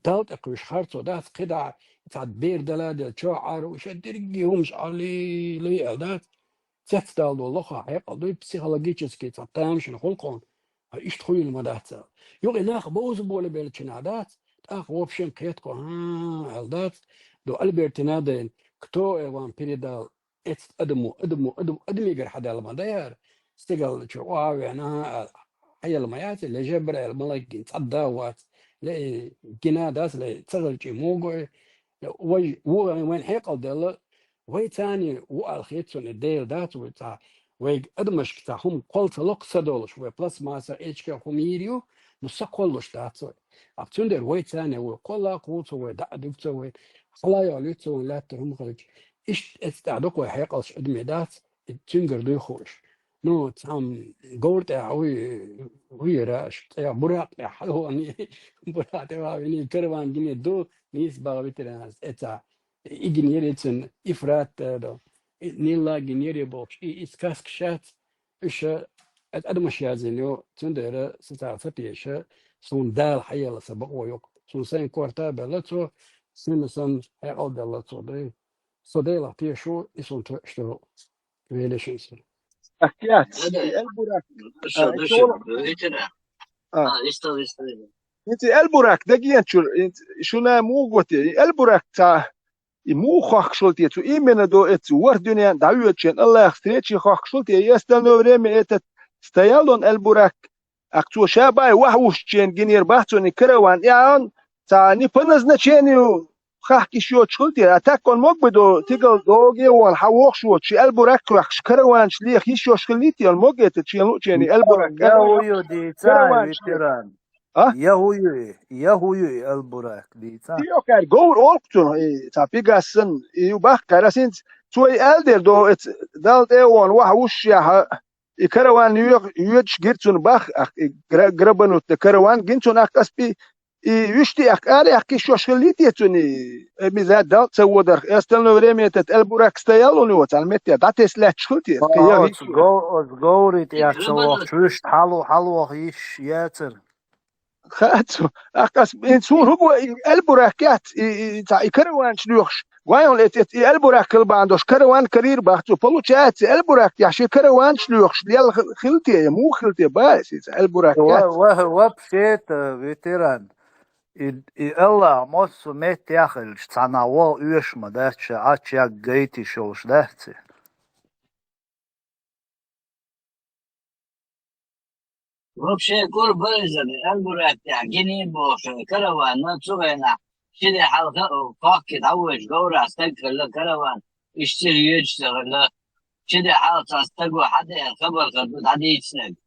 Далла тӀе кхуьуш харцо дац, кхидӀа цхьа бер дала а делла, чохь Ӏар ву, ша дерриге хӀумаш Ӏалий, лий аьлла дац. Цецдала долу лоха хьекъал дуй, психологический цхьа тамашийна хуьлу кхуьнан, а иштта хуьлийла ма дац аьлла. Юкъа и нах бовза болабеллачунах дац, тӀаккха вообще кхетта кхо, хӀаа, аьлла дац, до Альбертина дайн, кто, э, вам передал, эцу адамо, адамо, адам, адамигара хьадаьлла ма даьлла, стигала чу охьа а веана, а, хьаелла ма яц, лежа бара аьлла, малайкийн цӀа да вац, ле, гина дац, ле, ца хилчий муха го, вай, ву, вайна хьекъал делла, вай царний ву аьлла хета суна, Дела дац вай цхьа, вайга адамашка цхьа хӀума кхолла ца локху са долуш, вай пластмасса, эчка хӀума йийр ю, ну са кхоллуш дац вай. Амма цундела вай царний ву, кхолла а кхуллу цо вай, дӀа а дуьгу цо вай, хьала а йолуьйту цо вайн лаьттара хӀума хилча. Иштта эцу тӀехь дукха вай хьекъалш адамийн дац, и цуьнгара дуй хууш. Ну, цхьамма говра тӀехь вуй, вуй яра аша, цӀе Буракъ тӀехь хьалавани, Буракъ тӀе вахавини, караван гине ду, нийса баха витаран аса эцахь. И гинера цуьнан Ифрат, э, до, и Нилла гинера бохуш, и, и сказка шац, уьш, э, адамаш язйина ю, цундела сан цара ца теша, суна Дала хьаелла сан бакъо ю-кх. Суна сайн корта а белла цо, сина санна хьекъал а делла цо, дай. Со Делах теша ву, и суна тоьаш ду, велашин сан. Ах, яц, и Аль-Бурак. А, а, а, а, иштта, иштта. ХӀинца и Эльбурак дагенчура, хӀинца шуна муха го те, и Эльбурак ца, и муха хохкаш хила те, цу именно до эцу ворхӀ дуьнен дӀавоьдучен Аллахьа встрече хохкаш хила те, и остальное время этот стоял он Эльбурак, ах цо ша бай вахьа вушчен гинера бахцуни караван, и ан ца не по назначению хахка йиш йоцуш хила те, а так он мог бы до тигал доге вон хьан вохуш воцу ши Эльбурак хьоьхкаш караванаш леха йиш йош хилийти, он мог это шен лучени Эльбурак. Я хӀу ю дийца, караванаш леха. Ветеран. А? Я хӀу ю и, я хӀу ю и Эльбурак дийца. Ти йохкар говр олкцун, и ца пигассан, и ю бахкар асинц, цо и аьлдер до эц, дал тӀе вон вахьа вуш яха, и караван йоьдуш гирцун бах, ах, и гра-, грабанут караван гинцун ах каспи, и вуьшти ах аре ах киш йош хилийти цуни, э, миза дал ца водарх, остальное время этот Эльбурак стоял у него, цан метте, да тес лячш хилти, О, я оц вижу. Го-, оц говрит я ца вахчу, вуьшт хьалу, хьалу вах йиш яцар. Хацу, ахкас, ин цу руго, и Эльбурак яц, и, и, ца, и караванч луьхш. Гуайон эц, эц, и Эльбурак калбандош, караван карир бахцу. Получается, Эльбурак я ши караванч луьхш, лел х-, хилте, я му хилте, баэс, и ца, Эльбурак Ва-, яц. ва-, вообще-то, ветеран. И, и Аллах, моссу мет яхилч, цана во уьш ма дац, ша ач як гайти шолш дац. Вообще, кур бевзар, Эльбурактехь гиний бохуш, караван, цу хенахь, ши де хьалха, кхокки дӀавоьдуш, говра стаг хилла караван, иштта йоьдуш ца хилла, ши де хьалха цхьа стаго хьадеана хабар хадду дӀадийцинарг.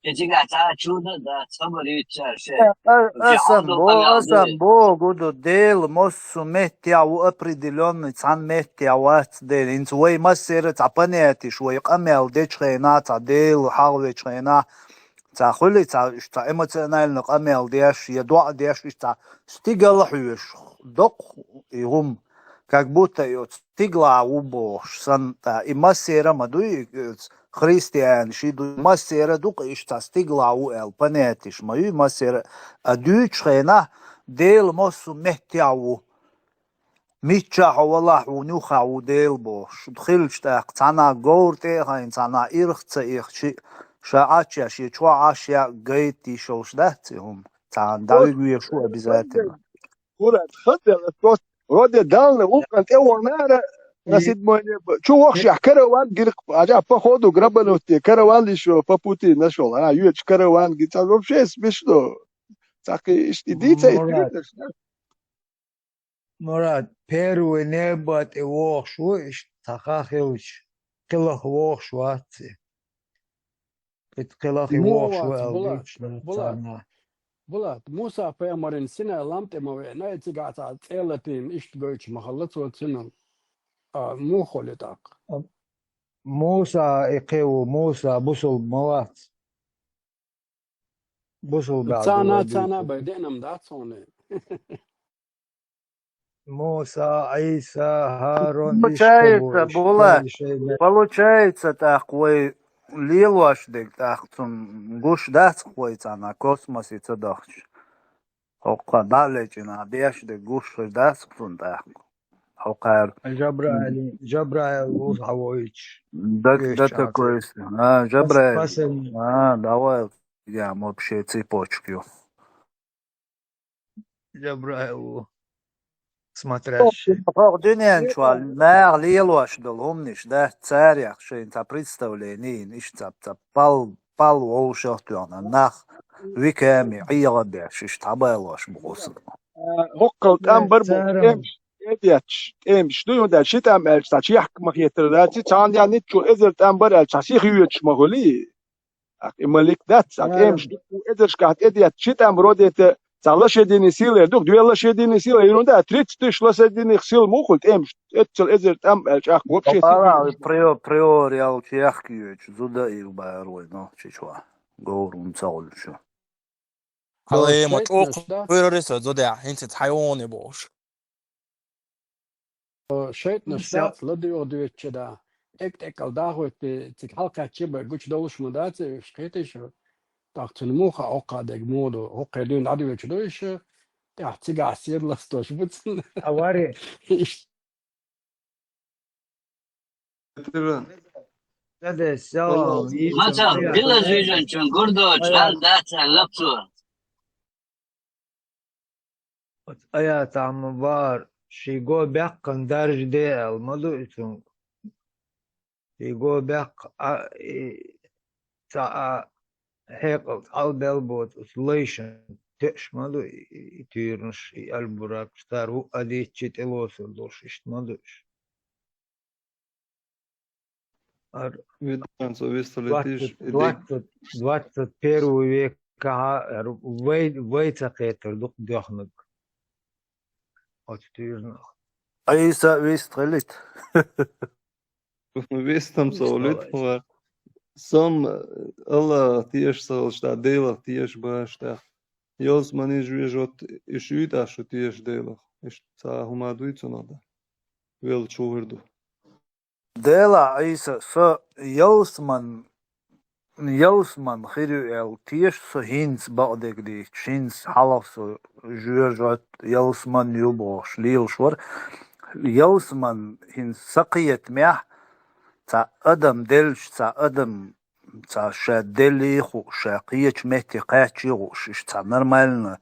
И цигахь цхьа а чудо а дац, хабар юьйцу цара шайн. Э, э, Уьш асан хьалха бо, къамел асан дуй. Бо, гуду, Дела, моссу меттехь ву определённый, цхьана меттехь вац Дела. ХӀинца вай массера цхьа понятиш, вай къамел дечу хенахь, цхьа Дела хьалхавечу хенахь, цхьа хуьли, цхьа, уьш цхьа эмоционально къамел деш, я доӀа деш, уьш цхьа стигала хьоьжуш, доккха и хӀума, как будто и оцу стигала ву бохуш санна, тӀа и массера ма дуй, и, христиан ши ду, массера ду-кх иштта стигала ву аьлла, понятиш ма ю, массера а дуьйцучу хенахь, Дела массу меттехь ву. Миччахь хьо валахь ву, нюхахь ву Дела бохуш. Хилча тӀаккха цхьана говра тӀе а хайна, цхьана ирх ца ихчи, ша Ӏача шен чохь Ӏаш я гайта йиш йолуш дац и хӀума. Цхьана дӀавига везаш ву обязательно. Мурад, хаза, Вроде Далла вукхана тӀе вахнара, на седьмой небо. Чу вахшехь караван гиркх, а, по ходу грабанутте, караван ещё по пути нашёл. А, юьрташ караван гин, цхьа вообще смешно. Цхьа кхин иштта и дийца, и Мурат. Мурат, первый небо тӀе вохуш ву, иштта цхьа ха хилча, кхелах вохуш вац и. Кхит кхелах и Муха вохуш ву вац, аьлла Булат, дуьйцуш нах Булат, царна. Булат, Муса пайхамаран Синай лам тӀе ма веана, и цигахь цхьа цӀе латийна, иштта гойтуш ма хилла цо цуьнан. А, муха хуьлу тӀаккха? Муса и кхин ву, Муса бусулба ма вац. Бусулба Цана, ву цана дуьйцу. Бай деънам дац хьуна. Муса, Ӏийса, ХӀарун, Получается, иштта бу, иштта Булат, шайна. Получается, тӀаккха вай лелош дерг тӀаккха цунна гуш дац-кх вай цхьана космосе ца дахча. ХӀокху дӀа а лечина, деш дерг гуш хир дац-кх цунна тӀаккха. ХӀокхара. Жабраил, Жабраил ву схьавойтуш. Да, да, такой, а, Жабраил. Пас-, пасаль. А, давай, я вообще цепочку. Жабраил ву. Смотрящий. ХӀокху дуьнен чохь наха лелош долу хӀуманаш дац, царех шайна цхьа представление йина, иштта цхьа, цхьа пал, пал вовшах а тоьхна, нах веками, Ӏеха а беш, иштта дӀабалош бу гӀусар. ХӀокхул тӀам бар бу, цара тӀемаш, тӀедетташ, тӀемаш ду, хӀунда аьлча ши тӀам аьлча, цхьа чехка ма хетара дац, цхьана ян ницкъ чу эзар тӀам бар аьлча, цхьа сиха йоьдуш ма хуьлий. Ах, и малик дац, ах, тӀемаш ду, эзаршкахь тӀедетта, ши тӀам родета, цхьа лошадиный сила эр ду, две лошадиные силы, ерунда, тридцать тысяч лошадиных сил муха хуьлу тӀемаш, эццал эзар тӀам аьлча, ах, вообще сила. Ала, прио-, приор ял чехка йоьдуш, зуда ил бара вай нохчичо, говрун ца гӀуьллуш. Хьала, э, ма шайтӀанаш чӀогӀа дац. Гуьрара со зуда, хӀинца хьайоне бохуш. ШайтӀанаш дац, ладоьгӀу доьдучу да. ТӀекӀ-тӀекӀал дахойтий, цига хьалакхаьчча бен гучудовлуш ма дац уьш, кхетий шу? ТӀаккха цунна муха хаа, хӀокху дерг муха ду, хӀокху дуьйна дӀадоьдуш ду уьш, тӀаьхьа цигахь седа ластош бу цунна. А вари. Иштта. Ца деш, салам. Мацах, билаз вижанчун гурдоч, гӀал дац аьлла цо. Оцу аятахь ма бахара, ший го баьккхина даржа де аьлла ма ду и цунга. Ший го баьккха а, и, цхьа а хьекъал цхьалбелла боцу оцу лайшна тоьаш ма ду и, и, и туьйранаш, и аль-буракаш, цара хӀуъа дийцча тӀелосур долуш, иштта ма ду уьш. Ар- Вид-, со висталийтиш, двадцать, и дог- двадцать, двадцать первый векахьа ар вай, вай ца кхетар ду-кх доьхнаг. Оцу туьйранах. Айса вист хилийта. Вистам со Вист валийта хилай. Хьуна. Сом Аллах теша ца хилча, тӀаккха Делах теша баша тӀаккха. Ялсамани, жоьжахати, и шуьйтӀа шу теша Делах. Иштта цхьа хӀума дуй цунах да? Велла чу хир ду. Делахь, Айса, со ялсаман, ялсаман хир ю аьлла теша со хӀинца бакъдерг дийцча, хӀинца хьалха со жоьжахати ялсаман ю бохуш лелаш вара. Ялсаман хӀинца сан кхетамехь, цхьа адам делча, цхьа адам, цхьа ша деллий хууш, ша кхечу метте кхаьччий хууш, иштта цхьа нормально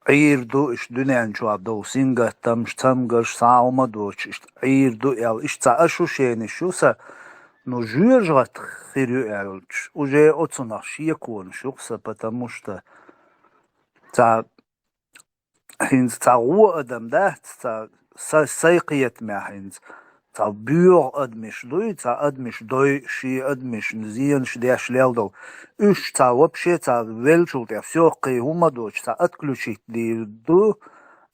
Ӏийр ду, иштта дуьнен чохь долу сингаттамаш, цамгарш, схьа а хӀума доцуш, иштта Ӏийр ду аьлла, иштта цхьа ощущенеш ю сан, ну, жоьжахати хир ю аьлча, уже оцунах шеконаш ю-кх сан, потому что цхьа хӀинца цхьа гӀо адам дац, цхьа са-, сайн кхетамехь хӀинца. Цхьа боьха адамаш дуй, цхьа адамаш дой, шен адамашна зенаш деш лел долу. Уьш цхьа вообще цхьа веллачул тӀе всё кхин хӀума доцуш, цхьа отключить дийр ду,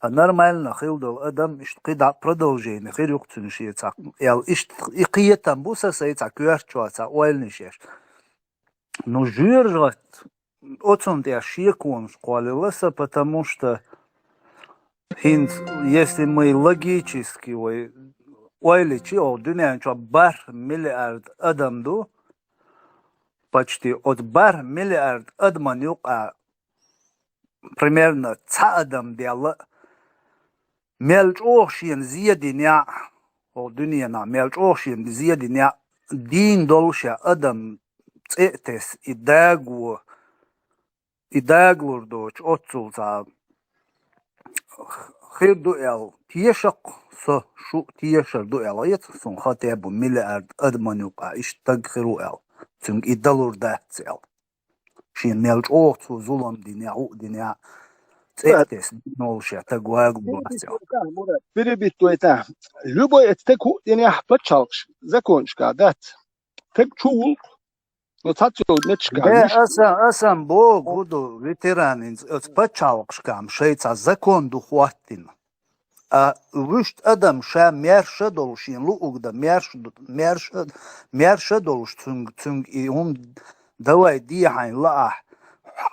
а нормально хила долу адам, иштта кхидӀа продолжение хир ю-кх цуьнан шен цхьа, аьлла, иштта и кхетам бу сан, сайн цхьа коьрта чохь цхьа ойланаш еш. Ну, жоьжахати, оцунна тӀехь шеконаш кхоллаелла сан, потому что хӀинца, если мы логически вай ойла йича, оха дуьнен чохь бархӀ миллиард адам ду, почти оцу бархӀ миллиард адаман юкъа примерно цхьа адам делла, мел чӀогӀа шена зен дина яа, хӀокху дуьненахь мел чӀогӀа шена зен дина яа, дийна долуш а адам цӀе а тесна, и даго, и дагалур доцуш, оццул цхьа хир ду аьлла, теша-кх со, шу а тешар ду аьлла, хета суна, хотя бы миллиард адаман юкъа иштта стаг хир ву аьлла, цуьнга и далур дац аьлла. Шена мел чӀогӀа цо зулам дина, хӀуъа дина, цӀе а тесна, дийна волуш а стаг вагу боху. Перебить вай тӀаккха. Любой а стаг хӀуъа дина пачхьалкхаш, законашкахь дац. Стаг чу вулу-кх, но цхьацца йолу меттигашкахь Де, вуьш. Аса, аса богу, хӀун ду, ветеран, хӀинца оцу пачхьалкхашкахь шайн цхьа закон ду хӀоттийна. А вуьшта адам ша маьрша долуш, шена луъург дан маьрша ду-, маьрша, маьрша долуш цуьнга, цуьнга и хӀума давай де хьайна лаахь,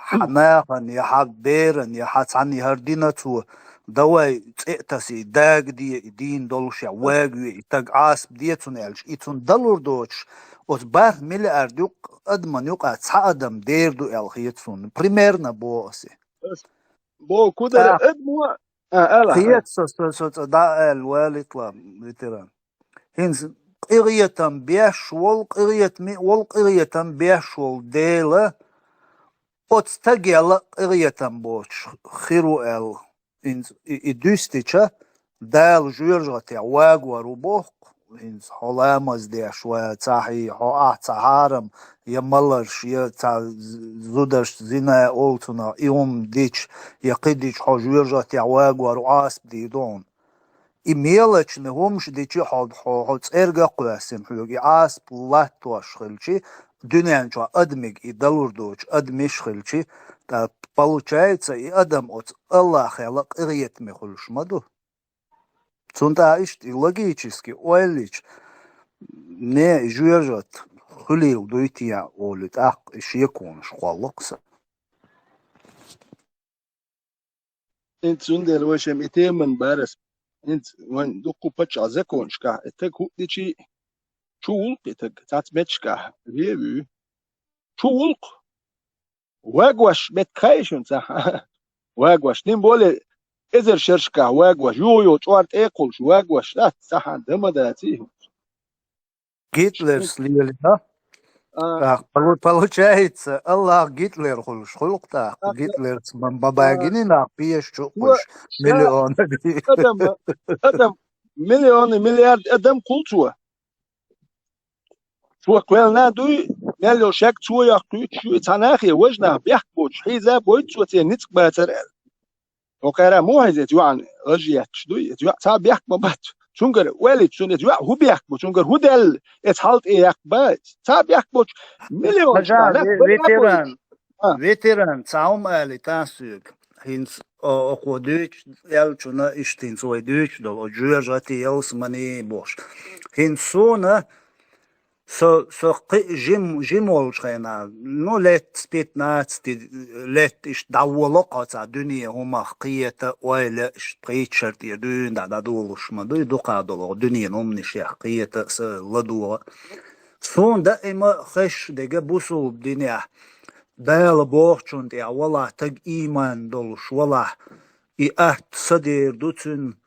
хьан нахана я хьан берана я хьан цхьанна хӀара дина цо, давай цӀе а таса и дагаде, и дийна долуш а вагаве, и стаг Ӏазап де цунна аьлча, и цунна далур доцуш, оцу бархӀ миллиард юкъ-, адаман юкъа цхьа адам дер ду аьлла хета суна. Примерно боху аса. Бо, кударий адамо, а, ала, хета со, со, со цӀа дӀа а аьлла, валитла, ветеран. ХӀинца къинхетам беш волу, къинхетаме а волу, къинхетам беш волу Дела, оцу стагел а къинхетам боцуш хир ву аьлла. ХӀинца и, и дуьстича, Дала жоьжахатех вагор ву боху-кх. ХӀинца хьо ламаз деш ван, цхьа хьий, хьо ахь цхьа хьарам, я маларш, я цхьа з-, зударшца зина олу цунах, и хӀума дича, я кхин дича, хьо жоьжахатех вагор ву, Ӏазап дийр ду хьуна. И мелочный хӀумаш дичи хьо, хьо, хьо цӀерга а кхоьссина хьоьга, и Ӏазап латтош хилчи, дуьнен чохь адамиг и далур доцу адамаш хилчи, ткъа получается, и адам оцу Аллахел а къинхетаме хуьлуш ма ду. Цунна тӀаккха иштта и логически ойла йича, не, и жоьжахати хуьлийла дуй те олий, тӀаккха и шеконаш кхоллакх сан. ХӀинца цундела вай шен и теман барас. ХӀинца вайн дуккха паччахь законашкахь и стаг хӀуъа дичи, чу вулу-кх и стаг, цхьацца меттигашкахь вен а вуьй. Чу вулу-кх. Вагош меттиг хаьий шуна цхьа? Вагош. Тем более эзар шершкахь вагош. Юха-юха чӀор тӀе а кхуллуш вагош дац цхьа, дан ма даций хӀинца. Гитлерс лелийна. А, Так, полу- получается, Аллах Гитлер хуьлуш, хуьлу-кх тӀаккха. а, Гитлерца ма- ма- а, багини нах пеш чу а, кхуьш, ша- миллион. Адам, адам, миллион, миллиард адам кхул цо. Цо кхоьллина дуй, мел йолу шаг цо йоккхуьйтуш ю, и цхьа нахе важа нах бехк боцуш хьийза а бойту цо церан ницкъ бацара аьлла. Хьо кхара муха хьийза эца йоӀана гӀажа етташ дуй, эца йоӀ цхьа бехк ма бац. Цуьнгара ойла йича, цунна эца йоӀ хӀун бехк бу, цуьнгара хӀун даьлла, эца хьал тӀе яккха бац. Цхьа бехк боцуш, миллион Хьажа, чу нах ве- бара а ветеран, бойтуш. А. Ветеран, цхьа хӀума али тан соьга. ХӀинца о- окхо дуьйцу, аьллачунна иштта хӀинца вай дуьйцуш долу, оцу жоьжахати ялсамани бохуш. ХӀинца суна, со, со кхин а жим, жим волчу хенахь, ну, лет с пятнадцати, лет иштта дӀаволо-кх хьо цхьа дуьне хӀумах кхета, ойла, иштта пхийтта шар тӀера дуьйна дӀа дӀадолуш ма дуй, дукха долу дуьненан хӀуманашех кхета а, са ладогӀа. Суна даима хезаш дерг бусулба динехь, Дала бохучунна тӀехь валахь, таг ийман долуш валахь, и атта са дер ду цуьнан,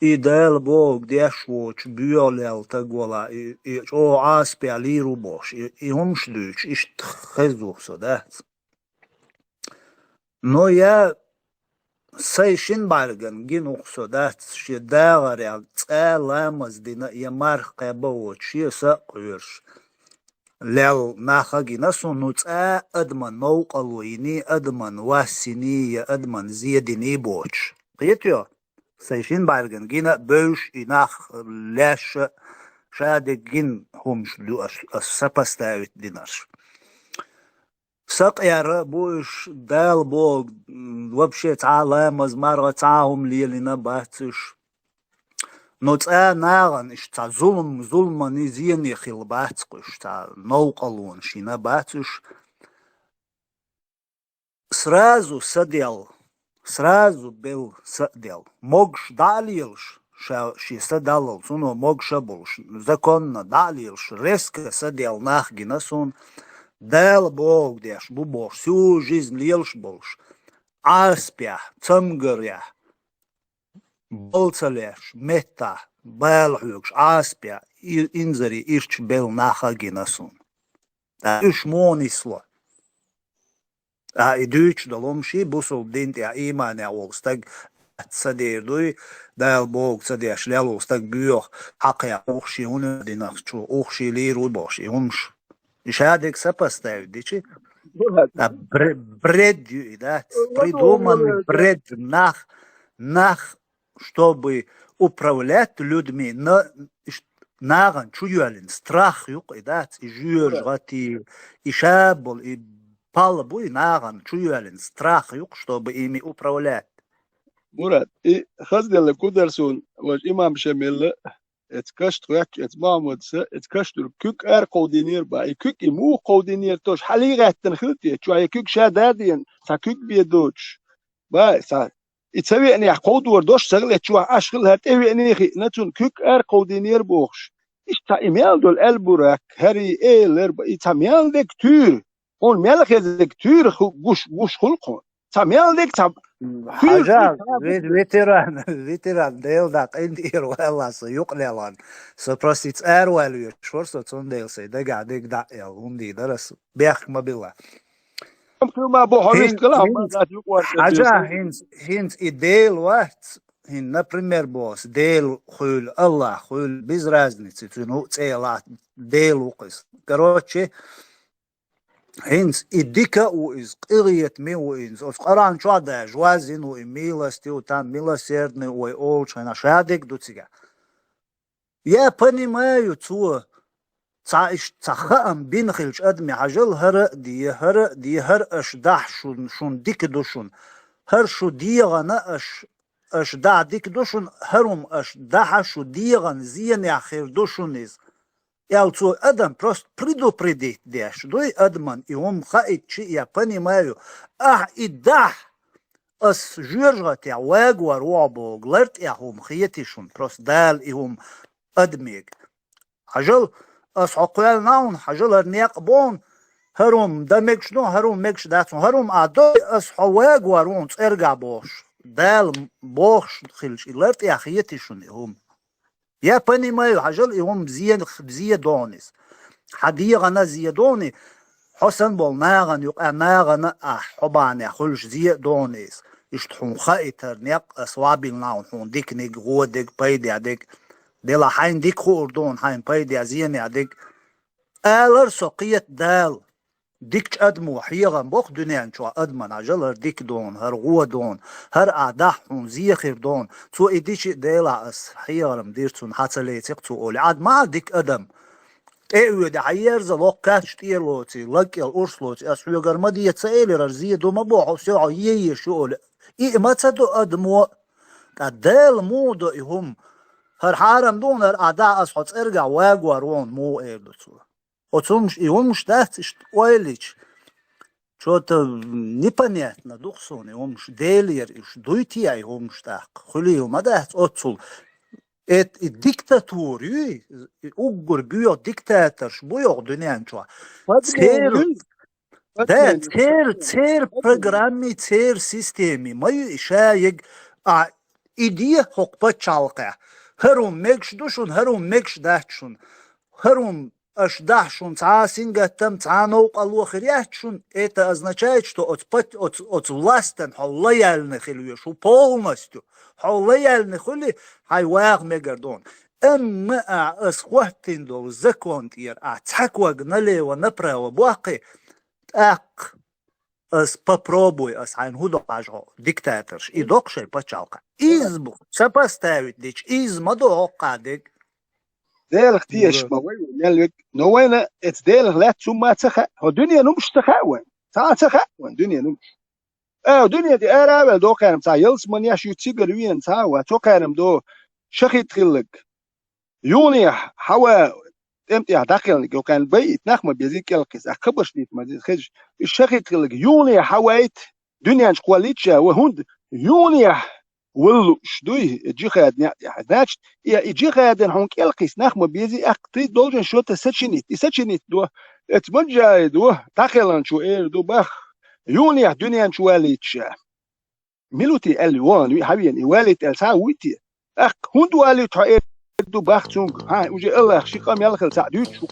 и Дала бохург деш воцуш боьха лелла таг валахь, и, и чӀогӀа Ӏазапехь лийр ву бохуш, и, и хӀумаш дуьйцуш, иштта хезна ву со, дац. Но я сайн шина бӀаьргана гина ву-кх со, дац, шен дагӀарехь цкъа а ламаз дина, я марха кхаьбна а воцуш, шен са а кхоьруш, лелла нах а гина суна, ну, цкъа а адаман новкъарло йиний, адаман вас йиний, я адаман зе диний боцуш. Кхетий хьо? Сайн шина бӀаьргана гина а бевзаш и нах, леш а, шадерг гина хӀумаш ду ас, ас сопоставить динарш. Сакъера а бу уьш, Дала боху, м, вообще цхьа а ламаз, марха, цхьа а хӀума лелийна а бац уьш. Но цкъа а нахана иштта цхьа зулам, зуламан зене хилла бац-кх уьш, цхьа новкъарлонаш йина а бац уьш. Сразу са делла, сразу белла са а делла. Могуш дӀа а лелаш, ша шен са даллал, цуьнан могуш а болуш, законна дӀа а лелаш, резко са делла нах гина суна, Дала бохург деш бу бохуш, всю жизнь лелаш болуш, Ӏазапехь, цамгарехь, бала ца леш, меттахь, бала хьоьгуш, Ӏазапехь, и-, инзаре ирча белла нах а гина суна. ТӀаккха уьш муха нисло? А, и дуьйцуш долу хӀума ший бусулба дин тӀехь ийманехь волу стаг са дер дуй, Дала бохург ца деш лелла волу стаг боьха, хьакхехь, ух ший хӀун динарх чу, ух ший лийр ву бохуш, и хӀумаш. И шадерг сопоставить дичи? А, бре- бред ю и, дац? Придуманный бред. Нах, нах, чтобы управлять людьми, на, ш- нахана чу йоьллина страх ю-кх и, дац? И жоьжахати, и шаболу, и пал бу и нахана чу йоьллина страх ю-кх, чтобы ими управлять. Мурад, и хазделла кудар суна, важа имам Шамилла, эца каш тхоьттуш, эца Махьмудса, эца каш дуьрг куьг ара кховдийнера бан. И куьг и муха кховдийнера тош, хьалий гӀаьттина хила те, чохь и куьг ша дадийна, цхьа куьг бе доцуш. Бан, цхьа, и ца веанехь кховдор дош ца хилла, чохь Ӏаш хила, хӀара тӀе веаний хиъна, цунна куьг ара кховдийнера бохуш. Иштта и мел долу аьлла бурак, хӀара и элар бан, и цхьа мел дерг туьйра. Хьуна мел хезиг туьйра ху- гуш, гуш хуьлу-кх хьуна. Цхьа мел дерг цхьа туьйра Хьажа, хуьлу цхьа ве- ветеран, ветеран, Дела дӀа къинтӀера ваьлла со юкъа лелон. Со просто иза араваьлла везаш вара со, цундела сайн дагахь дерг дӀа а аьлла, хӀунда дара ас бехк ма билла. Амма хӀума бу хьо вист хила, амма хӀинц- дӀа юкъа варца Хьажа, деза. хӀинц, хӀинц и Дела вац, хӀин, например, боху ас, Дела хуьлу, Аллах хуьлу, без разницы, цуьнан хӀу цӀе лахь, Дела ву-кх иза. Короче, ХӀинца и дика а ву иза, къинхетаме а ву иза. Оцу Къуръан чохь даже ваззина ву и, милостивый, там, милосердный ву вай олучу хенахь, шадерг ду цигахь. Я понимаю, цо цхьа иштта цхьа хаам бина хилча адаме, хьажал, хӀара а де, хӀара а де, хӀара аша дахь шун, шун дика ду шун. ХӀара шу дегӀана аша, аша дахь дика ду шун, хӀара хӀума аша дахьа шу дегӀана зенехь хир ду шун иза. Аьлла цо адам просто предупредить деш дуй адаман, и хӀума хаийтча, я понимаю, ахь и дахь, ас жоьжахатехь вагавар ву хьо боху, лар тӀехь хӀума хетий шуна, просто Дала и хӀума адамега. Хьажал, ас хьо кхоьллина хьуна, хьажал, хӀара некъ бу хьуна, хӀара хӀума дан мегаш ду, хӀара хӀума мегаш дац хьуна, хӀара хӀума а до, ас хьо вагавар ву хьуна цӀергахь бохуш, Дала бохуш хилча, и лар тӀехь хетий шуна и хӀума. Я понимаю, хьажал, и хӀума зе, зе догӀу иза. Хьан дегӀана зе дони, хьо санна болу нахана юкъа нахана ахь хьо бахьанехь хуьлуш зе а дони иза. Иштта хьуна хаийтар некъ ас вабилла хьуна диканиг, гӀодиг, пайдех диг. Делахь хьайна дика хуур ду хьуна, хьайна пайдех, зенех диг. Алар со кхета Дала. Дикачу адамо хьехам боккху дуьнен чохь адаман хьажал, хӀара дика ду хьуна, хӀара гӀо ду хьуна, хӀара ахь дахь хьуна, зе хир ду хьуна. Цо и дичи а Делахь ас хьехарам дира цунна, хьан ца леци-кх цо олий. Ӏад ма Ӏа дика адам. ТӀе а воьдий, хьан ерза локкхаьчча тӀера лоций, лаг кӀел урс лоций, ас хьоьгара ма де ца элира, хӀара зе ду ма бохьу, все, хьо е еш ю олий. И а ма ца до адамо, ткъа Дала муха до и хӀума? ХӀара хьарам ду хьуна, хӀара ахь дахь, ас хьо цӀергахь вагор ву хьуна, муха эр ду цо? Оцу хӀумаш, и хӀумаш дац иштта ойла йича, чё-то непонятно ду-кх суна и хӀумаш. Делера уьш дуй те и хӀумаш тӀаккха? Хуьлийла ма дац оццул. Эт-, и диктатура юй, и уггар боьха диктаторш бу йоху дуьнен чохь. Церан, да, церан, церан программи, церан системи ма ю и ша ег, а, и де хӀокху пачхьалкхехь. ХӀара хӀума мегаш ду шуна, хӀара хӀума мегаш дац шуна. ХӀара хӀума аша дахь шуна цхьа а сингаттам, цхьа а новкъарло хир яц шуна, это означает, что оцу пат-, оцу, оцу властан хьо лояльный хила везаш ву полностью. Хьо лояльный хуьли, хьайн ваха мегар ду хьуна. Амма ахь ас хӀоттийна долу закон тӀера ахь цхьа ког налево-направо боккхий, тӀаккха ас попробуй, ас хьайна хӀун до хьажа хьо, диктаторш, и доккху шайн пачхьалкхехь. Иза бу, сопоставить дича, иза ма до хӀокху дерг. Делах тешаш ма вай, мел вег. Но вайна эца Делах лаьцна хӀумма ца хаьа. ХӀо дуьненан хӀумаш ца хаьа вайн. Цхьа а ца хаьа вайн дуьненан хӀумаш. А, дуьне тӀе ара а ваьлла, доккхаьрам цхьа ялсаманеш ю, цигара вена цхьа а вац, цо кхаьрам до шахид хилларг. Юханехьа хьан ва тӀем тӀехь дӀакхелниг, йоккхаьрна байийта нах ма безий кӀелхиса, ахь кхабарш дийта ма деза хезаш. И шахид хилларг юханехьа хьан вайта, дуьнен чу кхоллийча а, вай хӀунда юханехьа валлуш дуй, джихад неӀ тӀехь. Значит, и, и джихадан хьуна кӀелхиса нах ма безий, ахь ты должен что-то сочинить. И сочинить до, эца манжай до, дӀакхелханчо эр ду бах, юханехьа дуьнен чу валлийча. Мила ву те аьлла вахана, виъ хьан вена, и валийта аьлла цхьа а вуй те? ТӀаккха хӀунда валийта хьо эр ду бах цуьнга? Хьан, уже Аллах ши къам ял хила цхьаъ дуьйцуш ву.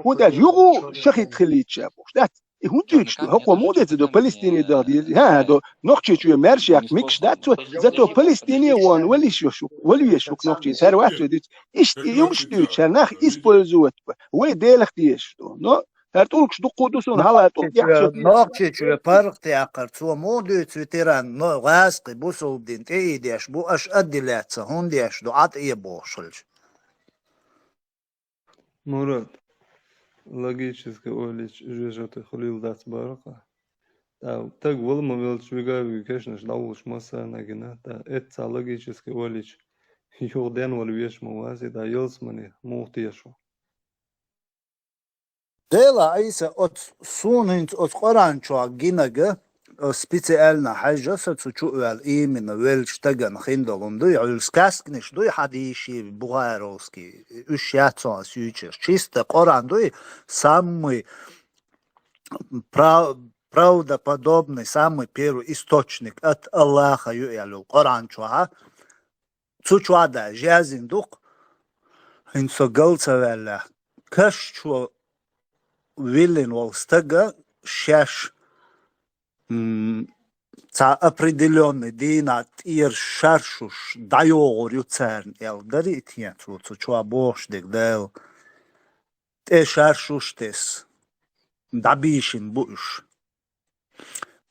ХӀунда аьлча юха шахид хилийча бохуш дац? И хӀунда дуьйцуш ду? ХӀокхо муха деза до Палестине даха деза? ХӀан, хӀан, до Нохчийчоь маьрша яккха микаш дац цо, зато Палестине а вахана вала йиш йолуш ву, вала везаш ву-кх Нохчийчоь, цара вац вай дуьйцу. Иштта и юмаш дуьйцуш, хӀара нах использовать бан, вай Делах тешаш ду. Но ХӀара тӀулгаш дуккха ду суна хьала, тӀулг тӀехь чу. Нохчийчоь паргӀат яккхар, цо муха дуьйцу, ветеран, но гӀазкхи бусулба дин тӀеийдеш бу, аша адди лаьцна, хӀунда деш ду, Ӏа тӀе бохуш хилча. Мурад, логически ойла йича, жожагӀатый хуьлийла дац бара-кх. ТӀа, таг вала ма велча, вига-вига кешнаш дӀавуллуш массарна а гина, тӀа, эцца логически ойла йича, юха денвала везаш ма вац и, тӀа, ялсамане муха теша ву. Дела Ӏийса оцу суна хӀинца оцу Къуръан чохь гинарг, оцу специально хьаьжжа аса цу чу а ваьлла, именно веллачу стагана хиндолун дуй, хьуьлла сказканаш дуй, хьадийший, бухаровский, уьш яц хьуна ас юьйцуш. Чисто Къуръан дуй, самый прав-, правдоподобный, самый первый источник от Аллаха ю аьлла Къуръан чохь. Цу чохь даже яздина ду-кх, хӀинца со гал ца ваьллехь, каш чу виллина волу стага шаьш, м, цхьа определённый дийнахь тӀера шаршуш дӀайогӀур ю царна аьлла, дарий и тхен цо цу чохь бохуш дерг Дала? ТӀе шаршуш тесна, дӀабийшина бу уьш.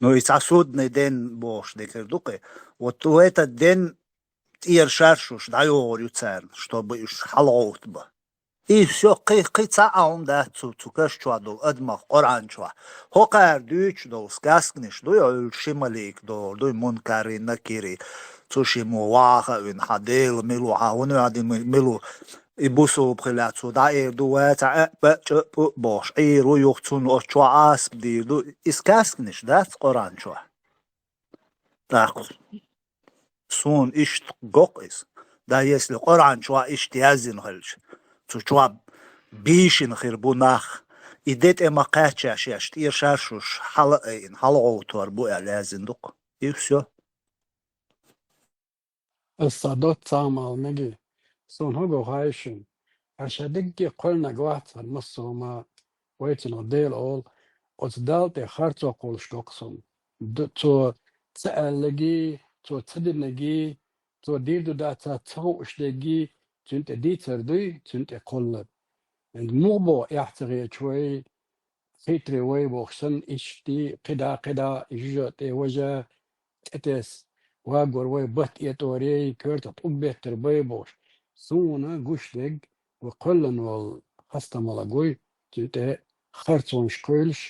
Ну, и цхьа судный день бохуш декхар ду-кх. Вот в этот день тӀера шаршуш дӀайогӀур ю царна, чтобы уьш хьалагӀовттабан. И всё, кхин, кхин цхьа а хӀума дац цу, цу каш чохь долу адамах Къуръан чохь. ХӀокхара дуьйцуш долу сказканаш дуй, хьуьлла ши малик догӀур дуй, Мункари, Накири. Цу шиммо ваха а вина, хьан Дела мила ву, хьан хӀун ваьди мила ву. И бусулба хилла цо дӀаэр ду, ваца а, баъ, чӀа, пу бохуш, Ӏийр ву юха цунна, оцу чохь Ӏазап дийр ду. И сказканаш дац Къуръан чохь? ТӀаккха суна иштта го-кх иза. Да, если Къуръан чохь иштта яздина хилча, цу чохь бийшина хир бу нах, и де тӀе ма кхаьчча шаьш тӀера шаршуш хьала а айина, хьалагӀовттор бу аьлла яздина ду-кх. И всё. Ас цхьа доцца ма ала мегий, суна хӀун го хаьий шуна? Хьаша дегги кхоьллинарг вац хӀара массо а хӀума, вай цунах Дела олу, оцу Далла тӀе харцо кхуллуш доккху суна. Д-, цо ца аьлларгий, цо ца динаргий, цо дийр ду дацахь ца хууш дерригий, цуьнан тӀе дийцар дуй, цуьнан тӀе кхоллар. Муха боху эхь ца хеташ вай, хитрый вай бохуш санна, иштта кхидӀа, кхидӀа, и жуьжа тӀе важа, тӀетесса, вагор вай батта этӀорий, коьртах тӀулг беттар бай бохуш. Суна гуш дерг, вай кхоьллина волу хастамалла гуй, цуьнан тӀе харцонаш кхуьйлуш,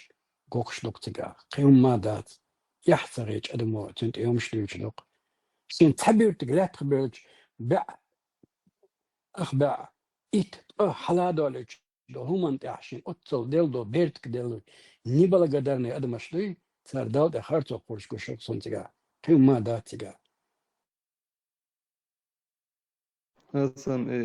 гокхуш доккху цигахь. Кхин хӀумма а дац. Эхь ца хеташ адамо цуьнан тӀе хӀумаш дуьйцуш доккху. Шен цхьа буьртиг лаьттах бевлча, баьӀ, ах баьӀ, итт, ткъа хьала а долуьйтуш долу хӀуманна тӀехь шен оццул делла долу бертиг делла, неблагодарный адамаш дуй, цара Далла тӀе харцо кхуллуш гуш ю суна цигахь. Кхин хӀумма а дац цигахь. Асан, и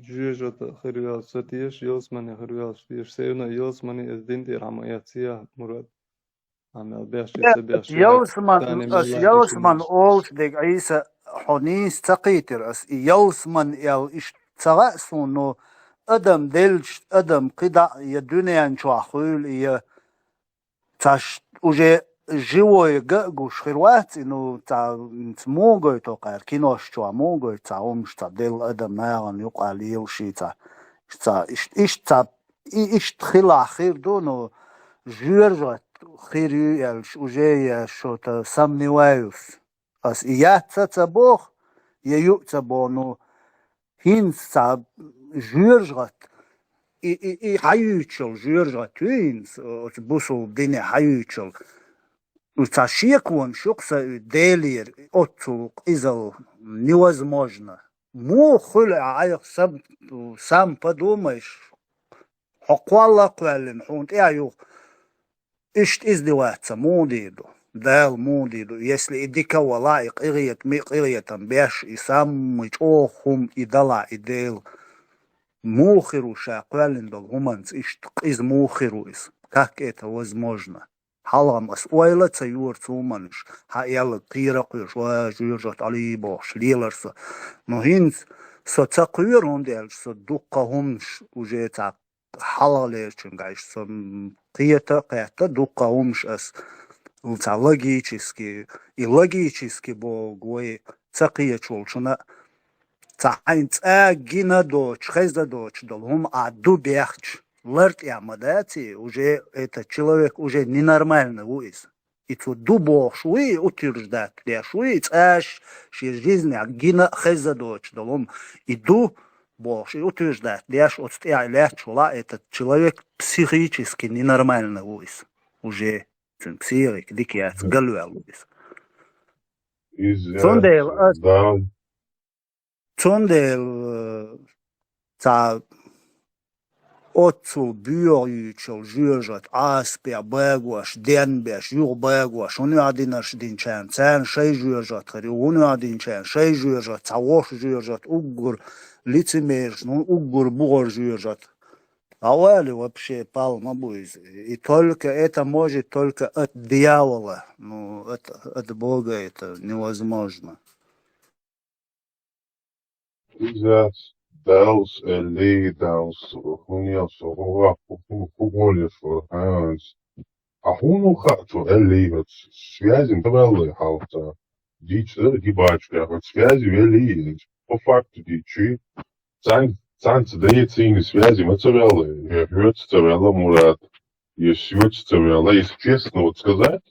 жоьжахати хир ваьлча ца теша, ялсамани хир ваьлча теша, севна ялсамани, иза дин тӀера хьан ма эццехь, Мурад. Амма беш Е, ца беш, ялсаман, ас ялсаман олуш дерг, Ӏийса, хьо нийса ца кхийтира ас, и ялсаман аьлла иштта ца хаьа суна, но адам делча, адам кхидӀа а я дуьнен чохь хуьйла, я цхьаш уже живой га а гуш хир вац и, ну, цхьа, м, ц-, муха гойту кхара, кинош чохь муха гойту, цхьа хӀумаш, цхьа делла адам нахана юкъа лелаш, цхьа, цхьа, иш-, иштта цхьа, и, иштта хилахь хир ду, ну, жоьжахати хир ю аьлча, уже я что-то сомневаюсь. Ас и яц а ца боху, я ю а ца боху, ну, хӀинца цхьа жоьжахати, и, и, и хьаюьйцуш йолу жоьжахати ю хӀинца, оцу бусулба дине хьаюьйцуш йолу. Ну, цхьа шеконаш ю-кх сан и Делера, оццул къизалла, невозможно. Муха хуьлу, Ӏайха сам, сам подумаешь, хьо кхолла а кхоьллина, хьуна тӀе а юха. Иштта издеваться муха дийр ду? Дала муха дийр ду? Если и дика валахь, и къинхетам, и къинхетам беш, и самый чӀогӀа хӀума и далахь, и Дела, муха хир ву ша кхоьллина долу хӀуманца иштта къиза муха хир ву иза? Как это возможно? Хьалха-м ас ойла а ца йора цу хӀуманаш, хьан аьлларг кхера а кхоьруш, ва жоьжахати Ӏалий бохуш лелара со. Но хӀинца со ца кхоьру, хӀунда аьлча со дуккха хӀуманаш уже цхьа хьалхалерчуьнгахь иштта со, м, кхета а кхетта, дуккха хӀуманаш ас цхьа логически, и логически боху вай ца кхеташ волчунна, цхьа хьайна цкъа гина доцуш, хезна доцуш долу хӀума ахь ду бехча, лар тӀехь ма дац и, уже этот человек уже ненормально ву иза. И цо ду бохуш вуй, утверждать деш вуй, цкъа а шен жизнехь гина а хезна доцуш долу хӀума, и ду бохуш, и утверждать деш оцу тӀехь лаьтташ волахь, этот человек психически ненормально ву иза. Уже цуьнан психика дика яц, галваьлла ву иза. Иза Цундела ас да. Цундела, э, цхьа оццул боьха юьйцуш йолу жоьжахати Ӏасапехь багош, денбеш, юха багош, хӀун юьхь динарш динчарна, царна шайн жоьжахати хир ю, хӀун юьхь динчарна шайн жоьжахати, цхьа воккха жоьжахати, уггар лицемераш, ну, уггар бухара жоьжахати. А вали вообще пал ма бу иза. И только это может только от дьявола. Ну, от, от Бога это невозможно. Иза Далла элли, Далла хӀунел со гӀо-, хӀу-, хӀу-, хӀу-, хӀу-, хӀу-, хӀу-, хӀу-, а хӀуна хаьа цо элли, вот связи ма ваьлла хьалха. Дийцу дара, дибачу тӀехь, вот связи велли, по факту дийцу. Цан-, цанца дае цийна связи ма ца ваьлла, я хьоьца ца ваьлла, Мурат, я соьца ца ваьлла. Если честно вот сказать,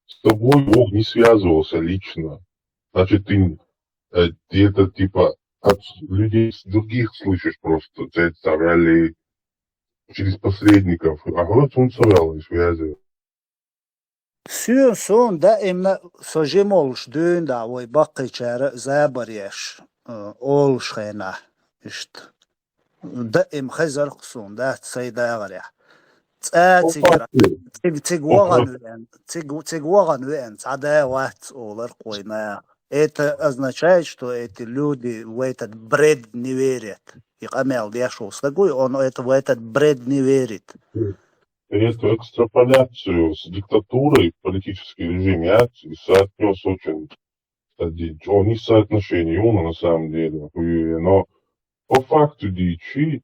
с тобой Бог не связывался лично. Значит, ты, э, где-то типа от людей с-, других слышишь просто, цец цаврали через посредников. А вот он цаврал связи. Соьн, суна даимна со жимолуш дуьйна да вай баккхийчара а забар еш, э, олуш хенахь, иштта. Даим хезарх суна дац сайн дагӀарехь. Цкъа цигара, цига, цига вахана веана, цига, цига вахана веана, цхьа да вац оларх вай наха. Это означает, что эти люди в этот бред не верят. И къамел деш ву стаг вуй, он это, в этот бред не верит. Эту экстраполяцию с диктатурой политический режим я и соотнёс очень, кстати, он не соотношение, он на самом деле, хуевее, но по факту дийцича,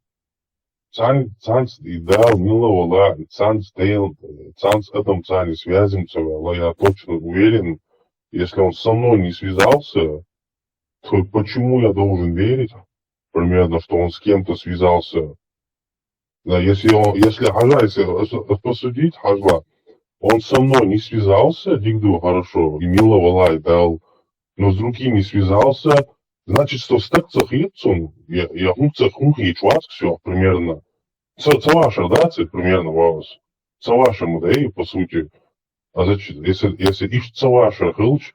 цхьан-, цхьанца и Дала мила вале, и цхьанца Дала, цхьанца адам цхьанне связь ца ваьле, я точно уверен, если он со мной не связался, то почему я должен верить, примерно, что он с кем-то связался? Да, если он, если хьажа, если ос-, ос-, посудить, хьажал, он со мной не связался, дика ду, хорошо, и мила вале, и Дала, но с другими связался, значит, со стаг ца хет цунна, я, я хӀума ца хӀума хеташ вац со, примерно. Ца, ца ваша, да, ца примерно вац. Ца ваша ма дай, по сути. А значит, если, если иштта ца ваша хилча,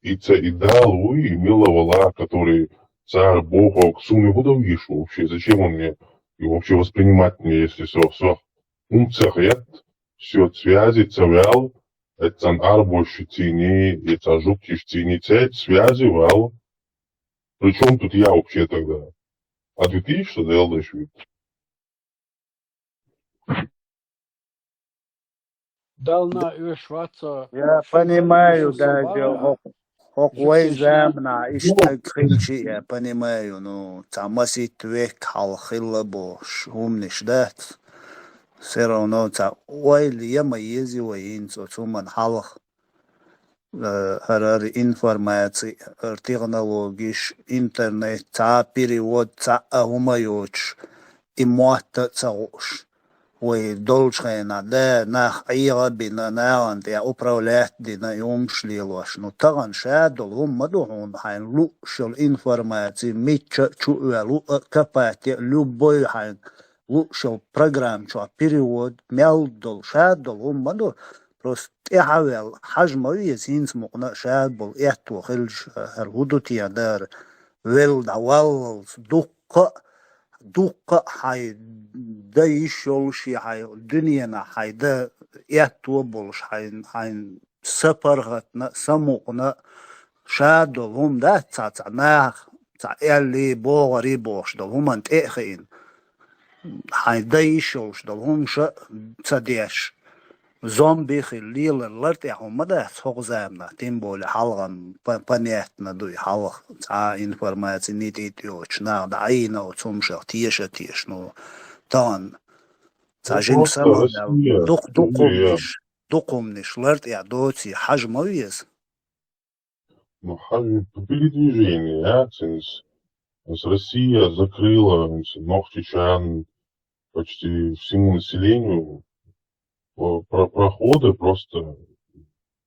и ца и Дала вуй, и мила вале, который цар бохок, суна хӀу дан везаш вообще, зачем он мне, и вообще воспринимать мне, если со, со хӀума ца хет, со связи ца ваьле, это цхьан арабошцений, и цхьа жугтишцений, цхьа связи ваьле. При чём тут я вообще тогда? А две тысячи Дала деш вуй. Дала на оьшуш вац со. Я понимаю, даже хӀокху, хӀокху вай заманахь иштта хилча, я понимаю, ну, цхьа масийтта век хьалха хилла бохуш хӀуманаш дац. Всё равно цхьа ойла ян ма еза вай хӀинца оцу хӀуманна хьалха. Э, хӀара, хӀара информаци, хӀара технологиш, интернет, цхьа перевод, цхьа а хӀума йоцуш, и мотт а ца хууш. Вай долчу хенахь, да, нах Ӏеха а бина, нахана тӀехь управлять а дина, и хӀумаш лелош. Ну, тахана ша долу хӀума ма ду хьуна, хьайна лууш йолу информаци, мичча а чу а ваьлла, а копать е, любой хьайна лууш йолу программа чохь перевод, мел долу, ша долу хӀума ма ду. Просто тӀаьхьа ваьлла, хьажа ма веза, хӀинца мукъана а ша болу аьтто хилча, хӀара хӀун ду те дара, велла дӀаваллалц, дуккха а, дуккха а хьайн дан йиш йолуш, и хьайн дуьненахь хьайн дан аьтто болуш, хьайн, хьайн са паргӀатна а, са мукъана а, ша долу хӀума дац цхьа, цхьа нах, цхьа аьллий, богӀарий бохуш долу хӀуманна тӀе а хиъна. Хьайн дан йиш йолуш долу хӀумаш а ца деш, зомби хила лелар лар тӀехь хӀума дац хӀокху заманахь, тем более хьалхана па-, понятно ду и хьалха, цхьа а информаци нитӀ-итӀ йоцуш, наха дӀаийна оцу хӀумашах теша а теша, ну, тахана цхьа жима самаваьлла, дукха, дукха хӀуманаш, дукха хӀуманаш лар тӀехь доций, хьажа ма веза. Ну, хьажа, передвижение, а, цинс, с-, Россия закрыла, м, с-, нохчичан почти всему населению, э, про-, проходы просто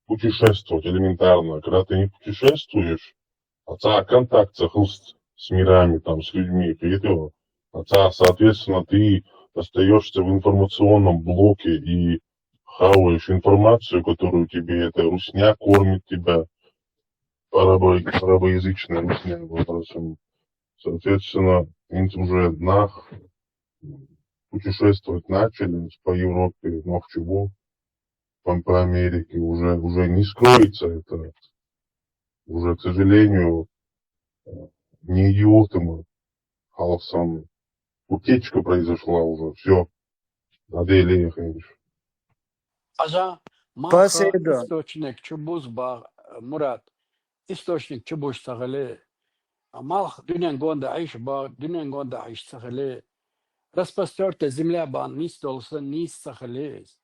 путешествовать элементарно. Когда ты не путешествуешь, а цхьа контакт ца хилча с мирами, там, с людьми, это, а цхьа, соответственно, ты остаёшься в информационном блоке и хаваешь информацию, которую тебе эта русня кормит тебя, арабо-, арабоязычная русня, вопросом. Соответственно, хӀинца уже нах путешествовать начали по Европе, нохчий бу, по, по Америке, уже, уже не скроется это. Уже, к сожалению, э, не идиоты мы. Хьалха санна. Утечка произошла уже, всё. Надоели, конечно. Хьажа, малх источник чу буза бах, Мурат, источник чу буш ца хили. Малх дуьнен гонда Ӏийш бах, дуьнен гонда Ӏийш ца хили. Распростёртая земля бан нийса долу сан нийса ца хили иза.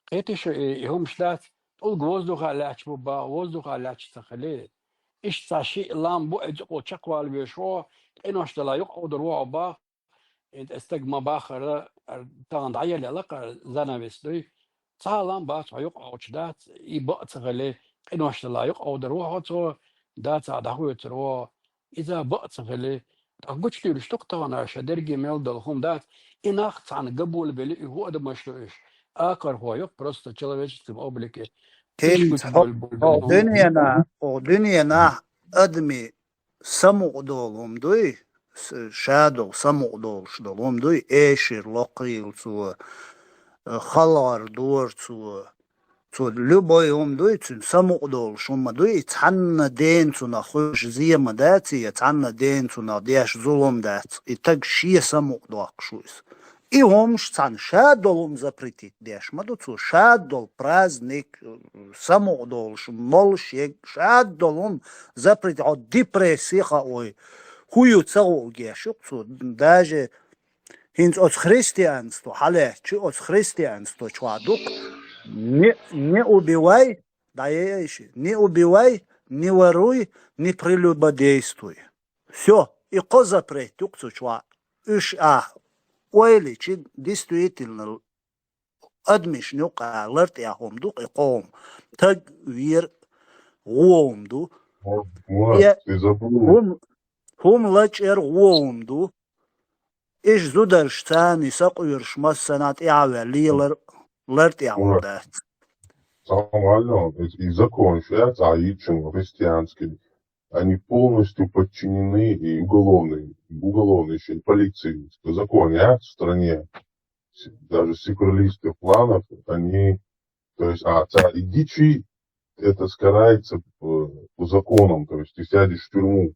Кхетий шу и, и хӀумаш дац, тӀулг воздуха лаьтташ бу бах, воздуха лаьтташ ца хили. Иштта цхьа шиъ лам бу, и цӀукъо чекхвала веш ву, къинош дала юкъа Ӏовдар ву хьо бах. И тӀе стаг ма баххара, тахана дӀаелла лакхара занавес дуй. Цхьа а лам бац хьо юкъа Ӏовчу дац, и бакъ ца хили, къинош дала юкъа Ӏовдар ву хьо цо, дацахь дӀахоьцур ву. Иза бакъ ца хили, тӀаккха гучудуьйлуш ду-кх тахана ша дерриге мел долу хӀума дац, и нах цхьаьна габолабелли, и хӀун адамаш ду уьш? Акхархой ю-кх просто человеческом облике. ХӀинца хӀокху дуьненахь, хӀокху дуьненахь адамийн самукъадолу хӀума дуй, с-, ша долу самукъадолуш долу хӀума дуй, эшар локхийла цо, халгӀар дора цо, цо любой хӀума дуй, цуьнан самукъадолуш хӀума дуй, и цхьанна дена цунах хуьлуш зен ма дац, я цхьанна дена цунах деш зулам дац, и стаг шен самукъадоккхуш ву иза. И хӀумаш цхьаьна ша долу хӀума запретить деш ма ду цо, ша долу праздник, самукъадолуш, молуш ерг, ша долу хӀума запретить, хьо депрессия хаой, хӀу ю ца гӀо геш ю цо, даже хӀинца оцу христианство хьалаьцча, оцу христианство чохь ду-кх: не, не убивай, дӀаеа иша, не убивай, не воруй, не прелюбодействуй. Всё, и кхо запрет ю-кх цу чохь. Уьш ахь ойла йича, действительно, адамашна юкъахь лар тӀехь хӀума ду-кх и кхо хӀума. Таг вер гӀо хӀума ду. Мурат, Мурат, Э, ты забыл. ХӀума, хӀума лачкъар гӀо хӀума ду. Иш зударш царна сакъоьруш массанхьа тӀаьхьаваьлла лелар лар тӀехь хӀума Мурат, дац. Самое главное, и, и закон сейчас, а и чем христианский, они полностью подчинены и уголовной, и уголовной ещё, и полиции. Закон есть в стране, с- даже сепаратистских планов, они, то есть, а, ца-, и дичи, это карается по, по законам, то есть ты сядешь в тюрьму.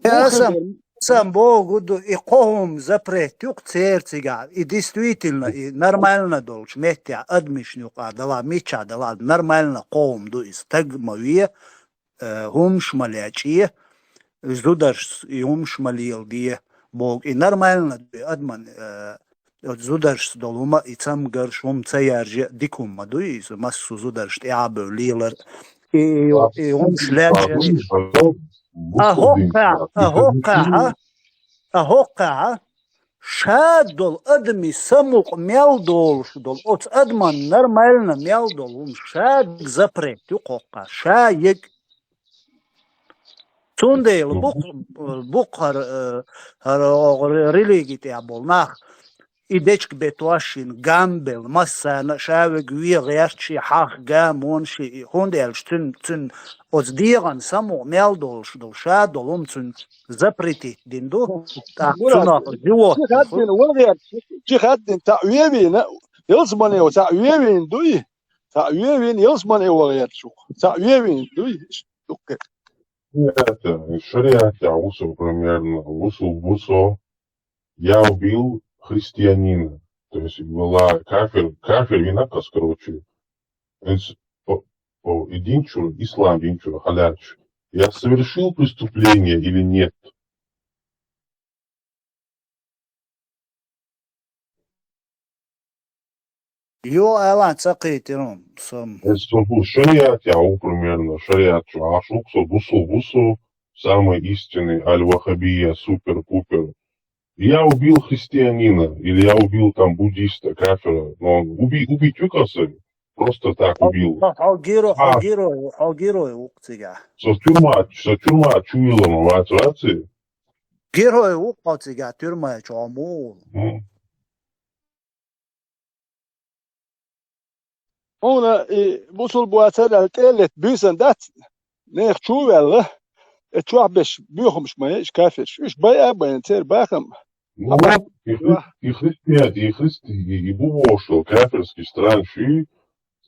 Я сам, сам богу ду, и кхо хӀума запрет ю-кх церан цигахь, и действительно, и нормально долчу меттехь, адамашна юкъахь далахь, миччахь далахь, нормально кхо хӀума ду иза. Таг ма ве, э, хӀумаш ма лечкъе, зударшца и хӀумаш ма леладе, боху. И нормально ду и адаман, э, оцу зударшца долу хӀума, и цамгарш хӀума ца яржа, дика хӀума ма ду иза, массо а зударш тӀаьхьа а бевлла лелар. И, и, и хӀумаш лечкъар. А хӀокхахь, а хӀокхахь, а хӀокхахь, ша долу адамийн самукъа мел долуш долу, оцу адаман нормально мел долу хӀума ша запрет ю кхоккха, ша егг. Цундела бу-кх, бу-кх хӀара, э, хӀара оха религи тӀехь болу нах, и дечка бетош шина гам белла, массарна а ша вега вен гӀерташ ши хьах гамон ши, хӀунда аьлча цуьнан, цуьнан оцу дегӀан самукъа мел долуш долу, ша долу хӀума цуьнан запретить дина ду, тӀаккха Мурат, цунах живот чи хаддина ван гӀерташ, чи хаддина цхьаъ вевийна, ялсамане цхьаъ вевийна дуй, цхьаъ вевийна, ялсамане ван гӀерташ ву, цхьаъ вевийна дуй, иштта ду-кх. Это, шариат я вусу примерно, вусу, вусу. Я убил христианина. То есть была кафир, кафир вина каскручи. Эс-, по, по, и динчура, ислам динчура, халячу. Я совершил преступление или нет? Йо, Алан, ца кхетира сам. Эс со бу шариат я, у, примерно, шариат чу, а шук со бусу, бусу, самый истинный, аль-вахабия, супер-пупер. Я убил христианина, или я убил там буддиста, кафира, но он уби-, убить выкосили, просто так убил. Хьо, хьо геро-, хьо А. герой, хьо герой ву-кх цигахь. Со тюрьма, со тюрьма чуйла ма вац, ваци? Герой ву-кх хьо цигахь, тюрьма чу хьо муха ву? М. Хьуна и бусулба вацар аьлла тӀе а летта буьйсан дац, нехан чу а ваьлла, и чохь беш боьхамаш ма яй уьш кафирш. Уьш байа а байна церан бахам. Ну вот, и хри-, и христиан, и христи-, и, и бу бохуш, кафирский стран шуьй,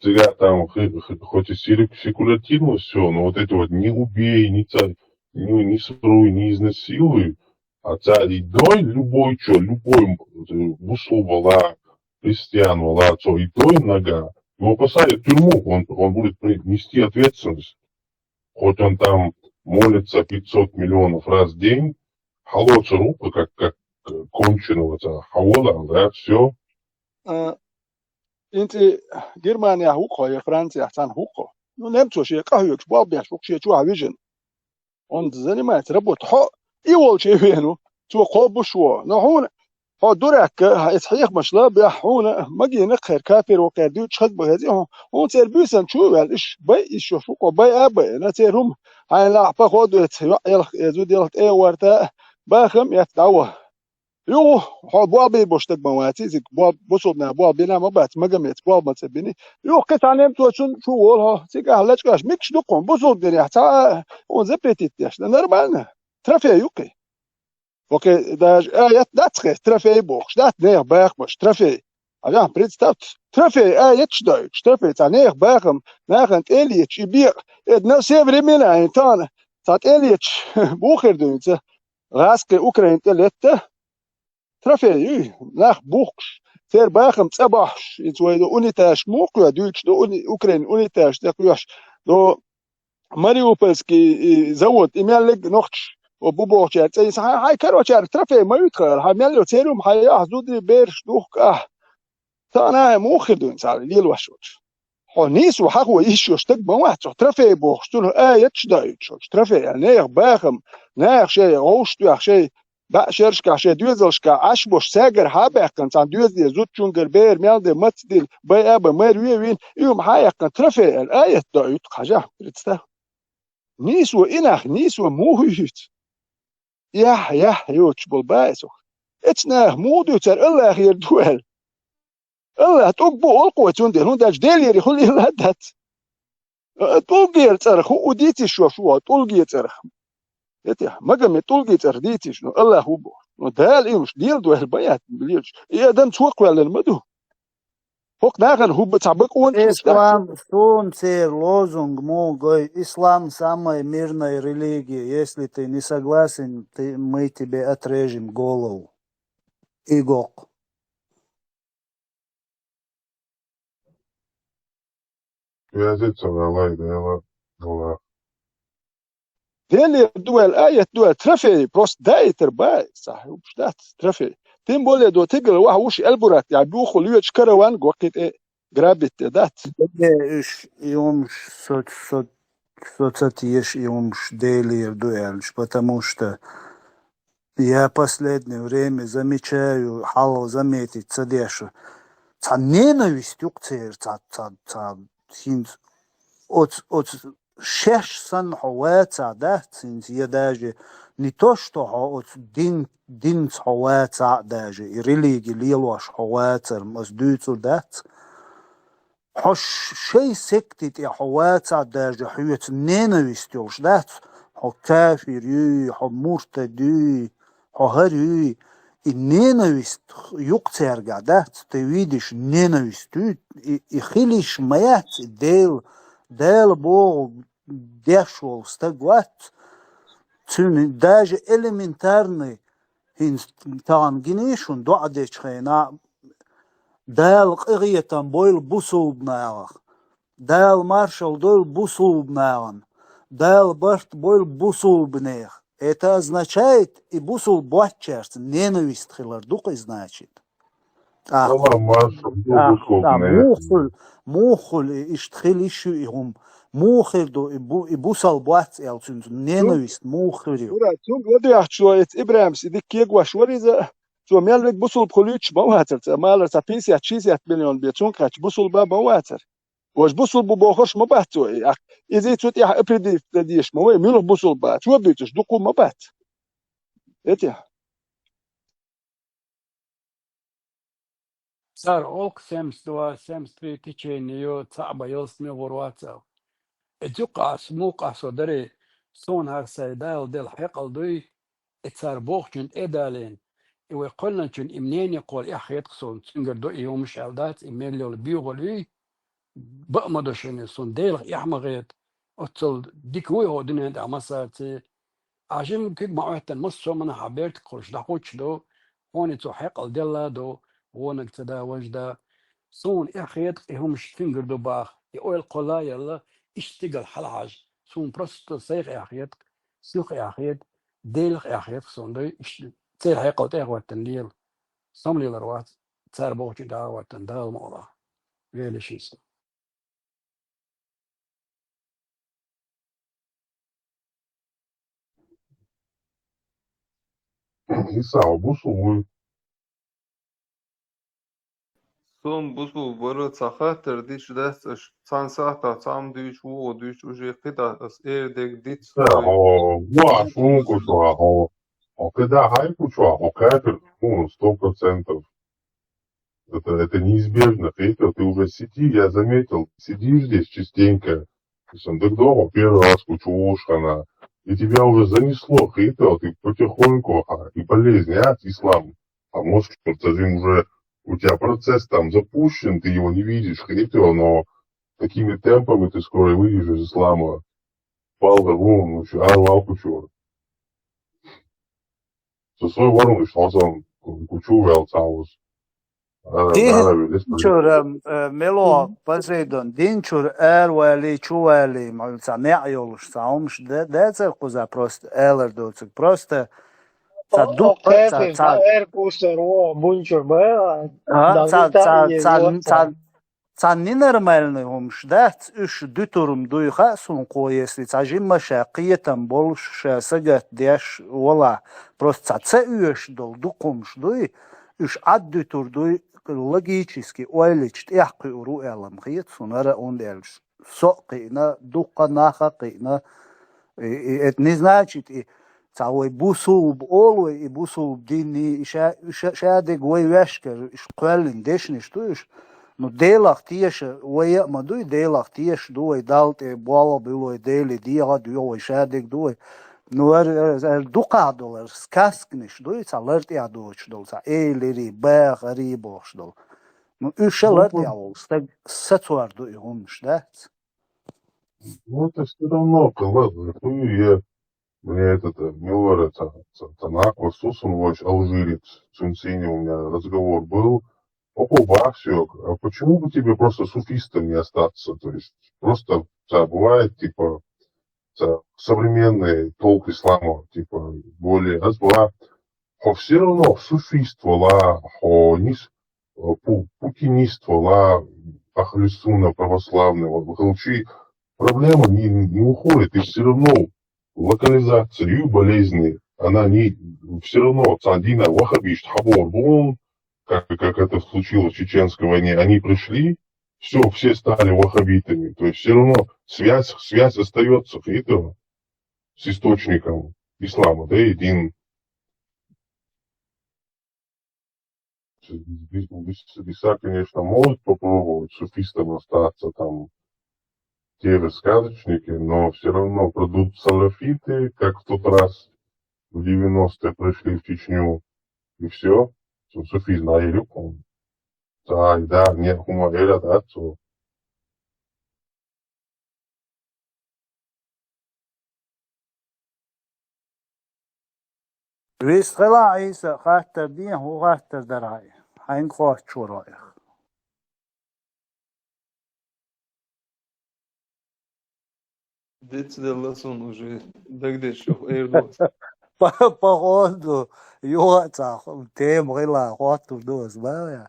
цигахь там хи-, хи-, хоть и сирик-, секулятивно всё, но вот это вот не убей, не ца-, не, не своруй, не изнасилуй, а ца-, и дой любой чо, любой, э, бусулба вала, христиан вала, цо и дой нагахь, его посадят в тюрьму, он, он будет при-, нести ответственность. Хоть он там молится пятьсот миллионов раз в день, хьалоцур ву, как, как конченого ца хьавола, да, всё. А, хӀинца и Германехь ву-кх хьо, я Францехь цхьаьна ву-кх хьо. Ну, немцо шен къахьоьгуш, болх беш ву-кх шен чохь вижина. Он занимается работой. Хьо и волчу и веана ву. Цо кхобуш ву. Но хьуна, хьо дурак, хьан иза хьехамаш лан бехь, хьуна магийна кхера кафир ву кхера дуьйцуш хаза бан хеза хьуна. Хьуна церан буьйсан чу а ваьлла, иш бай, иш йош ву-кх хьо, бай а бай. На церан хӀума, хьайна лахь поход веца, йоӀ елх, э, зуда елх, тӀе а ворта, бахам а етта дӀа а во. Юха хьо болх бийр болуш стаг ма вац, изиг болх, бусулба наха болх бина ма бац, Магомеца болх ма ца бина. Юха кхин цхьа немцо цунна чу волу хьо, цигахь лачкъаш микаш ду-кх хьуна, бусулба динехь цхьа а хьуна запретить деш, да нормально. Трофей ю-кх и. Окей, даже аят дац хье, трофей бохуш, дац нехан бахамаш, трофей. А яхь, представьте, трофей аяташ доуьйтуш, трофей цхьа нехан бахам, нахана тӀе а леташ, и бекъа, эдна все времена, и тахана цхьа тӀе а леташ, бухар дуьйна ца, гӀазкхи Украина тӀе летта, трофей ю, нах бухкуш, церан бахам цӀа бахьаш, иза вай ду унитаж муха кхоьхьу, дуьйцуш ду уни-, Украина унитаж тӀе кхоьхьуш, до Мариупольский, и, завод, и мел лег нохч, о, бу бохча цӀе, хьай, хьай, короче, ар трофей ма ютха, хьай мел йо церум, хьай, ах, зуди, берш, духка, ах. Цхьа нахе муха хир ду хӀинца лелош волча? Хьо нийсо хьахо йиш йолаш стаг ма вац хьо, трофей бохуш, цунах аяташ даийташ волча. Трофей, а, нехан бахам, наха шай гӀовш тоьхна, шай баьӀ шерашкахь, шай доьзалшкахь Ӏаш болуш, цаьргара хьабаьккхина, цхьана доьзале зудчуьнгара бер мел де, маца дилла, бай а бай, мара ве вина, и хӀума хьаяккхина трофей аьлла, аят даийту хьажа, представь. Нийсо и нах, нийсо муха юьйцу? Яхь, яхь йоцуш болу баисух. Эцу наха муха дуьйцу цара АллахӀера ду аьлла? АллахӀ тӀулг бу олу-кх вай цундела, хӀунда аьлча Делера хӀула илла а дац. А, тӀулгера цӀарах хӀу дийциш шо шу, тӀулгера цӀарах? Эти, Магомед тӀулгера цӀарах дийциш, ну, АллахӀ ву бу. Ну, Дала и хӀумаш леладо аьлла баят лелаш. И адам цо кхоьллина ма ду. ХӀокху нахана хӀу ба-, цхьа бакъонаш Ислам, суна церан лозунг муха гой: «Ислам самая мирная религия. Если ты не согласен, ты, мы тебе отрежем голову». И гокъ. Везет ца валай, Дела, Дела. Деле дуэл, аят дуэл, трофей, просто даитар бай, сахьиб, дац, трофей. Тем более, до тигал, ваха, уш, Эльбурат, я, бюху, льёч, караван, гокхит, э, грабит, э, дац. Э, уж, и он, со, со, со цатиеш, и он, уж, Деле дуэл, потому что Я последнее время замечаю, хьалха заметить ца деш, цхьа ненависть ю-кх церан, цхьа, цхьа, цхьа, хӀинца оц-, оцу шаьш санна хьо вацахь дац, хӀинца, я даже не то, что хьо оцу дин, динца хьо вацахь а даже, и религи лелош хьо вацар, ас дуьйцур дац. Хьо ш-, шайн секте тӀе хьо вацахь даже, хьоьца ненависть йолуш дац, хьо кафир юй, хьо муртад юй, хьо хӀара юй, и ненависть ю-кх цаьргахь дац, ты видишь, ненависть юй, и, и хила йиш ма яц, и Дела, Дала боху деш волу стаг вац, цуьнан даже элементарный, хӀинца тахана гиний шуна доӀа дечу хенахь, Дала къинхетам бойла бусулба нахах. Дала маршалла дойла бусулба нахана. Дала барт бойла бусулбанех. Это означает, и бусулба боцчаьрца ненависть хилар ду-кх и, значит. ТӀаккха, Алла маршалла ду тӀаккха, тӀаккха бусулбанех. Муха хуьлу, муха хуьлу и иштта хила йиш ю и хӀума? Муха хир ду и бу-, и бусалба бац аьлла цуьнца? Ненависть муха хир ю? Мурад, цуьнга ладоьгӀча, цо эца ИбрахӀимс и дика кегош вара иза. Цо мел верг бусулба хуьлуьйтуш ма вацара, цкъа малар цхьа пятьдесят-шестьдесят миллион бен цунна кхаьчча бусулба ма вацара. Важа бусулба бу бохурш ма бац цо и, ах, иза цу тӀехь определить дан дезаш ма вай, муьлха бусулба бац, цо буьйцуш дукха ма бац. Эти. Цара олу-кх семьдесят два, семьдесят три течение йо, цхьаъ бан ялсамане гӀур вац аьлла. И цу къас, муха къасо дарий, суна хӀара сайн Дала делла хьекъал дуй, и цара бохучун тӀе а далийна, и вай кхоьллинчун и мнение кхолла эхь хета-кх суна, цуьнгара ду и хӀумаш аьлла дац, и мел йолу боьхалла юй, баа ма до шуна, суна Делах эхь ма хета, оццул дика вуй хӀокху дуьнен тӀехь массаьрца. Ахь жимма куьг ма Ӏоьттина, массо а манахь хьан бертиг кхуьлуш дӀахӀуттуш ду, хьуна цо хьекъал делла а ду, вониг ца да, важа да. Суна эхь хета-кх и хӀумаш цуьнгара ду баха, и ойла кхолла а елла, иштта стигала хьалахьажа, суна просто сайх эхь хета-кх, сих эхь хета, Делах эхь хета-кх суна дуй, иштта церан хьекъал тӀе а хӀоттина лела. Со-м лелар вац, цара бохучун тӀе а хӀоттина, Дала мукъ лахь. Вели ши со. Иса, бусулба вуй? Суна бусулба вара, цхьа хаттар дича дац аша, цхьана сахьтахь цхьамма дуьйцу, вукхо дуьйцу, уже кхидӀа ас эр дерг диц. Хьо, ваш вукхо чохь, хьо, хьо кхидӀа хьайкху чохь, хьо кхаьчар, ну, сто процентов. Это, это неизбежно, хетел, ты уже сиди, я заметил, сидишь здесь частенько. Сан дагадогӀу, первый раз кучу волуш хана, и тебя уже занесло, хетел, ты потихоньку, а, и болезнь, а, ислам. А мозг, что ты уже, у тебя процесс там запущен, ты его не видишь, хетел, но такими темпами ты скоро выйдешь из ислама. Палда вон, ну чё, а, вал кучу. Со сой варун, что он кучу вел цаус. Дин чура, э, мело, Посейдон, дин чура аравале, чувале, ма цхьа неӀ йолуш, цхьа хӀумаш да-, дацара кхуза, просто алар доцург. Просто цхьа дуккха, цхьа, цхьа, цхьа ненормальный хӀумаш дац, уьш дуьтур-м дуй, хаьа суна кхо, если цхьа жимма ша кхетам болуш, ша сагатдеш валахь, просто цхьа ца оьшуш долу дукха хӀумаш дуй, уьш Ӏад дуьтур дуй, логически ойлича тӀехь кхуьур ву аьлла-м хета суна хӀара, хӀунда аьлча со а кхиъна, дуккха нах а кхиъна. И, и, это не значит, и цхьа вай бусулба олу вай, и бусулба дин, и ша, ша, шадерг вай ваьшкара, уьш кхоьллина дешнаш ду уьш. Ну, Делах теша вай а ма дуй, Делах теша ду вай, Далла тӀе болх буьллу вай, Деле дегӀа а доьху вай, шадерг ду вай. Ну, ар, ар, ар дукхах долу, ар сказканаш дуй, цхьа лар тӀехь доцуш долу, цхьа эйлари, бахари бохуш долу. Ну, уьш ша лар тӀехь волу стаг сацор ду и хӀуманаш, дац? Ну, это всё равно, калас, хуюе. Мне этот, э, Мюллер, это, это, это Наква Сусунович, алжирец, с ним у меня разговор был. Около Бахсиок, а почему бы тебе просто суфистом не остаться? То есть просто, да, бывает, типа, да, современный толк ислама, типа, более азба, хьо всё равно суфист вала, хьо нис-, э, пу-, путинист вала, ахлюсуна православный, вот, короче, проблема не, не уходит, ты всё равно локализация и болезни, она не, всё равно цхьа дина ваххабист хьабор бун, как, как это случилось в чеченской войне, они пришли, всё, все стали ваххабитами, то есть всё равно связь, связь остаётся, это, с источником ислама, да, и дин. Бис-, бис-, бис-, бис-, конечно, может попробовать суфистом остаться, там, те же сказочники, но всё равно придут салафиты, как в тот раз в девяностые пришли в Чечню, и всё. Су-, суфизм, а, или, по-моему. Да, да, нет, хӀума элира дац цо. Вистхила, Ӏийса, хаттар дехьа, хӀун хаттар дара хьайн? Хьайнга хоттур ву айхьа. Дицделла суна уже дагадеш, чӀогӀа эр ду. По-, походу, юха а цхьа тема хила хоттур ду аса, ма вай.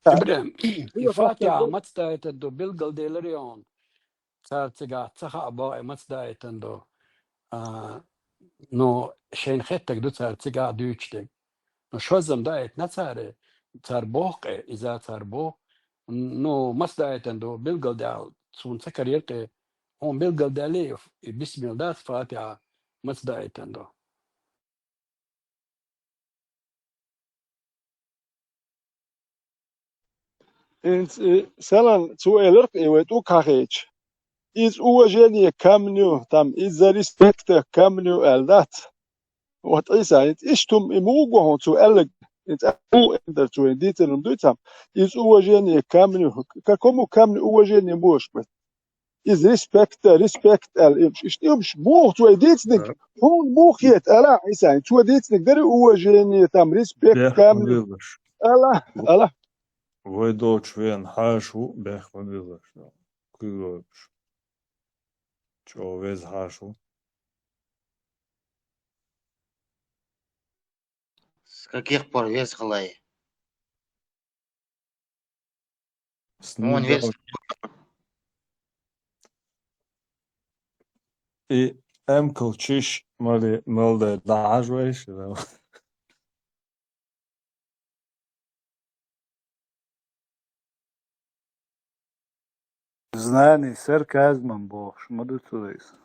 ИбрахӀим, и Фатихьа маца даийтина ду, билгалделира хьуна. Цара цигахь ца хаьа боху, и маца даийтина ду. А, ну, шайна хеттарг ду цара цигахь дуьйцуш дерг. Ну, шозза-м даийтина цара, цара боху-кх, иза цара боху. Ну, маца даийтина ду, билгалдаьлла, суна ца карийра-кх, хьуна билгалдаьллий, и бисмилла дац, Фатихьа маца даийтина ду. ХӀинца, э, Селан, цо элира-кх, и вай тӀулг хьахийча: «Из уважение к камню», там, «Из-за респекта к камню», аьлла дац? Вот, Ӏийса, хӀинца иштта хӀума и муха го хьуна цо аьлларг? ХӀинца муха элира цо, хӀинца дийцарг хӀума дуй цхьа? «Из уважение к камню». К какому камню уважение можешь быть? Из респекта, респект аьлла, и хӀумаш, иштта и хӀумаш муха цо дийцинарг? Хьуна муха хета, ала, Ӏийса, цо дийцинарг дара уважение, там, респект, камни. Ала, ала. Вай долчу вен хьаша ву, бехк ма билла. Куьйгаш. ЧӀогӀа веза хьаша ву. С каких пор веза хилла? Вон веза. И эмкал чиш мали мел дай дӀахьажа вайша. Знание сарказмом бохуш ма ду цо иза.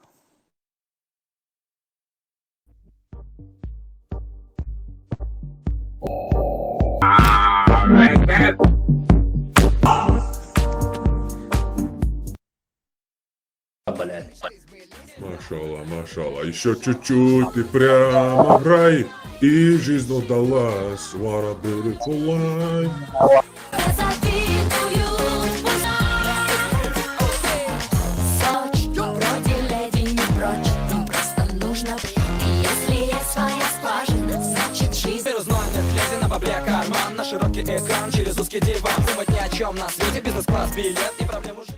Блядь. Машалла, машалла. Ещё чуть-чуть и прямо в рай. И жизнь удалась, what a beautiful life. Завидую, пускай. Сочи, вроде леди не прочь, им просто нужно. И если есть своя скважина, Глядя на бабле карман, на широкий экран, через узкий диван. Думать ни о чем на свете, бизнес-класс билет и проблем уже.